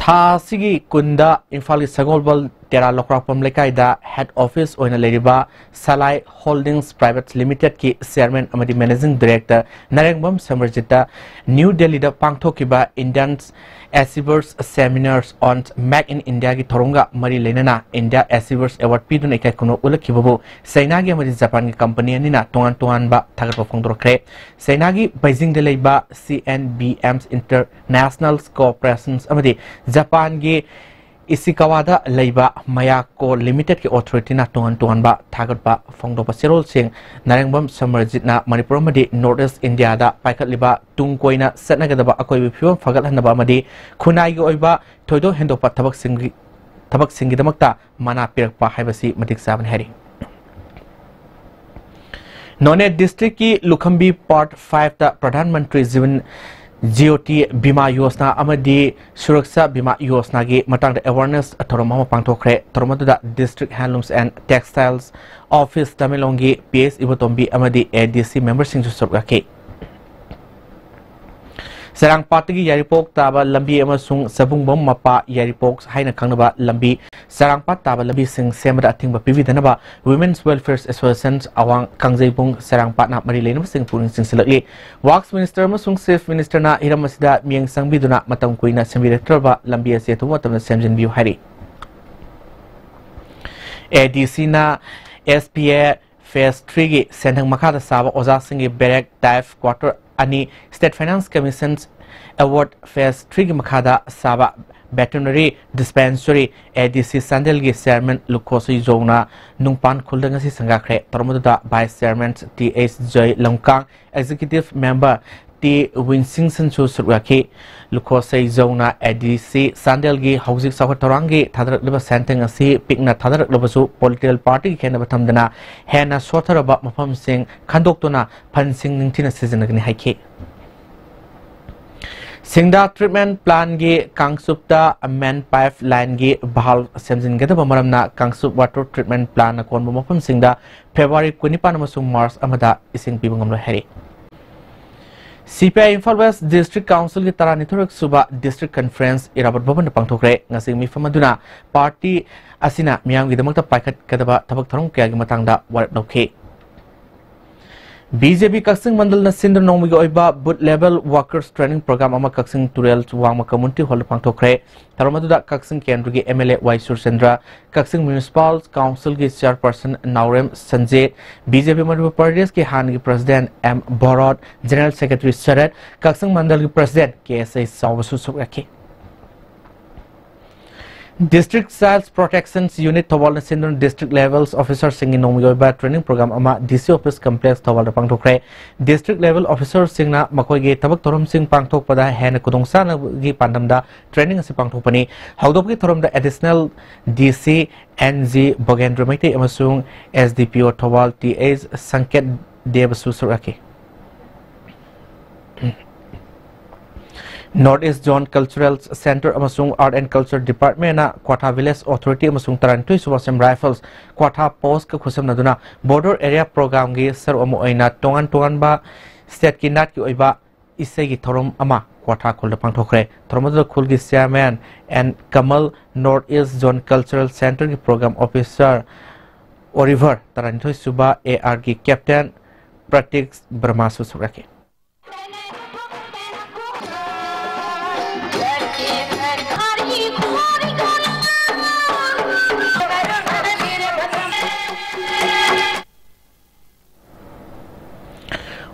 ꯊꯥ ꯑꯁꯤꯒꯤ ꯀꯨꯟꯗ ꯏꯝꯐꯥꯜꯒꯤ ꯁꯒꯣꯜꯕꯜ ꯇꯦꯔꯥ ꯂꯧꯈ꯭ꯔꯥꯛꯄꯝ ꯂꯩꯀꯥꯏꯗ head office ꯑꯣꯏꯅ ꯂꯩꯔꯤꯕ ꯁꯂꯥꯏ Holdings Private Limited ꯀꯤ chairman ꯑꯃꯗꯤ managing director ꯅꯔꯦꯡꯕꯝ ꯁꯃꯔꯖꯤꯠꯇ ꯅ꯭ꯌꯨ ꯗꯦꯜꯂꯤꯗ ꯄꯥꯡꯊꯣꯛꯈꯤꯕ Indian Achievers Seminars on Make in India ꯒꯤ ꯊꯧꯔꯝꯒ ꯃꯔꯤ ꯂꯩꯅꯅ India Achievers Award ꯄꯤꯗꯨꯅ ꯏꯀꯥꯏ ꯈꯨꯝꯅꯧ ꯎꯠꯂꯛꯈꯤꯕꯕꯨ ꯆꯩꯅꯥꯒꯤ ꯑꯃꯗꯤ ꯖꯄꯥꯟꯒꯤ company ꯑꯅꯤꯅ ꯇꯣꯉꯥꯟ ꯇꯣꯉꯥꯟꯕ ꯊꯥꯒꯠꯄ ꯐꯣꯡꯗꯣꯔꯛꯈ꯭ꯔꯦ꯫ ꯆꯩꯅꯥꯒꯤ ꯕꯩꯖꯤꯡꯗ ꯂꯩꯕ C N B M's International Corporations ꯑꯃꯗꯤ ꯖꯄꯥꯟꯒꯤ ꯏꯁꯤꯀꯥꯋꯥꯗ ꯂꯩꯕ ꯃꯌꯥꯀꯣ Limited ꯀꯤ authority ꯅ ꯇꯣꯉꯥꯟ ꯇꯣꯉꯥꯟꯕ ꯊꯥꯒꯠꯄ ꯐꯣꯡꯗꯣꯛꯄ꯫ ꯆꯦꯔꯣꯜꯁꯤꯡ ꯅꯔꯦꯡꯕꯝ ꯁꯃꯔꯖꯤꯠꯅ ꯃꯅꯤꯄꯨꯔ ꯑꯃꯗꯤ North East India ꯗ ꯄꯥꯏꯈꯠꯂꯤꯕ ꯇꯨꯡ ꯀꯣꯏꯅ ꯆꯠꯅꯒꯗꯕ ꯑꯀꯣꯏꯕꯒꯤ ꯐꯤꯕꯝ ꯐꯒꯠꯍꯟꯅꯕ ꯑꯃꯗꯤ ꯈꯨꯟꯅꯥꯏꯒꯤ ꯑꯣꯏꯕ ꯊꯣꯏꯗꯣꯛ ꯍꯦꯟꯗꯣꯛꯄ ꯊꯕꯛꯁꯤꯡꯒꯤ, ꯊꯕꯛꯁꯤꯡꯒꯤꯗꯃꯛꯇ ꯃꯅꯥ ꯄꯤꯔꯛꯄ ꯍꯥꯏꯕꯁꯤ ꯃꯇꯤꯛ ꯆꯥꯕꯅꯤ ꯍꯥꯏꯔꯤ꯫ ꯅꯣꯅꯦ district ꯀꯤ ꯂꯨꯈꯝꯕꯤ Part five ꯇ ꯄ꯭ꯔꯙꯥꯟ ꯃꯟꯇ꯭ꯔꯤ ꯖꯤꯕꯟ ꯖ꯭ꯌꯣꯇꯤ ꯕꯤꯃꯥ ꯌꯣꯖꯅꯥ ꯑꯃꯗꯤ ꯁꯨꯔꯛꯁꯥ ꯕꯤꯃꯥ ꯌꯣꯖꯅꯥꯒꯤ ꯃꯇꯥꯡꯗ awareness ꯊꯧꯔꯝ ꯑꯃ ꯄꯥꯡꯊꯣꯛꯈ꯭ꯔꯦ꯫ ꯊꯧꯔꯝ ꯑꯗꯨꯗ District Handlooms and Textiles Office ꯇꯃꯦꯡꯂꯣꯡꯒꯤ P S ꯏꯕꯣꯇꯣꯝꯕꯤ ꯑꯃꯗꯤ A D C member ꯁꯤꯡꯁꯨ ꯁꯔꯨꯛ ꯌꯥꯈꯤ꯫ ꯆꯔꯥꯡꯄꯥꯠꯇꯒꯤ ꯌꯥꯏꯔꯤꯄꯣꯛ ꯇꯥꯕ ꯂꯝꯕꯤ ꯑꯃꯁꯨꯡ ꯆꯕꯨꯡꯕꯝ ꯃꯄꯥ ꯌꯥꯏꯔꯤꯄꯣꯛ ꯍꯥꯏꯅ ꯈꯪꯅꯕ ꯂꯝꯕꯤ, ꯆꯔꯥꯡꯄꯥꯠ ꯇꯥꯕ ꯂꯝꯕꯤꯁꯤꯡ ꯁꯦꯝꯕꯗ ꯑꯊꯤꯡꯕ ꯄꯤꯕꯤꯗꯅꯕ Women's Welfare Association ꯑꯋꯥꯡ ꯀꯥꯡꯖꯩꯕꯨꯡ ꯆꯔꯥꯡꯄꯥꯠꯅ ꯃꯔꯤ ꯂꯩꯅꯕꯁꯤꯡ ꯄꯨꯛꯅꯤꯡ ꯆꯤꯡꯁꯤꯜꯂꯛꯂꯤ꯫ Works Minister ꯑꯃꯁꯨꯡ Chief Minister ꯅ ꯍꯤꯔꯝ ꯑꯁꯤꯗ ꯃꯤꯠꯌꯦꯡ ꯆꯪꯕꯤꯗꯨꯅ ꯃꯇꯝ ꯀꯨꯏꯅ ꯁꯦꯝꯕꯤꯔꯛꯇ꯭ꯔꯕ ꯂꯝꯕꯤ ꯑꯁꯤ ꯑꯊꯨꯕ ꯃꯇꯝꯗ ꯁꯦꯝꯖꯤꯟꯕꯤꯌꯨ ꯍꯥꯏꯔꯤ꯫ A D C ꯅ S P A Phase three ꯒꯤ ꯁꯦꯟꯊꯪ ꯃꯈꯥꯗ ꯁꯥꯕ ꯑꯣꯖꯥꯁꯤꯡꯒꯤ barrack type quarter ꯑꯅꯤ, State Finance Commission Award Phase three ꯒꯤ ꯃꯈꯥꯗ ꯁꯥꯕ veterinary dispensary, A D C ꯆꯥꯟꯗꯦꯜꯒꯤ chairman ꯂꯨꯈꯣꯁꯩ ꯖꯧꯅ ꯅꯨꯡꯄꯥꯟ ꯈꯨꯜꯗ ꯉꯁꯤ ꯁꯪꯒꯥꯈ꯭ꯔꯦ꯫ ꯊꯧꯔꯝ ꯑꯗꯨꯗ Vice Chairman T H ꯖꯣꯏ ꯂꯝꯀꯥꯡ, Executive Member T ꯋꯤꯟꯁꯤꯡꯁꯟꯁꯨ ꯁꯔꯨꯛ ꯌꯥꯈꯤ꯫ ꯂꯨꯈꯣꯁꯩ ꯖꯧꯅ A D C ꯆꯥꯟꯗꯦꯜꯒꯤ ꯍꯧꯖꯤꯛ ꯆꯥꯎꯈꯠ ꯊꯧꯔꯥꯡꯒꯤ ꯊꯥꯗꯔꯛꯂꯤꯕ ꯁꯦꯟꯊꯪ ꯑꯁꯤ ꯄꯤꯛꯅ ꯊꯥꯗꯔꯛꯂꯕꯁꯨ political party ꯒꯤ ꯈꯦꯠꯅꯕ ꯊꯝꯗꯅ ꯍꯦꯟꯅ ꯁꯣꯠꯊꯔꯕ ꯃꯐꯝꯁꯤꯡ ꯈꯟꯗꯣꯛꯇꯨꯅ fund ꯁꯤꯡ ꯅꯤꯡꯊꯤꯅ ꯁꯤꯖꯤꯟꯅꯒꯅꯤ ꯍꯥꯏꯈꯤ꯫ ꯁꯤꯡꯗꯥ treatment plant ꯀꯤ ꯀꯥꯡꯆꯨꯞꯇ main pipeline ꯒꯤ valve ꯁꯦꯝꯖꯤꯟꯒꯗꯕ ꯃꯔꯝꯅ ꯀꯥꯡꯆꯨꯞ water treatment plant ꯅ ꯀꯣꯟꯕ ꯃꯐꯝꯁꯤꯡꯗ February ꯀꯨꯟꯅꯤꯄꯥꯟ ꯑꯃꯁꯨꯡ March ꯑꯃꯗ ꯏꯁꯤꯡ ꯄꯤꯕ ꯉꯝꯂꯣꯏ ꯍꯥꯏꯔꯤ꯫ CPI Imphal West District Council ꯒꯤ ꯇꯔꯥꯅꯤꯊꯣꯏꯔꯛ ꯁꯨꯕ District Conference ꯏꯔꯥꯕꯣꯠ ꯚꯕꯟꯗ ꯄꯥꯡꯊꯣꯛꯈ꯭ꯔꯦ꯫ ꯉꯁꯤ ꯃꯤꯐꯝ ꯑꯗꯨꯅ party ꯑꯁꯤꯅ ꯃꯤꯌꯥꯝꯒꯤꯗꯃꯛꯇ ꯄꯥꯏꯈꯠꯀꯗꯕ ꯊꯕꯛ ꯊꯧꯔꯝ ꯀꯌꯥꯒꯤ ꯃꯇꯥꯡꯗ ꯋꯥꯔꯦꯞ ꯂꯧꯈꯤ꯫ BJP ꯀꯛꯆꯤꯡ ꯃꯟꯗꯜꯅ ꯁꯤꯟꯗꯨꯅ ꯅꯣꯡꯃꯒꯤ ꯑꯣꯏꯕ Booth Level Workers Training Program ꯑꯃ ꯀꯛꯆꯤꯡ ꯇꯨꯔꯦꯜ ꯋꯥꯡꯃ Community Hall ꯗ ꯄꯥꯡꯊꯣꯛꯈ꯭ꯔꯦ꯫ ꯊꯧꯔꯝ ꯑꯗꯨꯗ ꯀꯛꯆꯤꯡ ꯀꯦꯟꯗ꯭ꯔꯒꯤ MLA ꯋꯥꯏ ꯁꯨꯔꯆꯟꯗ꯭ꯔ, ꯀꯛꯆꯤꯡ Municipal Council ꯒꯤ Chairperson ꯅꯥꯎꯔꯦꯝ ꯁꯟꯖꯤꯠ, BJP ꯃꯅꯤꯄꯨꯔ ꯄ꯭ꯔꯗꯦꯁꯀꯤ ꯍꯥꯟꯅꯒꯤ President ꯑꯦꯝ ꯚꯣꯔꯣꯠ, General Secretary ꯁꯔꯠ, ꯀꯛꯆꯤꯡ ꯃꯟꯗꯜꯒꯤ President ꯀꯦ ꯑꯦꯁ ꯑꯩ ꯆꯥꯎꯕꯁꯨ ꯁꯔꯨꯛ ꯌꯥꯈꯤ꯫ District Child Protection Unit ꯊꯧꯕꯥꯜꯅ ꯁꯤꯟꯗꯨꯅ District Level Officer ꯁꯤꯡꯒꯤ ꯅꯣꯡꯃꯒꯤ ꯑꯣꯏꯕ training program ꯑꯃ DC Office Complex ꯊꯧꯕꯥꯜꯗ ꯄꯥꯡꯊꯣꯛꯈ꯭ꯔꯦ꯫ District Level Officer ꯁꯤꯡꯅ ꯃꯈꯣꯏꯒꯤ ꯊꯕꯛ ꯊꯧꯔꯝꯁꯤꯡ ꯄꯥꯡꯊꯣꯛꯄꯗ ꯍꯦꯟꯅ ꯈꯨꯗꯣꯡꯆꯥꯅꯕꯒꯤ ꯄꯥꯟꯗꯝꯗ training ꯑꯁꯤ ꯄꯥꯡꯊꯣꯛꯄꯅꯤ꯫ ꯍꯧꯗꯣꯛꯄꯒꯤ ꯊꯧꯔꯝꯗ Additional DC NG ꯚꯣꯒꯦꯟꯗ꯭ꯔ ꯃꯩꯇꯩ ꯑꯃꯁꯨꯡ SDPO ꯊꯧꯕꯥꯜ ꯇꯤ ꯑꯩꯆ ꯁꯪꯀꯦꯠ ꯗꯦꯕꯁꯨ ꯁꯔꯨꯛ ꯌꯥꯈꯤ꯫ North East Zone Cultural Center ꯑꯃꯁꯨꯡ Art and Culture Department ꯅ ꯀ꯭ꯋꯥꯊꯥ Village Authority ꯑꯃꯁꯨꯡ ꯇꯔꯥꯅꯤꯊꯣꯏ ꯁꯨꯕ Assam Rifles ꯀ꯭ꯋꯥꯊꯥ Post ꯀ ꯈꯨꯠꯁꯝꯅꯗꯨꯅ Border Area Program ꯒꯤ ꯁꯔꯨꯛ ꯑꯃ ꯑꯣꯏꯅ ꯇꯣꯉꯥꯟ ꯇꯣꯉꯥꯟꯕ state ꯀꯤ ꯅꯥꯠꯀꯤ ꯑꯣꯏꯕ ꯏꯁꯩꯒꯤ ꯊꯧꯔꯝ ꯑꯃ ꯀ꯭ꯋꯥꯊꯥ ꯈꯨꯜꯗ ꯄꯥꯡꯊꯣꯛꯈ꯭ꯔꯦ꯫ ꯊꯧꯔꯝ ꯑꯗꯨꯗ ꯈꯨꯜꯒꯤ Chairman N Kamal, North East Zone Cultural Center ꯒꯤ Program Officer Oliver, ꯇꯔꯥꯅꯤꯊꯣꯏ ꯁꯨꯕ AR ꯒꯤ Captain ꯄ꯭ꯔꯇꯤꯛ ꯕꯔꯃꯥꯁꯨ ꯁꯔꯨꯛ ꯌꯥꯈꯤ꯫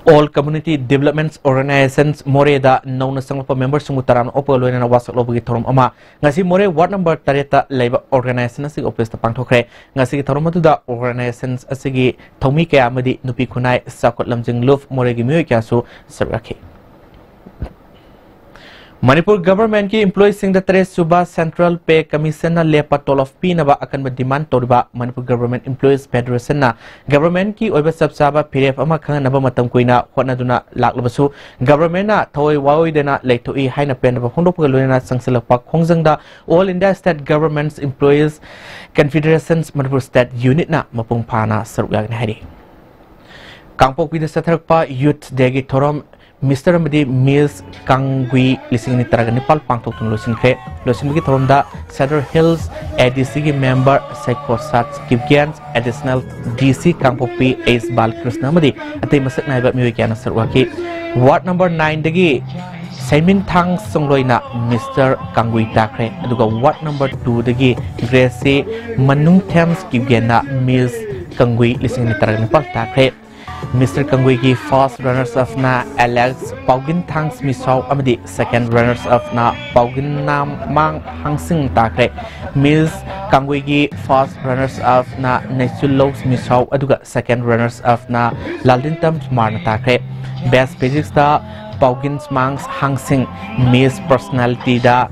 All Community Development Organizations ꯃꯣꯔꯦꯗ ꯅꯧꯅ ꯆꯪꯂꯛꯄ member ꯁꯤꯡꯕꯨ ꯇꯔꯥꯝꯅ ꯑꯣꯛꯄꯒ ꯂꯣꯏꯅꯅ ꯋꯥꯁꯛ ꯂꯧꯕꯒꯤ ꯊꯧꯔꯝ ꯑꯃ ꯉꯁꯤ ꯃꯣꯔꯦ ward number ꯇꯔꯦꯠꯇ ꯂꯩꯕ organization ꯑꯁꯤꯒꯤ office ꯇ ꯄꯥꯡꯊꯣꯛꯈ꯭ꯔꯦ꯫ ꯉꯁꯤꯒꯤ ꯊꯧꯔꯝ ꯑꯗꯨꯗ organizations ꯑꯁꯤꯒꯤ ꯊꯧꯃꯤ ꯀꯌꯥ ꯑꯃꯗꯤ ꯅꯨꯄꯤ ꯈꯨꯟꯅꯥꯏ, ꯆꯥꯎꯈꯠ ꯂꯝꯖꯤꯡ ꯂꯨꯞ ꯃꯣꯔꯦꯒꯤ ꯃꯤꯑꯣꯏ ꯀꯌꯥꯁꯨ ꯁꯔꯨꯛ ꯌꯥꯈꯤ꯫ ꯃꯅꯤꯄꯨꯔ government ꯀꯤ employee ꯁꯤꯡꯗ ꯇꯔꯦꯠ ꯁꯨꯕ Central Pay Commission ꯅ ꯂꯦꯞꯄ ꯇꯣꯂꯣꯞ ꯄꯤꯅꯕ ꯑꯀꯟꯕ demand ꯇꯧꯔꯤꯕ ꯃꯅꯤꯄꯨꯔ Government Employees Federation ꯅ government ꯀꯤ ꯑꯣꯏꯕ ꯆꯞ ꯆꯥꯕ ꯐꯤꯔꯦꯞ ꯑꯃ ꯈꯪꯍꯟꯅꯕ ꯃꯇꯝ ꯀꯨꯏꯅ ꯍꯣꯠꯅꯗꯨꯅ ꯂꯥꯛꯂꯕꯁꯨ, government ꯅ ꯊꯋꯥꯏ ꯋꯥꯑꯣꯏꯗꯅ ꯂꯩꯊꯣꯛꯏ ꯍꯥꯏꯅ ꯄꯦꯟꯗꯕ ꯐꯣꯡꯗꯣꯛꯄꯒ ꯂꯣꯏꯅꯅ ꯆꯪꯁꯤꯜꯂꯛꯄ ꯈꯣꯡꯖꯪꯗ All India State Governments Employees Confederations Manipur State Unit ꯅ ꯃꯄꯨꯡ ꯐꯥꯅ ꯁꯔꯨꯛ ꯌꯥꯒꯅꯤ ꯍꯥꯏꯔꯤ꯫ ꯀꯥꯡꯄꯣꯛꯄꯤꯗ ꯆꯠꯊꯔꯛꯄ Youth Day ꯒꯤ ꯊꯧꯔꯝ ꯃꯤꯁꯇꯔ ꯑꯃꯗꯤ ꯃꯤꯁ ꯀꯥꯡꯒꯨꯏ ꯂꯤꯁꯤꯡ ꯑꯅꯤ ꯇꯔꯥꯒ ꯅꯤꯄꯥꯜ ꯄꯥꯡꯊꯣꯛꯇꯨꯅ ꯂꯣꯏꯁꯤꯟꯈ꯭ꯔꯦ꯫ ꯂꯣꯏꯁꯤꯟꯕꯒꯤ ꯊꯧꯔꯝꯗ ꯁꯦꯗꯔ ꯍꯤꯜꯁ ꯑꯦ ꯗꯤ ꯁꯤꯒꯤ ꯃꯦꯝꯕꯔ ꯁꯩꯀꯣꯁꯥꯠ ꯀꯤꯞꯒꯦꯟ, ꯑꯦꯗꯤꯁꯅꯦꯜ ꯗꯤ ꯁꯤ ꯀꯥꯡꯄꯣꯛꯄꯤ ꯑꯦꯁ ꯕꯥꯂꯀ꯭ꯔꯤꯁꯅ ꯑꯃꯗꯤ ꯑꯇꯩ ꯃꯁꯛ ꯅꯥꯏꯕ ꯃꯤꯑꯣꯏ ꯀꯌꯥꯅ ꯁꯔꯨꯛ ꯌꯥꯈꯤ꯫ ꯋꯥꯔꯗ ꯅꯝꯕꯔ ꯅꯥꯏꯟꯗꯒꯤ ꯁꯩꯃꯤꯟꯊꯥꯡ ꯆꯪꯂꯣꯏꯅ ꯃꯤꯁꯇꯔ ꯀꯥꯡꯒꯨꯏ ꯇꯥꯈ꯭ꯔꯦ꯫ ꯑꯗꯨꯒ ꯋꯥꯔꯗ ꯅꯝꯕꯔ ꯇꯨꯗꯒꯤ ꯒ꯭ꯔꯦꯁꯤ ꯃꯅꯨꯡꯊꯦꯝꯁ ꯀꯤꯞꯒꯦꯟꯅ ꯃꯤꯁ ꯀꯥꯡꯒꯨꯏ ꯂꯤꯁꯤꯡ ꯑꯅꯤ ꯇꯔꯥꯅꯤꯄꯥꯜ ꯇꯥꯈ꯭ꯔꯦ꯫ ꯃꯤꯁꯇꯔ ꯀꯥꯡꯒꯨꯏꯒꯤ ꯐꯥꯔꯁ ꯔꯅꯔꯁ ꯑꯞꯅ ꯑꯦꯂꯦꯛꯁ ꯄꯥꯎꯒꯤꯟꯊꯥꯡꯁ ꯃꯤꯁꯥꯎ ꯑꯃꯗꯤ ꯁꯦꯀꯦꯟ ꯔꯅꯔꯁ ꯑꯞꯅ ꯄꯥꯎꯒꯤꯟꯅꯥꯃꯥꯡ ꯍꯥꯡꯁꯤꯡ ꯇꯥꯈ꯭ꯔꯦ꯫ ꯃꯤꯁ ꯀꯥꯡꯒꯨꯏꯒꯤ ꯐꯥꯔꯁ ꯔꯅꯔꯁ ꯑꯞꯅ ꯅꯩꯆꯨꯜꯂꯧ ꯃꯤꯁꯥꯎ ꯑꯗꯨꯒ ꯁꯦꯀꯦꯟ ꯔꯅꯔꯁ ꯑꯞꯅ ꯂꯥꯜꯗꯤꯟꯇꯝ ꯁꯨꯃꯥꯔꯅ ꯇꯥꯈ꯭ꯔꯦ꯫ ꯕꯦꯁ ꯐꯤꯖꯤꯛꯁꯇ ꯄꯥꯎꯒꯤꯟꯁꯃꯥꯡ ꯍꯥꯡꯁꯤꯡ, ꯃꯤꯁ ꯄꯔꯁꯅꯦꯂꯤꯇꯤꯗ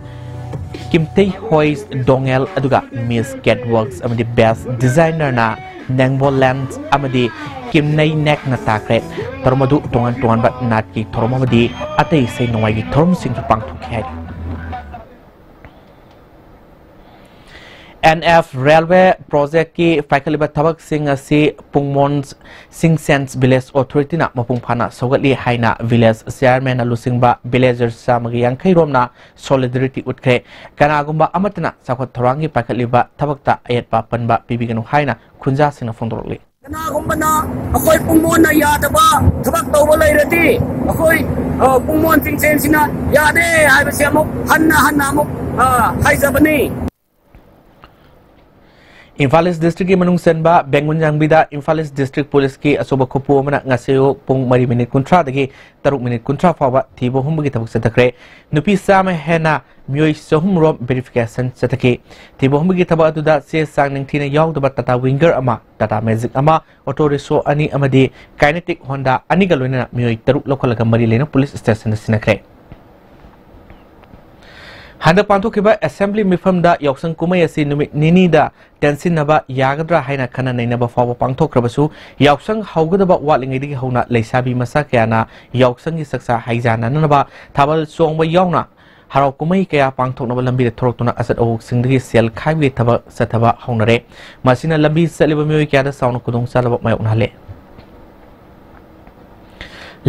ꯀꯤꯝꯇꯩ ꯍꯣꯏꯁ ꯗꯣꯉꯦꯜ ꯑꯗꯨꯒ ꯃꯤꯁ ꯀꯦꯠꯋꯥꯛꯁ ꯑꯃꯗꯤ ꯕꯦꯁ ꯗꯤꯖꯥꯏꯅꯔꯅ ꯅꯦꯡꯕꯣꯂꯦꯟꯁ ꯑꯃꯗꯤ ꯀꯤꯝꯅꯩ ꯅꯦꯛꯅ ꯇꯥꯈ꯭ꯔꯦ꯫ ꯊꯧꯔꯝ ꯑꯗꯨ ꯇꯣꯉꯥꯟ ꯇꯣꯉꯥꯟꯕ ꯅꯥꯠꯀꯤ ꯊꯧꯔꯝ ꯑꯃꯗꯤ ꯑꯇꯩ ꯏꯁꯩ ꯅꯣꯡꯃꯥꯏꯒꯤ ꯊꯧꯔꯝꯁꯤꯡꯁꯨ ꯄꯥꯡꯊꯣꯛꯈꯤ ꯍꯥꯏꯔꯤ꯫ ꯑꯦꯟ ꯑꯦꯐ ꯔꯦꯜꯋꯦ ꯄ꯭ꯔꯣꯖꯦꯛꯀꯤ ꯄꯥꯏꯈꯠꯂꯤꯕ ꯊꯕꯛꯁꯤꯡ ꯑꯁꯤ ꯄꯨꯡꯃꯣꯟ ꯁꯤꯡꯁꯦꯟꯁ ꯚꯤꯂꯦꯖ ꯑꯣꯊꯣꯔꯤꯇꯤꯅ ꯃꯄꯨꯡ ꯐꯥꯅ ꯁꯧꯒꯠꯂꯤ ꯍꯥꯏꯅ ꯚꯤꯂꯦꯖ ꯆꯤꯌꯥꯔꯃꯦꯟꯅ ꯂꯨꯆꯤꯡꯕ ꯚꯤꯂꯦꯖꯔ ꯆꯥꯝꯃꯒ ꯌꯥꯡꯈꯩ ꯔꯣꯝꯅ ꯁꯣꯂꯤꯗꯔꯤꯇꯤ ꯎꯠꯈ꯭ꯔꯦ꯫ ꯀꯅꯥꯒꯨꯝꯕ ꯑꯃꯠꯇꯅ ꯆꯥꯎꯈꯠ ꯊꯧꯔꯥꯡꯒꯤ ꯄꯥꯏꯈꯠꯂꯤꯕ ꯊꯕꯛꯇ ꯑꯌꯦꯠꯄ ꯑꯄꯟꯕ ꯄꯤꯕꯤꯒꯅꯨ ꯍꯥꯏꯅ ꯈꯨꯟꯖꯥꯁꯤꯡꯅ ꯐꯣꯡꯗꯣꯔꯛꯂꯤ꯫ ꯀꯅꯥꯒꯨꯝꯕꯅ ꯑꯩꯈꯣꯏ ꯄꯨꯡꯃꯣꯟꯅ ꯌꯥꯗꯕ ꯊꯕꯛ ꯇꯧꯕ ꯂꯩꯔꯗꯤ, ꯑꯩꯈꯣꯏ, ꯑ, ꯄꯨꯡꯃꯣꯟ ꯆꯤꯡꯁꯦꯟꯁꯤꯅ ꯌꯥꯗꯦ ꯍꯥꯏꯕꯁꯤ ꯑꯃꯨꯛ ꯍꯟꯅ ꯍꯟꯅ ꯑꯃꯨꯛ, ꯑ, ꯍꯥꯏꯖꯕꯅꯤ꯫ ꯏꯝꯐꯥꯜ ꯏꯁ ꯗꯤꯁꯇ꯭ꯔꯤꯛꯀꯤ ꯃꯅꯨꯡ ꯆꯟꯕ ꯕꯦꯡꯒꯨꯟꯖꯥꯡꯕꯤꯗ ꯏꯝꯐꯥꯜ ꯏꯁ ꯗꯤꯁꯇ꯭ꯔꯤꯛ ꯄꯨꯂꯤꯁꯀꯤ ꯑꯆꯧꯕ ꯈꯨꯄꯨ ꯑꯃꯅ ꯉꯁꯤ ꯑꯌꯨꯛ ꯄꯨꯡ ꯃꯔꯤ ꯃꯤꯅꯤꯠ ꯀꯨꯟꯊ꯭ꯔꯥꯗꯒꯤ ꯇꯔꯨꯛ ꯃꯤꯅꯤꯠ ꯀꯨꯟꯊ꯭ꯔꯥ ꯐꯥꯎꯕ ꯊꯤꯕ ꯍꯨꯝꯕꯒꯤ ꯊꯕꯛ ꯆꯠꯊꯈ꯭ꯔꯦ꯫ ꯅꯨꯄꯤ ꯆꯥꯝꯃ ꯍꯦꯟꯅ ꯃꯤꯑꯣꯏ ꯆꯍꯨꯝ ꯔꯣꯝ ꯚꯦꯔꯤꯐꯤꯀꯦꯁꯟ ꯆꯠꯊꯈꯤ꯫ ꯊꯤꯕ ꯍꯨꯝꯕꯒꯤ ꯊꯕꯛ ꯑꯗꯨꯗ ꯆꯦ ꯆꯥꯡ ꯅꯤꯡꯊꯤꯅ ꯌꯥꯎꯗꯕ ꯇꯥꯇꯥ ꯋꯤꯡꯒꯔ ꯑꯃ, ꯇꯥꯇꯥ ꯃꯦꯖꯤꯛ ꯑꯃ, ꯑꯣꯇꯣ ꯔꯤꯛꯁꯣ ꯑꯅꯤ ꯑꯃꯗꯤ ꯀꯥꯏꯅꯦꯇꯤꯛ ꯍꯣꯟꯗꯥ ꯑꯅꯤꯒ ꯂꯣꯏꯅꯅ ꯃꯤꯑꯣꯏ ꯇꯔꯨꯛ ꯂꯧꯈꯠꯂꯒ ꯃꯔꯤ ꯂꯩꯅ ꯄꯨꯂꯤꯁ ꯁ꯭ꯇꯦꯁꯟꯗ ꯁꯤꯟꯅꯈ꯭ꯔꯦ꯫ ꯍꯟꯗꯛ ꯄꯥꯡꯊꯣꯛꯈꯤꯕ ꯑꯦꯁꯦꯝꯕ꯭ꯂꯤ ꯃꯤꯐꯝꯗ ꯌꯥꯎꯁꯪ ꯀꯨꯝꯍꯩ ꯑꯁꯤ ꯅꯨꯃꯤꯠ ꯅꯤꯅꯤꯗ ꯇꯦꯟꯁꯤꯟꯅꯕ ꯌꯥꯒꯗ꯭ꯔꯥ ꯍꯥꯏꯅ ꯈꯟꯅ ꯅꯩꯅꯕ ꯐꯥꯎꯕ ꯄꯥꯡꯊꯣꯛꯈ꯭ꯔꯕꯁꯨ, ꯌꯥꯎꯁꯪ ꯍꯧꯒꯗꯕ ꯋꯥꯠꯂꯤꯉꯩꯗꯒꯤ ꯍꯧꯅ ꯂꯩꯁꯥꯕꯤ ꯃꯆꯥ ꯀꯌꯥꯅ ꯌꯥꯎꯁꯪꯒꯤ ꯆꯥꯛꯆꯥ ꯍꯩꯖꯥꯟꯅꯅꯕ ꯊꯥꯕꯜ ꯆꯣꯡꯕ ꯌꯥꯎꯅ ꯍꯔꯥꯎ ꯀꯨꯝꯍꯩ ꯀꯌꯥ ꯄꯥꯡꯊꯣꯛꯅꯕ ꯂꯝꯕꯤꯗ ꯊꯣꯔꯛꯇꯨꯅ ꯑꯆꯠ ꯑꯋꯣꯛꯁꯤꯡꯗꯒꯤ ꯁꯦꯜ ꯈꯥꯏꯕꯒꯤ ꯊꯕꯛ ꯆꯠꯊꯕ ꯍꯧꯅꯔꯦ꯫ ꯃꯁꯤꯅ ꯂꯝꯕꯤ ꯆꯠꯂꯤꯕ ꯃꯤꯑꯣꯏ ꯀꯌꯥꯗ ꯆꯥꯎꯅ ꯈꯨꯗꯣꯡꯆꯥꯗꯕ ꯃꯥꯌꯣꯛꯅꯍꯜꯂꯦ꯫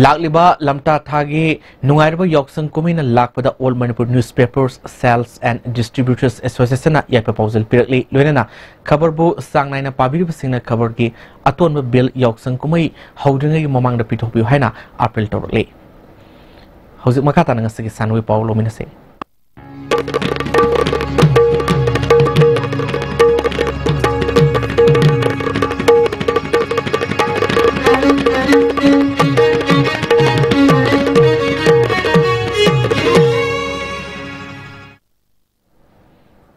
ꯂꯥꯛꯂꯤꯕ ꯂꯝꯇꯥ ꯊꯥꯒꯤ ꯅꯨꯡꯉꯥꯏꯔꯕ ꯌꯥꯎꯁꯪ ꯀꯨꯝꯍꯩꯅ ꯂꯥꯛꯄꯗ All Manipur Newspapers Sales and Distributors Association ꯅ ꯌꯥꯏꯐ ꯄꯥꯎꯖꯦꯜ ꯄꯤꯔꯛꯂꯤ꯫ ꯂꯣꯏꯅꯅ ꯈꯕꯔꯕꯨ ꯆꯥꯡ ꯅꯥꯏꯅ ꯄꯥꯕꯤꯔꯤꯕꯁꯤꯡꯅ ꯈꯕꯔꯒꯤ ꯑꯇꯣꯟꯕ ꯕꯤꯜ ꯌꯥꯎꯁꯪ ꯀꯨꯝꯍꯩ ꯍꯧꯗ꯭ꯔꯤꯉꯩꯒꯤ ꯃꯃꯥꯡꯗ ꯄꯤꯊꯣꯛꯄꯤꯌꯨ ꯍꯥꯏꯅ ꯑꯥꯄꯤꯜ ꯇꯧꯔꯛꯂꯤ꯫ ꯍꯧꯖꯤꯛ ꯃꯈꯥ ꯇꯥꯅ ꯉꯁꯤꯒꯤ ꯁꯥꯟꯅꯕꯒꯤ ꯄꯥꯎ ꯂꯧꯃꯤꯟꯅꯁꯤ꯫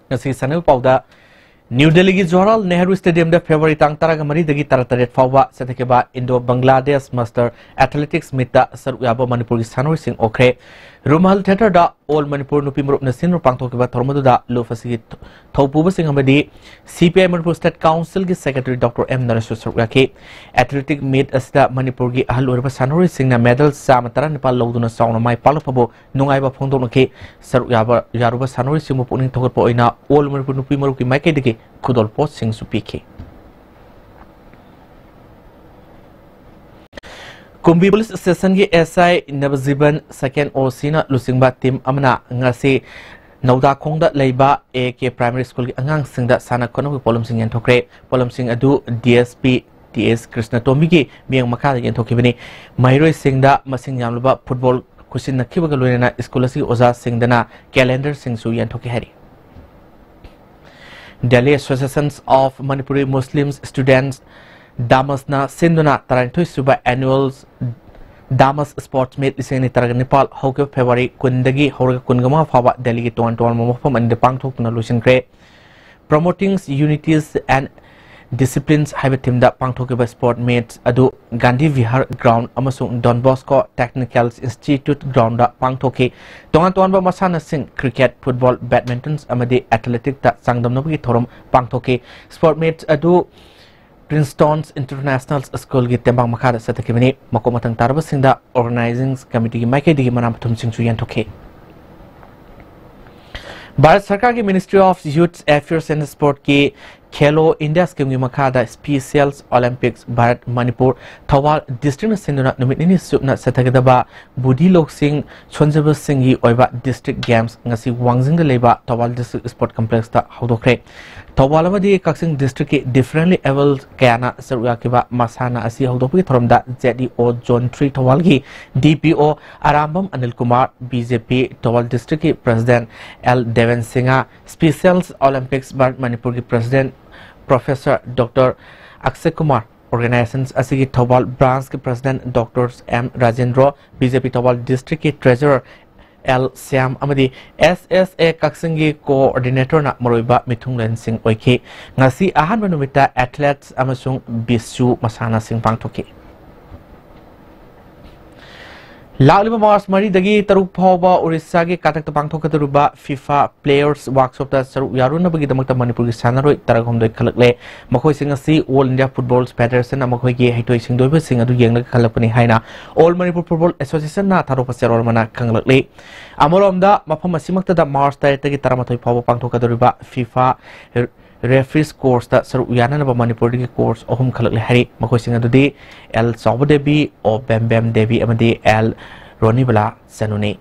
ꯉꯁꯤ ꯁꯥꯟꯅꯕ ꯄꯥꯎꯗ, ꯅ꯭ꯌꯨ ꯗꯦꯜꯂꯤꯒꯤ ꯖꯋꯥꯍꯔꯂꯥꯜ ꯅꯦꯍꯔꯨ ꯁ꯭ꯇꯦꯗꯤꯌꯝꯗ ꯐꯦꯕ꯭ꯔꯨꯋꯥꯔꯤ ꯇꯥꯡ ꯇꯔꯥꯒ ꯃꯔꯤꯗꯒꯤ ꯇꯔꯥꯇꯔꯦꯠ ꯐꯥꯎꯕ ꯆꯠꯊꯈꯤꯕ ꯏꯟꯗꯣ ꯕꯪꯒ꯭ꯂꯥꯗꯦꯁ ꯃꯥꯁꯇꯔ ꯑꯦꯊꯂꯦꯇꯤꯛꯁ ꯃꯤꯠꯇ ꯁꯔꯨꯛ ꯌꯥꯕ ꯃꯅꯤꯄꯨꯔꯒꯤ ꯁꯥꯟꯅꯔꯣꯏꯁꯤꯡ ꯑꯣꯛꯈ꯭ꯔꯦ꯫ ꯔꯨꯃꯥꯜ ꯊꯤꯌꯦꯇꯔꯗ ꯑꯣꯜ ꯃꯅꯤꯄꯨꯔ ꯅꯨꯄꯤ ꯃꯔꯨꯞꯅ ꯁꯤꯟꯗꯨꯅ ꯄꯥꯡꯊꯣꯛꯈꯤꯕ ꯊꯧꯔꯝ ꯑꯗꯨꯗ ꯂꯨꯞ ꯑꯁꯤꯒꯤ ꯊꯧꯄꯨꯕꯁꯤꯡ ꯑꯃꯗꯤ ꯁꯤ ꯄꯤ ꯑꯥꯏ ꯃꯅꯤꯄꯨꯔ ꯁ꯭ꯇꯦꯠ ꯀꯥꯎꯟꯁꯤꯜꯒꯤ ꯁꯦꯀ꯭ꯔꯦꯇꯔꯤ ꯗꯣꯛꯇꯔ ꯑꯦꯝ ꯅꯔꯦꯁꯁꯨ ꯁꯔꯨꯛ ꯌꯥꯈꯤ꯫ ꯑꯦꯊꯂꯦꯇꯤꯛ ꯃꯤꯠ ꯑꯁꯤꯗ ꯃꯅꯤꯄꯨꯔꯒꯤ ꯑꯍꯜ ꯑꯣꯏꯔꯕ ꯁꯥꯟꯅꯔꯣꯏꯁꯤꯡꯅ ꯃꯦꯗꯜ ꯆꯥꯝꯃ ꯇꯔꯥꯅꯤꯄꯥꯜ ꯂꯧꯗꯨꯅ ꯆꯥꯎꯅ ꯃꯥꯏ ꯄꯥꯛꯂꯛꯄꯕꯨ ꯅꯨꯡꯉꯥꯏꯕ ꯐꯣꯡꯗꯣꯛꯅꯈꯤ꯫ ꯁꯔꯨꯛ ꯌꯥꯕ, ꯌꯥꯔꯨꯕ ꯁꯥꯟꯅꯔꯣꯏꯁꯤꯡꯕꯨ ꯄꯨꯛꯅꯤꯡ ꯊꯧꯒꯠꯄ ꯑꯣꯏꯅ ꯑꯣꯜ ꯃꯅꯤꯄꯨꯔ ꯅꯨꯄꯤ ꯃꯔꯨꯞꯀꯤ ꯃꯥꯏꯀꯩꯗꯒꯤ ꯈꯨꯗꯣꯜꯄꯣꯠꯁꯤꯡꯁꯨ ꯄꯤꯈꯤ꯫ ꯀꯨꯝꯕꯤ ꯄꯨꯂꯤꯁ ꯁ꯭ꯇꯦꯁꯟꯒꯤ ꯑꯦꯁ ꯑꯥꯏ ꯅꯕꯖꯤꯕꯟ, ꯁꯦꯀꯦꯟ ꯑꯣ ꯁꯤꯅ ꯂꯨꯆꯤꯡꯕ ꯇꯤꯝ ꯑꯃꯅ ꯉꯁꯤ ꯅꯧꯗꯥꯈꯣꯡꯗ ꯂꯩꯕ ꯑꯦ ꯀꯦ ꯄ꯭ꯔꯥꯏꯃꯥꯔꯤ ꯁ꯭ꯀꯨꯜꯒꯤ ꯑꯉꯥꯡꯁꯤꯡꯗ ꯁꯥꯟꯅ ꯈꯣꯠꯅꯕꯒꯤ ꯄꯣꯠꯂꯝꯁꯤꯡ ꯌꯦꯟꯊꯣꯛꯈ꯭ꯔꯦ꯫ ꯄꯣꯠꯂꯝꯁꯤꯡ ꯑꯗꯨ ꯗꯤ ꯑꯦꯁ ꯄꯤ ꯇꯤ ꯑꯦꯁ ꯀ꯭ꯔꯤꯁꯅꯇꯣꯝꯕꯤꯒꯤ ꯃꯤꯠꯌꯦꯡ ꯃꯈꯥꯗ ꯌꯦꯟꯊꯣꯛꯈꯤꯕꯅꯤ꯫ ꯃꯍꯩꯔꯣꯏꯁꯤꯡꯗ ꯃꯁꯤꯡ ꯌꯥꯝꯂꯕ ꯐꯨꯠꯕꯣꯜ ꯈꯨꯠꯁꯤꯟꯅꯈꯤꯕꯒ ꯂꯣꯏꯅꯅ ꯁ꯭ꯀꯨꯜ ꯑꯁꯤꯒꯤ ꯑꯣꯖꯥꯁꯤꯡꯗꯅ ꯀꯦꯂꯦꯟꯗꯔꯁꯤꯡꯁꯨ ꯌꯦꯟꯊꯣꯛꯈꯤ ꯍꯥꯏꯔꯤ꯫ Delhi Associations of Manipuri Muslim Students, ꯗꯥꯃꯁꯅ ꯁꯤꯟꯗꯨꯅ ꯇꯔꯥꯅꯤꯊꯣꯏ ꯁꯨꯕ ꯑꯦꯅꯨꯋꯦꯜ ꯗꯥꯃꯁ ꯁ꯭ꯄꯣꯔꯠꯁ ꯃꯤꯠ ꯂꯤꯁꯤꯡ ꯑꯅꯤ ꯇꯔꯥꯅꯤꯄꯥꯜ ꯍꯧꯈꯤꯕ ꯐꯦꯕ꯭ꯔꯨꯋꯥꯔꯤ ꯀꯨꯟꯗꯒꯤ ꯍꯧꯔꯒ ꯀꯨꯟꯃꯉꯥ ꯐꯥꯎꯕ ꯗꯦꯜꯂꯤꯒꯤ ꯇꯣꯉꯥꯟ ꯇꯣꯉꯥꯟꯕ ꯃꯐꯝ ꯑꯅꯤꯗ ꯄꯥꯡꯊꯣꯛꯇꯨꯅ ꯂꯣꯏꯁꯤꯟꯈ꯭ꯔꯦ꯫ Promoting Unities and Disciplines ꯍꯥꯏꯕ ꯊꯤꯝꯗ ꯄꯥꯡꯊꯣꯛꯈꯤꯕ ꯁ꯭ꯄꯣꯔꯠ ꯃꯤꯠꯁ ꯑꯗꯨ ꯒꯥꯟꯙꯤ ꯚꯤꯍꯥꯔ ꯒ꯭ꯔꯥꯎꯟ ꯑꯃꯁꯨꯡ ꯗꯣꯟ ꯕꯣꯁꯀꯣ ꯇꯦꯛꯅꯤꯀꯦꯜ ꯏꯟꯁꯇꯤꯇ꯭ꯌꯨꯠ ꯒ꯭ꯔꯥꯎꯟꯗ ꯄꯥꯡꯊꯣꯛꯈꯤ꯫ ꯇꯣꯉꯥꯟ ꯇꯣꯉꯥꯟꯕ ꯃꯁꯥꯟꯅꯁꯤꯡ ꯀ꯭ꯔꯤꯀꯦꯠ, ꯐꯨꯠꯕꯣꯜ, ꯕꯦꯗꯃꯤꯟꯇꯟ ꯑꯃꯗꯤ ꯑꯦꯊꯂꯦꯇꯤꯛꯇ ꯆꯥꯡꯗꯝꯅꯕꯒꯤ ꯊꯧꯔꯝ ꯄꯥꯡꯊꯣꯛꯈꯤ꯫ ꯁ꯭ꯄꯣꯔꯠ ꯃꯤꯠꯁ ꯑꯗꯨ ꯄ꯭ꯔꯤꯟꯁꯇꯣꯟ ꯏꯟꯇꯔꯅꯦꯁꯅꯦꯜ ꯁ꯭ꯀꯨꯜꯒꯤ ꯇꯦꯡꯕꯥꯡ ꯃꯈꯥꯗ ꯆꯠꯊꯈꯤꯕꯅꯤ꯫ ꯃꯀꯣꯛ ꯃꯊꯪ ꯇꯥꯔꯕꯁꯤꯡꯗ ꯑꯣꯔꯒꯅꯥꯏꯖꯤꯡ ꯀꯃꯤꯇꯤꯒꯤ ꯃꯥꯏꯀꯩꯗꯒꯤ ꯃꯅꯥ ꯃꯊꯨꯝꯁꯤꯡꯁꯨ ꯌꯦꯟꯊꯣꯛꯈꯤ꯫ ꯚꯥꯔꯠ ꯁꯔꯀꯥꯔꯒꯤ Ministry of Youth Affairs and Sportꯀꯤ ꯈꯦꯂꯣ ꯏꯟꯗꯤꯌꯥ ꯁ꯭ꯀꯤꯝꯒꯤ ꯃꯈꯥꯗ ꯁ꯭ꯄꯤꯁꯦꯜꯁ ꯑꯣꯂꯦꯝꯄꯤꯛꯁ ꯚꯥꯔꯠ ꯃꯅꯤꯄꯨꯔ ꯊꯧꯕꯥꯜ ꯗꯤꯁꯇ꯭ꯔꯤꯛꯅ ꯁꯤꯟꯗꯨꯅ ꯅꯨꯃꯤꯠ ꯅꯤꯅꯤ ꯆꯨꯞꯅ ꯆꯠꯊꯒꯗꯕ ꯕꯨꯙꯤ ꯂꯧꯁꯤꯡ ꯁꯣꯟꯖꯕꯁꯤꯡꯒꯤ ꯑꯣꯏꯕ ꯗꯤꯁꯇ꯭ꯔꯤꯛ ꯒꯦꯝꯁ ꯉꯁꯤ ꯋꯥꯡꯖꯤꯡꯗ ꯂꯩꯕ ꯊꯧꯕꯥꯜ ꯗꯤꯁꯇ꯭ꯔꯤꯛ ꯁ꯭ꯄꯣꯔꯠ ꯀꯝꯄ꯭ꯂꯦꯛꯁꯇ ꯍꯧꯗꯣꯛꯈ꯭ꯔꯦ꯫ ꯊꯧꯕꯥꯜ ꯑꯃꯗꯤ ꯀꯛꯆꯤꯡ ꯗꯤꯁꯇ꯭ꯔꯤꯛꯀꯤ ꯗꯤꯐꯔꯦꯟꯂꯤ ꯑꯦꯕꯜ ꯀꯌꯥꯅ ꯁꯔꯨꯛ ꯌꯥꯈꯤꯕ ꯃꯁꯥꯟꯅ ꯑꯁꯤ ꯍꯧꯗꯣꯛꯄꯒꯤ ꯊꯧꯔꯝꯗ Z E O zone three ꯊꯧꯕꯥꯜꯒꯤ ꯗꯤ ꯄꯤ ꯑꯣ ꯑꯔꯥꯝꯕꯝ Anil Kumar, B J P Thoubal ꯗꯤꯁꯇ꯭ꯔꯤꯛꯀꯤ president L Deben Singh, special Olympics Bharat ꯃꯅꯤꯄꯨꯔꯒꯤ president professor doctor Akshay Kumar, organisation ꯑꯁꯤꯒꯤ ꯊꯧꯕꯥꯜ ꯕ꯭ꯔꯥꯟꯁꯀꯤ president doctor M Rajendro, B J P Thoubal ꯗꯤꯁꯇ꯭ꯔꯤꯛꯀꯤ ꯇ꯭ꯔꯦꯖꯔꯔ ꯑꯦꯜ ꯁ꯭ꯌꯥꯝ ꯑꯃꯗꯤ ꯑꯦꯁ ꯑꯦꯁ ꯑꯦ ꯀꯛꯆꯤꯡꯒꯤ ꯀꯣꯑꯣꯔꯗꯤꯅꯦꯇꯔꯅ ꯃꯔꯨꯑꯣꯏꯕ ꯃꯤꯊꯨꯡꯂꯦꯟꯁꯤꯡ ꯑꯣꯏꯈꯤ꯫ ꯉꯁꯤ ꯑꯍꯥꯟꯕ ꯅꯨꯃꯤꯠꯇ ꯑꯦꯊꯂꯦꯠꯁ ꯑꯃꯁꯨꯡ ꯕꯤꯁꯨ ꯃꯁꯥꯟꯅꯁꯤꯡ ꯄꯥꯡꯊꯣꯛꯈꯤ꯫ ꯂꯥꯛꯂꯤꯕ ꯃꯥꯔꯆ ꯃꯔꯤꯗꯒꯤ ꯇꯔꯨꯛ ꯐꯥꯎꯕ ꯑꯣꯔꯤꯁꯥꯒꯤ ꯀꯥꯇꯛꯇ ꯄꯥꯡꯊꯣꯛꯀꯗꯧꯔꯤꯕ ꯐꯤꯐꯥ ꯄ꯭ꯂꯦꯌꯔꯁ ꯋꯥꯔꯛꯁꯣꯞꯇ ꯁꯔꯨꯛ ꯌꯥꯔꯨꯅꯕꯒꯤꯗꯃꯛꯇ ꯃꯅꯤꯄꯨꯔꯒꯤ ꯁꯥꯟꯅꯔꯣꯏ ꯇꯔꯥꯍꯨꯝꯗꯣꯏ ꯈꯜꯂꯛꯂꯦ꯫ ꯃꯈꯣꯏꯁꯤꯡ ꯑꯁꯤ ꯑꯣꯜ ꯏꯟꯗꯤꯌꯥ ꯐꯨꯠꯕꯣꯜ ꯐꯦꯗꯔꯦꯁꯟꯅ ꯃꯈꯣꯏꯒꯤ ꯍꯩꯊꯣꯏ ꯁꯤꯡꯊꯣꯏꯕꯁꯤꯡ ꯑꯗꯨ ꯌꯦꯡꯂꯒ ꯈꯜꯂꯛꯄꯅꯤ ꯍꯥꯏꯅ ꯑꯣꯜ ꯃꯅꯤꯄꯨꯔ ꯐꯨꯠꯕꯣꯜ ꯑꯦꯁꯣꯁꯤꯌꯦꯁꯟꯅ ꯊꯥꯗꯣꯛꯄ ꯆꯦꯔꯣꯜ ꯑꯃꯅ ꯈꯪꯂꯛꯂꯤ꯫ ꯑꯃꯔꯣꯝꯗ, ꯃꯐꯝ ꯑꯁꯤꯃꯛꯇꯗ ꯃꯥꯔꯆ ꯇꯔꯦꯠꯇꯒꯤ ꯇꯔꯥꯃꯥꯊꯣꯏ ꯐꯥꯎꯕ ꯄꯥꯡꯊꯣꯛꯀꯗꯧꯔꯤꯕ ꯐꯤꯐꯥ ꯔꯦꯐ꯭ꯔꯤꯁ ꯀꯣꯔꯁꯇ ꯁꯔꯨꯛ ꯌꯥꯅꯅꯕ ꯃꯅꯤꯄꯨꯔꯗꯒꯤ ꯀꯣꯔꯁ ꯑꯍꯨꯝ ꯈꯜꯂꯛꯂꯦ ꯍꯥꯏꯔꯤ꯫ ꯃꯈꯣꯏꯁꯤꯡ ꯑꯗꯨꯗꯤ ꯑꯦꯜ ꯆꯥꯎꯕ ꯗꯦꯕꯤ, ꯑꯣ ꯕꯦꯝꯕꯦꯝ ꯗꯦꯕꯤ ꯑꯃꯗꯤ ꯑꯦꯜ ꯔꯣꯅꯤꯕꯂꯥ ꯆꯅꯨꯅꯤ꯫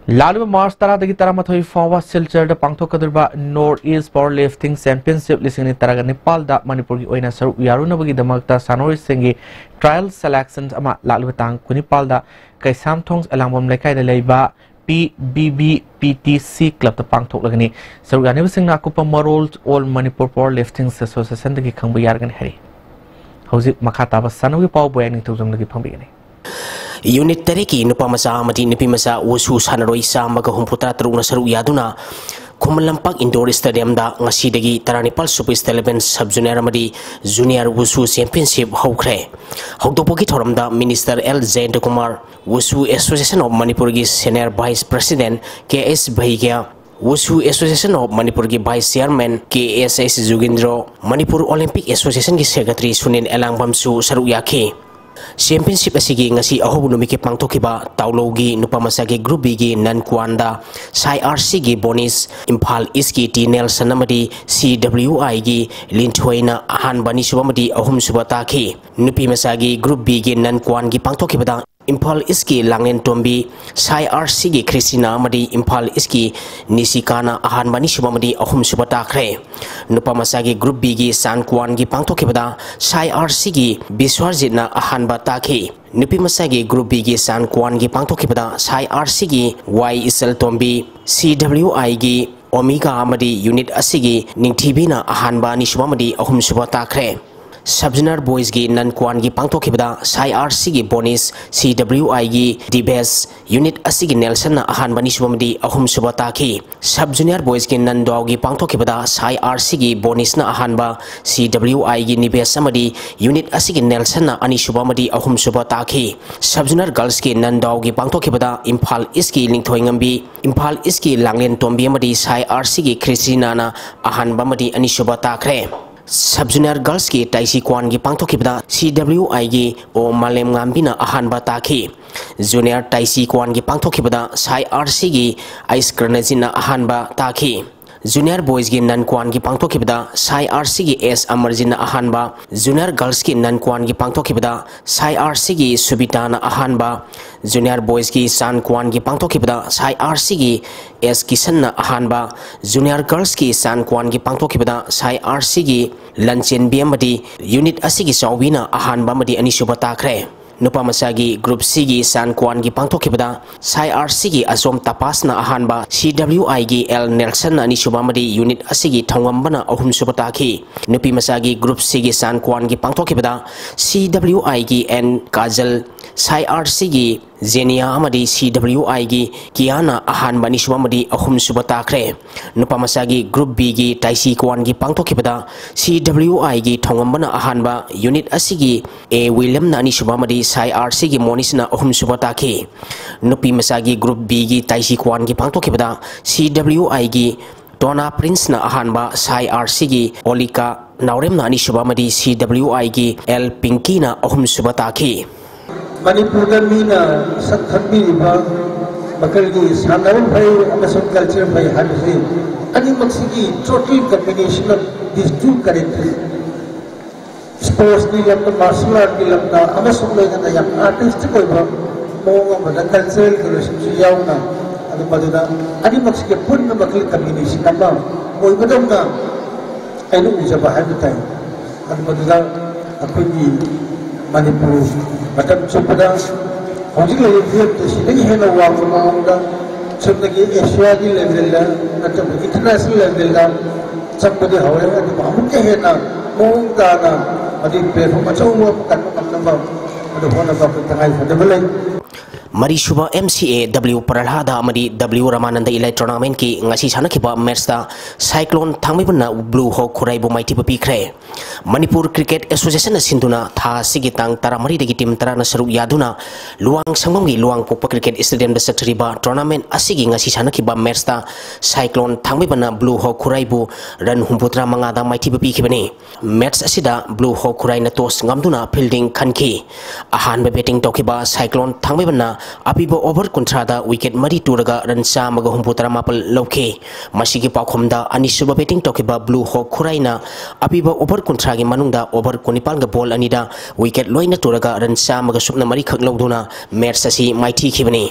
ꯂꯥꯛꯂꯤꯕ ꯃꯥꯔꯆ ꯇꯔꯥꯗꯒꯤ ꯇꯔꯥꯃꯥꯊꯣꯏ ꯐꯥꯎꯕ ꯁꯤꯜꯆꯔꯗ ꯄꯥꯡꯊꯣꯛꯀꯗꯧꯔꯤꯕ north east power lifting championship ꯂꯤꯁꯤꯡ ꯑꯅꯤ ꯇꯔꯥꯒ ꯅꯤꯄꯥꯜꯗ ꯃꯅꯤꯄꯨꯔꯒꯤ ꯑꯣꯏꯅ ꯁꯔꯨꯛ ꯌꯥꯔꯨꯅꯕꯒꯤꯗꯃꯛꯇ ꯁꯥꯟꯅꯔꯣꯏꯁꯤꯡꯒꯤ ꯇ꯭ꯔꯥꯌꯦꯜ ꯁꯦꯂꯦꯛꯁꯟ ꯑꯃ ꯂꯥꯛꯂꯤꯕ ꯇꯥꯡ ꯀꯨꯟꯅꯤꯄꯥꯜꯗ ꯀꯩꯁꯥꯝꯊꯣꯡ ꯑꯦꯂꯥꯡꯕꯝ ꯂꯩꯀꯥꯏꯗ ꯂꯩꯕ P B B P T C ꯀ꯭ꯂꯕꯇ ꯄꯥꯡꯊꯣꯛꯂꯒꯅꯤ꯫ ꯁꯔꯨꯛ ꯌꯥꯅꯕꯁꯤꯡꯅ ꯑꯀꯨꯞꯄ ꯃꯔꯣꯜ ꯑꯣꯜ ꯃꯅꯤꯄꯨꯔ ꯄꯥꯋꯔ ꯂꯤꯐꯇꯤꯡ ꯑꯦꯁꯣꯁꯤꯌꯦꯁꯟꯗꯒꯤ ꯈꯪꯕ ꯌꯥꯔꯒꯅꯤ ꯍꯥꯏꯔꯤ꯫ ꯍꯧꯖꯤꯛ ꯃꯈꯥ ꯇꯥꯕ ꯁꯥꯟꯅꯕꯒꯤ ꯄꯥꯎ ꯕꯣꯌꯥꯏ ꯅꯤꯡꯊꯧꯖꯝꯗꯒꯤ ꯐꯪꯕꯤꯒꯅꯤ꯫ ꯌꯨꯅꯤꯠ ꯇꯔꯦꯠꯀꯤ ꯅꯨꯄꯥ ꯃꯆꯥ ꯑꯃꯗꯤ ꯅꯨꯄꯤ ꯃꯆꯥ ꯋꯨꯁꯨ ꯁꯥꯟꯅꯔꯣꯏ ꯆꯥꯝꯃꯒ ꯍꯨꯝꯐꯨꯇꯔꯥ ꯇꯔꯨꯛꯅ ꯁꯔꯨꯛ ꯌꯥꯗꯨꯅ ꯈꯨꯃꯟ ꯂꯝꯄꯥꯛ ꯏꯟꯗꯣꯔ ꯁ꯭ꯇꯦꯗꯤꯌꯝꯗ ꯉꯁꯤꯗꯒꯤ ꯇꯔꯥꯅꯤꯄꯥꯜ ꯁꯨꯕ ꯁ꯭ꯇꯦꯠ ꯂꯦꯚꯦꯜ ꯁꯕ ꯖꯨꯅꯤꯌꯔ ꯑꯃꯗꯤ ꯖꯨꯅꯤꯌꯔ ꯋꯨꯁꯨ ꯆꯦꯝꯄꯤꯌꯟꯁꯤꯞ ꯍꯧꯈ꯭ꯔꯦ꯫ ꯍꯧꯗꯣꯛꯄꯒꯤ ꯊꯧꯔꯝꯗ minister L Jayantakumar, wushu association of ꯃꯅꯤꯄꯨꯔꯒꯤ senior vice president K S Vaigya, wushu association of ꯃꯅꯤꯄꯨꯔꯒꯤ vice chairman K S S Jugindro, Manipur Olympic ꯑꯦꯁꯣꯁꯤꯌꯦꯁꯟꯒꯤ ꯁꯦꯀ꯭ꯔꯦꯇꯔꯤ ꯁꯨꯅꯤꯜ ꯑꯦꯂꯥꯡꯕꯝꯁꯨ ꯁꯔꯨꯛ ꯌꯥꯈꯤ꯫ Championship ꯑꯁꯤꯒꯤ ꯉꯁꯤ ꯑꯍꯧꯕ ꯅꯨꯃꯤꯠꯀꯤ ꯄꯥꯡꯊꯣꯛꯈꯤꯕ ꯇꯥꯎꯂꯧꯒꯤ ꯅꯨꯄꯥ ꯃꯆꯥꯒꯤ Group B ꯒꯤ non-quanꯗ ꯁꯥꯏ ꯑꯥꯔ ꯁꯤꯒꯤ ꯕꯣꯅꯤꯁ ꯏꯝꯐꯥꯜ ꯏꯁꯀꯤ ꯇꯤ ꯅꯦꯜꯁꯟ ꯑꯃꯗꯤ ꯁꯤ ꯗꯕ꯭ꯂꯤꯎ ꯑꯥꯏꯒꯤ ꯂꯤꯟꯊꯣꯏꯅ ꯑꯍꯥꯟꯕ, ꯑꯅꯤꯁꯨꯕ ꯑꯃꯗꯤ ꯑꯍꯨꯝꯁꯨꯕ ꯇꯥꯈꯤ꯫ ꯅꯨꯄꯤ ꯃꯆꯥꯒꯤ Group B ꯒꯤ non-quanꯒꯤ ꯄꯥꯡꯊꯣꯛꯈꯤꯕꯗ ꯏꯝꯐꯥꯜ ꯏꯁꯀꯤ ꯂꯥꯡꯂꯦꯟ ꯇꯣꯝꯕꯤ, ꯁꯥꯏ ꯑꯥꯔ ꯁꯤꯒꯤ ꯈ꯭ꯔꯤꯁꯇꯤꯅꯥ ꯑꯃꯗꯤ ꯏꯝꯐꯥꯜ ꯏꯁꯀꯤ ꯅꯤꯁꯤꯀꯥꯅ ꯑꯍꯥꯟꯕ, ꯑꯅꯤꯁꯨꯕ ꯑꯃꯗꯤ ꯑꯍꯨꯝꯁꯨꯕ ꯇꯥꯈ꯭ꯔꯦ꯫ ꯅꯨꯄꯥ ꯃꯆꯥꯒꯤ Group B ꯒꯤ non-quanꯒꯤ ꯄꯥꯡꯊꯣꯛꯈꯤꯕꯗ ꯁꯥꯏ ꯑꯥꯔ ꯁꯤꯒꯤ ꯕꯤꯁ꯭ꯋꯥꯖꯤꯠꯅ ꯑꯍꯥꯟꯕ ꯇꯥꯈꯤ꯫ ꯅꯨꯄꯤ ꯃꯆꯥꯒꯤ Group B ꯒꯤ non-quanꯒꯤ ꯄꯥꯡꯊꯣꯛꯈꯤꯕꯗ ꯁꯥꯏ ꯑꯥꯔ ꯁꯤꯒꯤ ꯋꯥꯏ ꯏꯆꯜꯇꯣꯝꯕꯤ, ꯁꯤ ꯗꯕ꯭ꯂꯤꯎ ꯑꯥꯏꯒꯤ ꯑꯣꯃꯤꯒꯥ ꯑꯃꯗꯤ unit ꯑꯁꯤꯒꯤ ꯅꯤꯡꯊꯤꯕꯤꯅ ꯑꯍꯥꯟꯕ, ꯑꯅꯤꯁꯨꯕ ꯑꯃꯗꯤ ꯑꯍꯨꯝꯁꯨꯕ ꯇꯥꯈ꯭ꯔꯦ꯫ Sub junior boysꯒꯤ non-quanꯒꯤ ꯄꯥꯡꯊꯣꯛꯈꯤꯕꯗ ꯁꯥꯏ ꯑꯥꯔ ꯁꯤꯒꯤ ꯕꯣꯅꯤꯁ, ꯁꯤ ꯗꯕ꯭ꯂꯤꯎ ꯑꯥꯏꯒꯤ ꯗꯤꯕꯦꯁ, unit ꯑꯁꯤꯒꯤ ꯅꯦꯜꯁꯟꯅ ꯑꯍꯥꯟꯕ, ꯑꯅꯤꯁꯨꯕ ꯑꯃꯗꯤ ꯑꯍꯨꯝꯁꯨꯕ ꯇꯥꯈꯤ꯫ Sub junior boysꯀꯤ non-dawgꯤ ꯄꯥꯡꯊꯣꯛꯈꯤꯕꯗ ꯁꯥꯏ ꯑꯥꯔ ꯁꯤꯒꯤ ꯕꯣꯅꯤꯁꯅ ꯑꯍꯥꯟꯕ, ꯁꯤ ꯗꯕ꯭ꯂꯤꯎ ꯑꯥꯏꯒꯤ ꯅꯤꯕꯦꯁ ꯑꯃꯗꯤ unit ꯑꯁꯤꯒꯤ ꯅꯦꯜꯁꯟꯅ ꯑꯅꯤꯁꯨꯕ ꯑꯃꯗꯤ ꯑꯍꯨꯝꯁꯨꯕ ꯇꯥꯈꯤ꯫ Sub junior girlsꯀꯤ non-dawgꯤ ꯄꯥꯡꯊꯣꯛꯈꯤꯕꯗ ꯏꯝꯐꯥꯜ ꯏꯁꯀꯤ ꯂꯤꯡꯊꯣꯏꯉꯝꯕꯤ, ꯏꯝꯐꯥꯜ ꯏꯁꯀꯤ ꯂꯥꯡꯂꯦꯟ ꯇꯣꯝꯕꯤ ꯑꯃꯗꯤ ꯁꯥꯏ ꯑꯥꯔ ꯁꯤꯒꯤ ꯈ꯭ꯔꯤꯁꯇꯤꯅꯥꯅ ꯑꯍꯥꯟꯕ ꯑꯃꯗꯤ ꯑꯅꯤꯁꯨꯕ ꯇꯥꯈ꯭ꯔꯦ꯫ Sub junior girlsꯀꯤ ꯇꯥꯏꯁꯤ ꯀ꯭ꯋꯥꯟꯒꯤ ꯄꯥꯡꯊꯣꯛꯈꯤꯕꯗ ꯁꯤ ꯗꯕ꯭ꯂꯤꯎ ꯑꯥꯏꯒꯤ ꯑꯣ ꯃꯥꯂꯦꯝꯉꯥꯝꯕꯤꯅ ꯑꯍꯥꯟꯕ ꯇꯥꯈꯤ꯫ Junior ꯇꯥꯏꯁꯤ ꯀ꯭ꯋꯥꯟꯒꯤ ꯄꯥꯡꯊꯣꯛꯈꯤꯕꯗ ꯁꯥꯏ ꯑꯥꯔ ꯁꯤꯒꯤ ꯑꯩꯁ ꯀ꯭ꯔꯅꯖꯤꯠꯅ ꯑꯍꯥꯟꯕ ꯇꯥꯈꯤ꯫ Junior boysꯀꯤ non-quanꯒꯤ ꯄꯥꯡꯊꯣꯛꯈꯤꯕꯗ ꯁꯥꯏ ꯑꯥꯔ ꯁꯤꯒꯤ ꯑꯦꯁ ꯑꯃꯔꯖꯤꯠꯅ ꯑꯍꯥꯟꯕ, junior girlsꯀꯤ non-quanꯒꯤ ꯄꯥꯡꯊꯣꯛꯈꯤꯕꯗ ꯁꯥꯏ ꯑꯥꯔ ꯁꯤꯒꯤ ꯁꯨꯕꯤꯇꯥꯅ ꯑꯍꯥꯟꯕ, junior boysꯀꯤ non-quanꯒꯤ ꯄꯥꯡꯊꯣꯛꯈꯤꯕꯗ ꯁꯥꯏ ꯑꯥꯔ ꯁꯤꯒꯤ ꯑꯦꯁ ꯀꯤꯁꯟꯅ ꯑꯍꯥꯟꯕ, junior girlsꯀꯤ non-quanꯒꯤ ꯄꯥꯡꯊꯣꯛꯈꯤꯕꯗ ꯁꯥꯏ ꯑꯥꯔ ꯁꯤꯒꯤ ꯂꯟꯆꯦꯟꯕꯤ ꯑꯃꯗꯤ unit ꯑꯁꯤꯒꯤ ꯆꯥꯎꯕꯤꯅ ꯑꯍꯥꯟꯕ ꯑꯃꯗꯤ ꯑꯅꯤꯁꯨꯕ ꯇꯥꯈ꯭ꯔꯦ꯫ ꯅꯨꯄꯥ ꯃꯆꯥꯒꯤ Group Cꯒꯤ non-quanꯒꯤ ꯄꯥꯡꯊꯣꯛꯈꯤꯕꯗ ꯁꯥꯏ ꯑꯥꯔ ꯁꯤꯒꯤ ꯑꯁꯣꯝ ꯇꯄꯥꯁꯅ ꯑꯍꯥꯟꯕ, ꯁꯤ ꯗꯕ꯭ꯂꯤꯎ ꯑꯥꯏꯒꯤ ꯑꯦꯜ ꯅꯦꯜꯁꯟꯅ ꯑꯅꯤꯁꯨꯕ ꯑꯃꯗꯤ unit ꯑꯁꯤꯒꯤ ꯊꯧꯉꯝꯕꯅ ꯑꯍꯨꯝꯁꯨꯕ ꯇꯥꯈꯤ꯫ ꯅꯨꯄꯤ ꯃꯆꯥꯒꯤ Group Cꯒꯤ non-quanꯒꯤ ꯄꯥꯡꯊꯣꯛꯈꯤꯕꯗ ꯁꯤ ꯗꯕ꯭ꯂꯤꯎ ꯑꯥꯏꯒꯤ ꯑꯦꯟ ꯀꯥꯖꯜ, ꯁꯥꯏ ꯑꯥꯔ ꯁꯤꯒꯤ ꯖꯦꯅꯤꯌꯥ ꯑꯃꯗꯤ ꯁꯤ ꯗꯕ꯭ꯂꯤꯎ ꯑꯥꯏꯒꯤ ꯀꯤꯌꯥꯅ ꯑꯍꯥꯟꯕ, ꯑꯅꯤꯁꯨꯕ ꯑꯃꯗꯤ ꯑꯍꯨꯝꯁꯨꯕ ꯇꯥꯈ꯭ꯔꯦ꯫ ꯅꯨꯄꯥ ꯃꯆꯥꯒꯤ Group Bꯒꯤ ꯇꯥꯏꯁꯤ ꯀ꯭ꯋꯥꯟꯒꯤ ꯄꯥꯡꯊꯣꯛꯈꯤꯕꯗ ꯁꯤ ꯗꯕ꯭ꯂꯤꯎ ꯑꯥꯏꯒꯤ ꯊꯧꯉꯝꯕꯅ ꯑꯍꯥꯟꯕ, unit ꯑꯁꯤꯒꯤ ꯑꯦ ꯋꯤꯂꯤꯌꯝꯅ ꯑꯅꯤꯁꯨꯕ ꯑꯃꯗꯤ ꯁꯥꯏ ꯑꯥꯔ ꯁꯤꯒꯤ ꯃꯣꯅꯤꯁꯅ ꯑꯍꯨꯝꯁꯨꯕ ꯇꯥꯈꯤ꯫ ꯅꯨꯄꯤ ꯃꯆꯥꯒꯤ Group Bꯒꯤ ꯇꯥꯏꯁꯤ ꯀ꯭ꯋꯥꯟꯒꯤ ꯄꯥꯡꯊꯣꯛꯈꯤꯕꯗ ꯁꯤ ꯗꯕ꯭ꯂꯤꯎ ꯑꯥꯏꯒꯤ ꯇꯣꯅꯥ ꯄ꯭ꯔꯤꯟꯁꯅ ꯑꯍꯥꯟꯕ, ꯁꯥꯏ ꯑꯥꯔ ꯁꯤꯒꯤ ꯑꯣꯂꯤꯀꯥ ꯅꯥꯎꯔꯦꯝꯅ ꯑꯅꯤꯁꯨꯕ ꯑꯃꯗꯤ ꯁꯤ ꯗꯕ꯭ꯂꯤꯌꯨ ꯑꯥꯏꯒꯤ ꯑꯦꯜ ꯄꯤꯡꯀꯤꯅ ꯑꯍꯨꯝꯁꯨꯕ ꯇꯥꯈꯤ꯫ ꯃꯅꯤꯄꯨꯔꯗ ꯃꯤꯅ ꯁꯛ ꯈꯪꯕꯤꯔꯤꯕ ꯃꯈꯜꯒꯤ ꯁꯥꯟꯅꯕ ꯐꯩ ꯑꯃꯁꯨꯡ ꯀꯜꯆꯔ ꯐꯩ ꯍꯥꯏꯕꯁꯤ ꯑꯅꯤꯃꯛꯁꯤꯒꯤ total combination of these two characters, sportsꯀꯤ ꯂꯝꯗ, martial artꯀꯤ ꯂꯝꯗ ꯑꯃꯁꯨꯡ ꯂꯣꯏꯅꯅ ꯌꯥꯝ artistic ꯑꯣꯏꯕ ꯃꯑꯣꯡ ꯑꯃꯗ cultural relationꯁꯨ ꯌꯥꯎꯅ, ꯑꯗꯨ ꯃꯗꯨꯗ ꯑꯅꯤꯃꯛꯁꯤꯒꯤ ꯄꯨꯟꯅ ꯃꯈꯜ combination ꯑꯃ ꯑꯣꯏꯕꯗꯧꯅ ꯑꯩꯅ ꯎꯖꯕ ꯍꯥꯏꯕ ꯇꯥꯏ꯫ ꯑꯗꯨ ꯃꯗꯨꯗ ꯑꯩꯈꯣꯏꯒꯤ ꯃꯅꯤꯄꯨꯔ ꯃꯇꯝ ꯆꯨꯞꯄꯗ ꯍꯧꯖꯤꯛ ꯂꯩꯔꯤꯕ ꯐꯤꯕꯝꯗ ꯁꯤꯗꯒꯤ ꯍꯦꯟꯅ ꯋꯥꯡꯕ ꯃꯑꯣꯡꯗ ꯆꯨꯝꯅꯒꯤ ꯑꯦꯁꯤꯌꯥꯒꯤ levelꯗ ꯅꯠꯇ꯭ꯔꯒ international levelꯗ ꯆꯪꯕꯗꯤ ꯍꯧꯔꯦ꯫ ꯑꯗꯨꯕꯨ ꯑꯃꯨꯛꯀ ꯍꯦꯟꯅ ꯃꯑꯣꯡ ꯇꯥꯅ ꯃꯗꯨꯒꯤ platform ꯑꯆꯧꯕ ꯑꯃ ꯀꯟꯕ ꯉꯝꯅꯕ ꯃꯗꯨ ꯍꯣꯠꯅꯕ ꯑꯩꯈꯣꯏ ꯇꯉꯥꯏ ꯐꯗꯕ ꯂꯩ꯫ ꯃꯔꯤꯁꯨꯕ ꯑꯦꯝ ꯁꯤ ꯑꯦ ꯗꯕ꯭ꯂꯤꯌꯨ ꯄ꯭ꯔꯍꯂꯥꯗ ꯑꯃꯗꯤ ꯗꯕ꯭ꯂꯤꯌꯨ ꯔꯃꯥꯅꯟꯗ ꯏꯂꯥꯏ tournamentꯀꯤ ꯉꯁꯤ ꯁꯥꯟꯅꯈꯤꯕ matchꯇ Cyclone ꯊꯥꯡꯃꯩꯕꯟꯅ Blue Hawk ꯈꯨꯔꯥꯏꯕꯨ ꯃꯥꯏꯊꯤꯕ ꯄꯤꯈ꯭ꯔꯦ꯫ ꯃꯅꯤꯄꯨꯔ Cricket Associationꯅ ꯁꯤꯟꯗꯨꯅ ꯊꯥ ꯑꯁꯤꯒꯤ ꯇꯥꯡ ꯇꯔꯥꯃꯔꯤꯗꯒꯤ team ꯇꯔꯥꯅ ꯁꯔꯨꯛ ꯌꯥꯗꯨꯅ ꯂꯨꯋꯥꯡ ꯁꯪꯕꯝꯒꯤ ꯂꯨꯋꯥꯡꯄꯣꯛꯄ Cricket Stadiumꯗ ꯆꯠꯊꯔꯤꯕ tournament ꯑꯁꯤꯒꯤ ꯉꯁꯤ ꯁꯥꯟꯅꯈꯤꯕ matchꯇ Cyclone ꯊꯥꯡꯃꯩꯕꯟꯅ Blue Hawk ꯈꯨꯔꯥꯏꯕꯨ run ꯍꯨꯝꯐꯨꯇꯔꯥ ꯃꯉꯥꯗ ꯃꯥꯏꯊꯤꯕ ꯄꯤꯈꯤꯕꯅꯤ꯫ Match ꯑꯁꯤꯗ Blue Hawk ꯈꯨꯔꯥꯏꯅ toss ꯉꯝꯗꯨꯅ fielding ꯈꯟꯈꯤ꯫ ꯑꯍꯥꯟꯕ batting ꯇꯧꯈꯤꯕ Cyclone ꯊꯥꯡꯃꯩꯕꯟꯅ ꯑꯄꯤꯕ over ꯀꯨꯟꯊ꯭ꯔꯥꯗ wicket ꯃꯔꯤ ꯇꯨꯔꯒ run ꯆꯥꯝꯃꯒ ꯍꯨꯝꯐꯨꯇꯔꯥ ꯃꯥꯄꯜ ꯂꯧꯈꯤ꯫ ꯃꯁꯤꯒꯤ ꯄꯥꯎꯈꯨꯝꯗ ꯑꯅꯤꯁꯨꯕ batting ꯇꯧꯈꯤꯕ Blue Hawk ꯈꯨꯔꯥꯏꯅ ꯑꯄꯤꯕ over ꯀꯨꯟꯊ꯭ꯔꯥꯒꯤ ꯃꯅꯨꯡꯗ over ꯀꯨꯟꯅꯤꯄꯥꯜꯒ ball ꯑꯅꯤꯗ wicket ꯂꯣꯏꯅ ꯇꯨꯔꯒ run ꯆꯥꯝꯃꯒ ꯁꯨꯞꯅ ꯃꯔꯤꯈꯛ ꯂꯧꯗꯨꯅ match ꯑꯁꯤ ꯃꯥꯏꯊꯤꯈꯤꯕꯅꯤ꯫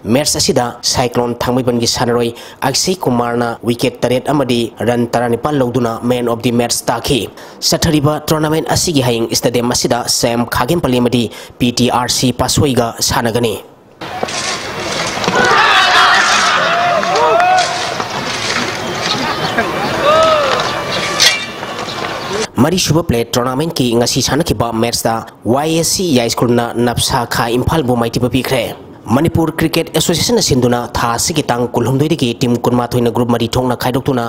Match ꯑꯁꯤꯗ Cyclone ꯊꯥꯡꯃꯩꯕꯟꯒꯤ ꯁꯥꯟꯅꯔꯣꯏ ꯑꯛꯁꯌ ꯀꯨꯃꯥꯔꯅ wicket ꯇꯔꯦꯠ ꯑꯃꯗꯤ run ꯇꯔꯥꯅꯤꯄꯥꯜ ꯂꯧꯗꯨꯅ man of the match ꯇꯥꯈꯤ꯫ ꯆꯠꯊꯔꯤꯕ tournament ꯑꯁꯤꯒꯤ ꯍꯌꯦꯡ stadium ꯑꯁꯤꯗ ꯁꯦꯝ ꯈꯥꯒꯦꯝꯄꯜꯂꯤ ꯑꯃꯗꯤ ꯄꯤ ꯇꯤ ꯑꯥꯔ ꯁꯤ ꯄꯥꯁꯣꯏꯒ ꯁꯥꯟꯅꯒꯅꯤ꯫ ꯃꯔꯤꯁꯨꯕ plate tournamentꯀꯤ ꯉꯁꯤ ꯁꯥꯟꯅꯈꯤꯕ matchꯇ ꯋꯥꯏ ꯑꯦꯁ ꯁꯤ ꯌꯥꯏꯁ꯭ꯀꯨꯜꯅ ꯅꯞꯁꯥ ꯈꯥ ꯏꯝꯐꯥꯜꯕꯨ ꯃꯥꯏꯊꯤꯕ ꯄꯤꯈ꯭ꯔꯦ꯫ ꯃꯅꯤꯄꯨꯔ ꯀ꯭ꯔꯤꯀꯦꯠ ꯑꯦꯁꯣꯁꯤꯌꯦꯁꯟꯅ ꯁꯤꯟꯗꯨꯅ ꯊꯥ ꯑꯁꯤꯒꯤ ꯇꯥꯡ ꯀꯨꯟꯍꯨꯝꯗꯣꯏꯗꯒꯤ ꯇꯤꯝ ꯀꯨꯟꯃꯥꯊꯣꯏꯅ ꯒ꯭ꯔꯨꯞ ꯃꯔꯤ ꯊꯣꯛꯅ ꯈꯥꯏꯗꯣꯛꯇꯨꯅ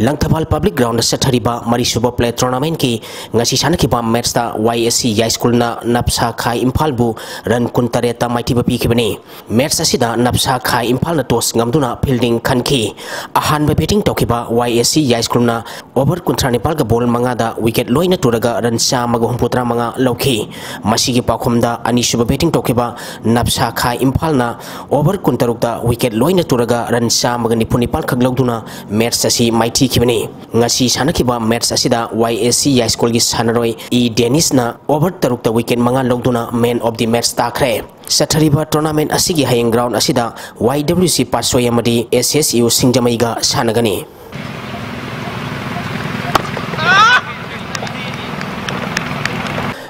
ꯂꯪꯊꯕꯥꯜ ꯄꯕ꯭ꯂꯤꯛ ꯒ꯭ꯔꯥꯎꯟꯗ ꯆꯠꯊꯔꯤꯕ ꯃꯔꯤꯁꯨꯕ ꯄ꯭ꯂꯦ ꯇꯣꯔꯅꯥꯃꯦꯟꯠꯀꯤ ꯉꯁꯤ ꯁꯥꯟꯅꯈꯤꯕ ꯃꯦꯠꯁꯇ ꯋꯥꯏ ꯑꯦꯁ ꯁꯤ ꯌꯥꯏꯁ꯭ꯀꯨꯜꯅ ꯅꯞꯁꯥ ꯈꯥꯏ ꯏꯝꯐꯥꯜꯕꯨ ꯔꯟ ꯀꯨꯟꯇꯔꯦꯠꯇ ꯃꯥꯏꯊꯤꯕ ꯄꯤꯈꯤꯕꯅꯤ꯫ ꯃꯦꯠꯁ ꯑꯁꯤꯗ ꯅꯞꯁꯥ ꯈꯥꯏ ꯏꯝꯐꯥꯜꯅ ꯇꯣꯁ ꯉꯝꯗꯨꯅ ꯐꯤꯜꯗꯤꯡ ꯈꯟꯈꯤ꯫ ꯑꯍꯥꯟꯕ ꯕꯦꯇꯤꯡ ꯇꯧꯈꯤꯕ ꯋꯥꯏ ꯑꯦꯁ ꯁꯤ ꯌꯥꯏꯁ꯭ꯀꯨꯜꯅ ꯑꯣꯚꯔ ꯀꯨꯟꯊ꯭ꯔꯥ ꯅꯤꯄꯥꯜꯒ ꯕꯣꯜ ꯃꯉꯥꯗ ꯋꯤꯀꯦꯠ ꯂꯣꯏꯅ ꯇꯨꯔꯒ ꯔꯟ ꯆꯥꯝꯃꯒ ꯍꯨꯝꯐꯨꯇꯔꯥ ꯃꯉꯥ ꯂꯧꯈꯤ꯫ ꯃꯁꯤꯒꯤ ꯄꯥꯎꯈꯨꯝꯗ ꯑꯅꯤꯁꯨꯕ ꯕꯦꯇꯤꯡ ꯇꯧꯈꯤꯕ ꯅꯞꯁꯥ ꯈꯥꯏ ꯏꯝꯐꯥꯜꯅ ꯑꯣꯚꯔ ꯀꯨꯟꯇꯔꯨꯛꯇ ꯋꯤꯀꯦꯠ ꯂꯣꯏꯅ ꯇꯨꯔꯒ ꯔꯟ ꯆꯥꯝꯃꯒ ꯅꯤꯐꯨ ꯅꯤꯄꯥꯜ ꯈꯛ ꯂꯧꯗꯨꯅ ꯃꯦꯠꯁ ꯑꯁꯤ ꯃꯥꯏꯊꯤꯈꯤꯕꯅꯤ꯫ ꯉꯁꯤ ꯁꯥꯟꯅꯈꯤꯕ ꯃꯦꯠꯁ ꯑꯁꯤꯗ ꯋꯥꯏ ꯑꯦꯁ ꯁꯤ ꯌꯥꯏꯁ꯭ꯀꯨꯜꯒꯤ ꯁꯥꯟꯅꯔꯣꯏ ꯏ ꯗꯦꯅꯤꯁꯅ ꯑꯣꯚꯔ ꯇꯔꯨꯛꯇ ꯋꯤꯀꯦꯠ ꯃꯉꯥ ꯂꯧꯗꯨꯅ ꯃꯦꯟ ꯑꯣꯐ ꯗꯤ ꯃꯦꯠꯁ ꯇꯥꯈ꯭ꯔꯦ꯫ ꯆꯠꯊꯔꯤꯕ ꯇꯣꯔꯅꯥꯃꯦꯟꯠ ꯑꯁꯤꯒꯤ ꯍꯌꯦꯡ ꯒ꯭ꯔꯥꯎꯟ ꯑꯁꯤꯗ ꯋꯥꯏ ꯗꯕ꯭ꯂꯤꯎ ꯁꯤ ꯄꯥꯠꯁꯣꯏ ꯑꯃꯗꯤ ꯑꯦꯁ ꯑꯦꯁ ꯌꯨ ꯁꯤꯡꯖꯃꯩꯒ ꯁꯥꯟꯅꯒꯅꯤ꯫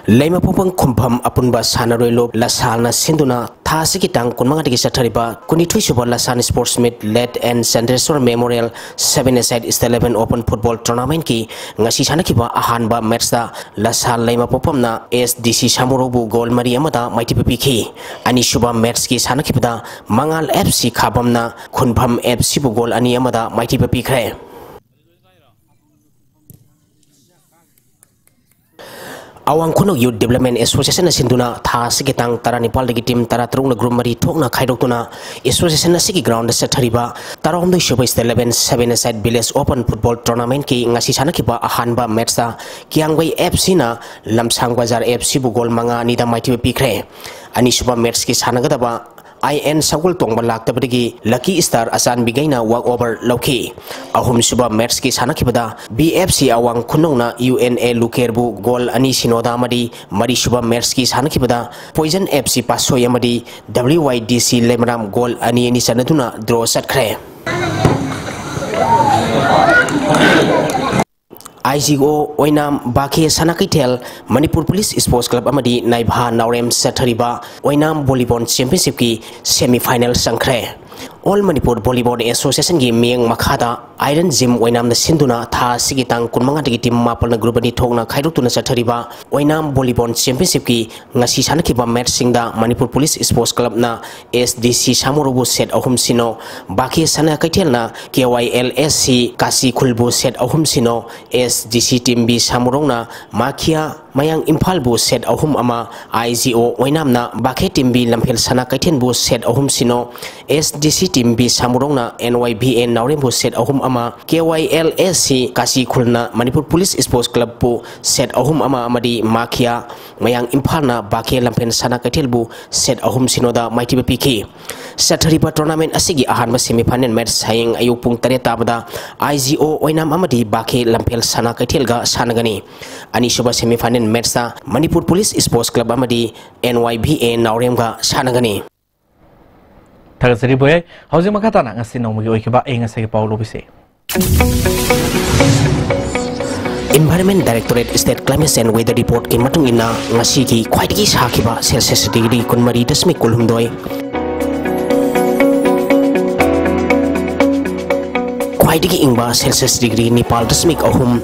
ꯂꯩꯃꯄꯣꯛꯄꯝ ꯈꯨꯝꯐꯝ ꯑꯄꯨꯟꯕ ꯁꯥꯟꯅꯔꯣꯏ ꯂꯨꯞ ꯂꯁꯥꯜꯅ ꯁꯤꯟꯗꯨꯅ ꯊꯥ ꯑꯁꯤꯒꯤ ꯇꯥꯡ ꯀꯨꯟꯃꯉꯥꯗꯒꯤ ꯆꯠꯊꯔꯤꯕ ꯀꯨꯟꯅꯤꯊꯣꯏꯁꯨꯕ ꯂꯁꯥꯟ sports meet late N Chandreshor memorial seven a side is eleven open football ꯇꯣꯔꯅꯥꯃꯦꯟꯠꯀꯤ ꯉꯁꯤ ꯁꯥꯟꯅꯈꯤꯕ ꯑꯍꯥꯟꯕ ꯃꯦꯠꯁꯇ ꯂꯁꯥꯜ ꯂꯩꯃꯄꯣꯛꯐꯝꯅ ꯑꯦꯁ ꯗꯤ ꯁꯤ ꯁꯥꯃꯨꯔꯧꯕꯨ ꯒꯣꯜ ꯃꯔꯤ ꯑꯃꯗ ꯃꯥꯏꯊꯤꯕ ꯄꯤꯈꯤ꯫ ꯑꯅꯤꯁꯨꯕ ꯃꯦꯠꯁꯀꯤ ꯁꯥꯟꯅꯈꯤꯕꯗ ꯃꯉꯥꯜ ꯑꯦꯐ ꯁꯤ ꯈꯥꯕꯝꯅ ꯈꯨꯟꯐꯝ ꯑꯦꯐ ꯁꯤꯕꯨ ꯒꯣꯜ ꯑꯅꯤ ꯑꯃꯗ ꯃꯥꯏꯊꯤꯕ ꯄꯤꯈ꯭ꯔꯦ꯫ ꯑꯋꯥꯡ ꯈꯨꯅꯧ ꯌꯨꯠ ꯗꯤꯕ꯭ꯂꯞꯃꯦꯟ ꯑꯦꯁꯣꯁꯤꯌꯦꯁꯟꯅ ꯁꯤꯟꯗꯨꯅ ꯊꯥ ꯑꯁꯤꯒꯤ ꯇꯥꯡ ꯇꯔꯥꯅꯤꯄꯥꯜꯗꯒꯤ ꯇꯤꯝ ꯇꯔꯥꯇꯔꯨꯛꯅ ꯒ꯭ꯔꯨꯞ ꯃꯔꯤ ꯊꯣꯛꯅ ꯈꯥꯏꯗꯣꯛꯇꯨꯅ ꯑꯦꯁꯣꯁꯤꯌꯦꯁꯟ ꯑꯁꯤꯒꯤ ꯒ꯭ꯔꯥꯎꯟꯗ ꯆꯠꯊꯔꯤꯕ ꯇꯔꯥꯍꯨꯝꯗꯣꯏꯁꯨꯕ ꯏꯁ eleven seven a side village open football ꯇꯣꯔꯅꯥꯃꯦꯟꯠꯀꯤ ꯉꯁꯤ ꯁꯥꯟꯅꯈꯤꯕ ꯑꯍꯥꯟꯕ ꯃꯦꯠꯁꯇ ꯀꯤꯌꯥꯡꯕꯩ ꯑꯦꯐ ꯁꯤꯅ ꯂꯝꯁꯥꯡ ꯕꯖꯥꯔ ꯑꯦꯐ ꯁꯤꯕꯨ ꯒꯣꯜ ꯃꯉꯥ ꯑꯅꯤꯗ ꯃꯥꯏꯊꯤꯕ ꯄꯤꯈ꯭ꯔꯦ꯫ ꯑꯅꯤꯁꯨꯕ ꯃꯦꯠꯁꯀꯤ ꯁꯥꯟꯅꯒꯗꯕ ꯑꯥꯏ ꯑꯦꯟ ꯁꯒꯣꯜ ꯇꯣꯡꯕ ꯂꯥꯛꯇꯕꯗꯒꯤ ꯂꯛꯀꯤ ꯁ꯭ꯇꯥꯔ ꯑꯆꯥꯟꯕꯤꯒꯩꯅ ꯋꯥꯛ ꯑꯣꯚꯔ ꯂꯧꯈꯤ꯫ ꯑꯍꯨꯝꯁꯨꯕ ꯃꯦꯠꯁꯀꯤ ꯁꯥꯟꯅꯈꯤꯕꯗ ꯕꯤ ꯑꯦꯐ ꯁꯤ ꯑꯋꯥꯡ ꯈꯨꯅꯧꯅ ꯌꯨ ꯑꯦꯟ ꯑꯦ ꯂꯨꯀꯦꯔꯕꯨ ꯒꯣꯜ ꯑꯅꯤ ꯁꯤꯅꯣꯗ ꯑꯃꯗꯤ ꯃꯔꯤꯁꯨꯕ ꯃꯦꯠꯁꯀꯤ ꯁꯥꯟꯅꯈꯤꯕꯗ ꯄꯣꯏꯖꯟ ꯑꯦꯐ ꯁꯤ ꯄꯥꯠꯁꯣꯏ ꯑꯃꯗꯤ ꯗꯕ꯭ꯂꯤꯎ ꯋꯥꯏ ꯗꯤ ꯁꯤ ꯂꯩꯃꯔꯥꯝ ꯒꯣꯜ ꯑꯅꯤ ꯑꯅꯤ ꯆꯟꯅꯗꯨꯅ ꯗ꯭ꯔꯣ ꯆꯠꯈ꯭ꯔꯦ꯫ ꯑꯥꯏ ꯖꯤ ꯑꯣ ꯑꯣꯏꯅꯥꯝ ꯕꯥꯀꯦ ꯁꯅꯥ ꯀꯩꯊꯦꯜ ꯃꯅꯤꯄꯨꯔ ꯄꯨꯂꯤꯁ ꯁ꯭ꯄꯣꯔꯠꯁ ꯀ꯭ꯂꯕ ꯑꯃꯗꯤ ꯅꯥꯏꯚꯥ ꯅꯥꯎꯔꯦꯝ ꯆꯠꯊꯔꯤꯕ ꯑꯣꯏꯅꯥꯝ ꯚꯣꯂꯤꯕꯣꯜ ꯆꯦꯝꯄꯤꯌꯟꯁꯤꯞꯀꯤ ꯁꯦꯃꯤ ꯐꯥꯏꯅꯦꯜ ꯆꯪꯈ꯭ꯔꯦ꯫ All Manipur Volleyball Association ꯒꯤ ꯃꯤꯠꯌꯦꯡ ꯃꯈꯥꯗ Iron Gym ꯑꯣꯏꯅꯥꯝꯅ ꯁꯤꯟꯗꯨꯅ ꯊꯥ ꯑꯁꯤꯒꯤ ꯇꯥꯡ ꯀꯨꯟꯃꯉꯥꯗꯒꯤ team ꯃꯥꯄꯟꯅ group ꯑꯅꯤ ꯊꯣꯛꯅ ꯈꯥꯏꯗꯣꯛꯇꯨꯅ ꯆꯠꯊꯔꯤꯕ ꯑꯣꯏꯅꯥꯝ Volleyball Championship ꯀꯤ ꯉꯁꯤ ꯁꯥꯟꯅꯈꯤꯕ match ꯁꯤꯡꯗ ꯃꯅꯤꯄꯨꯔ Police Sports Club ꯅ S D C ꯁꯥꯃꯨꯔꯧꯕꯨ set ꯑꯍꯨꯝ ꯁꯤꯅꯣ, ꯕꯥꯀꯦ ꯁꯅꯥ ꯀꯩꯊꯦꯜꯅ K Y L S C ꯀꯥꯁꯤ ꯈꯨꯜꯕꯨ set ꯑꯍꯨꯝ ꯁꯤꯅꯣ, S D C team B ꯁꯥꯃꯨꯔꯧꯅ ꯃꯥꯈꯤꯌꯥ ꯃꯌꯥꯡ ꯏꯝꯐꯥꯜꯕꯨ set ꯑꯍꯨꯝ ꯑꯃ, I G O ꯑꯣꯏꯅꯥꯝꯅ ꯕꯥꯀꯦ team B ꯂꯝꯐꯦꯜ ꯁꯅꯥ ꯀꯩꯊꯦꯜꯕꯨ set ꯑꯍꯨꯝ ꯁꯤꯅꯣ, S D C team B ꯁꯥꯃꯨꯔꯧꯅ N Y B A ꯅꯥꯎꯔꯦꯝꯕꯨ set ꯑꯍꯨꯝ ꯑꯃ, K Y L S C ꯀꯥꯁꯤ ꯈꯨꯜꯅ ꯃꯅꯤꯄꯨꯔ Police Sports Club ꯄꯨ set ꯑꯍꯨꯝ ꯑꯃ ꯑꯃꯗꯤ ꯃꯥꯈꯤꯌꯥ ꯃꯌꯥꯡ ꯏꯝꯐꯥꯜꯅ ꯕꯥꯀꯦ ꯂꯝꯐꯦꯜ ꯁꯅꯥ ꯀꯩꯊꯦꯜꯕꯨ set ꯑꯍꯨꯝ ꯁꯤꯅꯣꯗ ꯃꯥꯏꯊꯤꯕ ꯄꯤꯈꯤ꯫ ꯆꯠꯊꯔꯤꯕ tournament ꯑꯁꯤꯒꯤ ꯑꯍꯥꯟꯕ semi final match ꯍꯌꯦꯡ ꯑꯌꯨꯛ ꯄꯨꯡ ꯇꯔꯦꯠ ꯇꯥꯕꯗ I G O ꯑꯣꯏꯅꯥꯝ ꯑꯃꯗꯤ ꯕꯥꯀꯦ ꯂꯝꯐꯦꯜ ꯁꯅꯥ ꯀꯩꯊꯦꯜꯒ ꯁꯥꯟꯅꯒꯅꯤ꯫ ꯑꯅꯤꯁꯨꯕ semi final match ꯇ ꯃꯅꯤꯄꯨꯔ Police Sports Club ꯑꯃꯗꯤ N Y B A ꯅꯥꯎꯔꯦꯝꯒ ꯁꯥꯟꯅꯒꯅꯤ꯫ ꯊꯥꯒꯠꯆꯔꯤ ꯕꯣꯏ꯫ ꯍꯧꯖꯤꯛ ꯃꯈꯥ ꯇꯥꯅ ꯉꯁꯤ ꯅꯣꯡꯃꯒꯤ ꯑꯣꯏꯈꯤꯕ ꯑꯏꯪ ꯑꯁꯥꯒꯤ ꯄꯥꯎ ꯂꯧꯕꯤꯁꯤ꯫ Environment Directorate State Climate Change Weather Report ꯀꯤ ꯃꯇꯨꯡ ꯏꯟꯅ ꯉꯁꯤꯒꯤ ꯈ꯭ꯋꯥꯏꯗꯒꯤ ꯁꯥꯈꯤꯕ Celsius degree ꯀꯨꯟꯃꯔꯤ ꯗꯁꯃꯤꯛ ꯀꯨꯟꯍꯨꯝꯗꯣꯏ, ꯈ꯭ꯋꯥꯏꯗꯒꯤ ꯏꯪꯕ Celsius degree ꯅꯤꯄꯥꯜ ꯗꯁꯃꯤꯛ ꯑꯍꯨꯝ,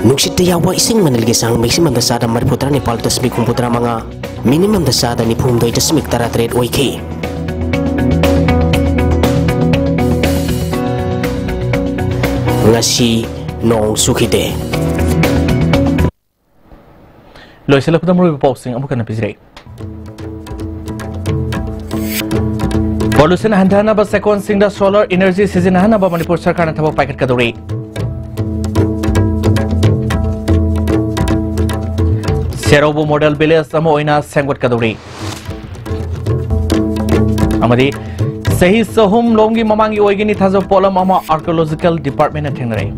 ꯅꯨꯡꯁꯤꯠꯇ ꯌꯥꯎꯕ ꯏꯁꯤꯡ ꯃꯅꯤꯜꯒꯤ ꯆꯥꯡ maximum ꯗ ꯆꯥꯗ ꯃꯔꯤꯐꯨ ꯇꯔꯥ ꯅꯤꯄꯥꯜ ꯗꯁꯃꯤꯛ ꯍꯨꯝꯐꯨ ꯇꯔꯥ ꯃꯉꯥ, minimum ꯗ ꯆꯥꯗ ꯅꯤꯐꯨ ꯍꯨꯝꯗꯣꯏ ꯗꯁꯃꯤꯛ ꯇꯔꯥ ꯇꯔꯦꯠ ꯑꯣꯏꯈꯤ꯫ ꯉꯁꯤ ꯅꯣꯡ ꯆꯨꯈꯤꯗꯦ꯫ ꯂꯣꯏꯁꯤꯜꯂꯛꯄꯗ ꯃꯔꯨꯑꯣꯏꯕ ꯄꯥꯎꯁꯤꯡ ꯑꯃꯨꯛ ꯍꯟꯅ ꯄꯤꯖꯔꯛꯏ꯫ Pollution ꯍꯟꯊꯍꯟꯅꯕ ꯆꯦꯛꯀꯣꯟꯁꯤꯡꯗ solar energy ꯁꯤꯖꯤꯟꯅꯍꯟꯅꯕ ꯃꯅꯤꯄꯨꯔ ꯁꯔꯀꯥꯔꯅ ꯊꯕꯛ ꯄꯥꯏꯈꯠꯀꯗꯧꯔꯤ꯫ ꯁꯦꯔꯧꯕꯨ model village ꯑꯃ ꯑꯣꯏꯅ ꯁꯦꯝꯒꯠꯀꯗꯧꯔꯤ꯫ ꯑꯃꯗꯤ ꯆꯍꯤ ꯆꯍꯨꯝ ꯂꯣꯝꯒꯤ ꯃꯃꯥꯡꯒꯤ ꯑꯣꯏꯒꯅꯤ ꯊꯥꯖꯕ ꯄꯣꯠꯂꯝ ꯑꯃ Archaeological Department ꯅ ꯊꯦꯡꯅꯔꯛꯏ꯫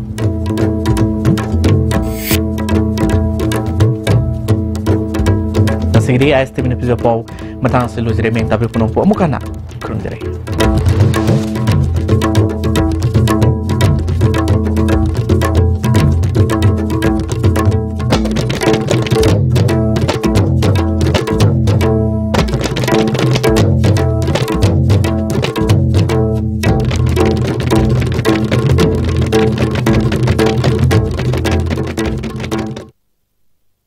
ꯉꯁꯤꯒꯤꯗꯤ ꯑꯥꯏ ꯑꯦꯁ ꯇꯤ ꯚꯤꯅ ꯄꯤꯖꯕ ꯄꯥꯎ ꯃꯇꯥꯡ ꯑꯁꯤ ꯂꯣꯏꯖꯔꯦ꯫ ꯃꯌꯥꯝ ꯇꯥꯕꯤꯕ ꯄꯨꯝꯅꯃꯛꯄꯨ ꯑꯃꯨꯛ ꯍꯟꯅ ꯈꯨꯔꯨꯝꯖꯔꯤ꯫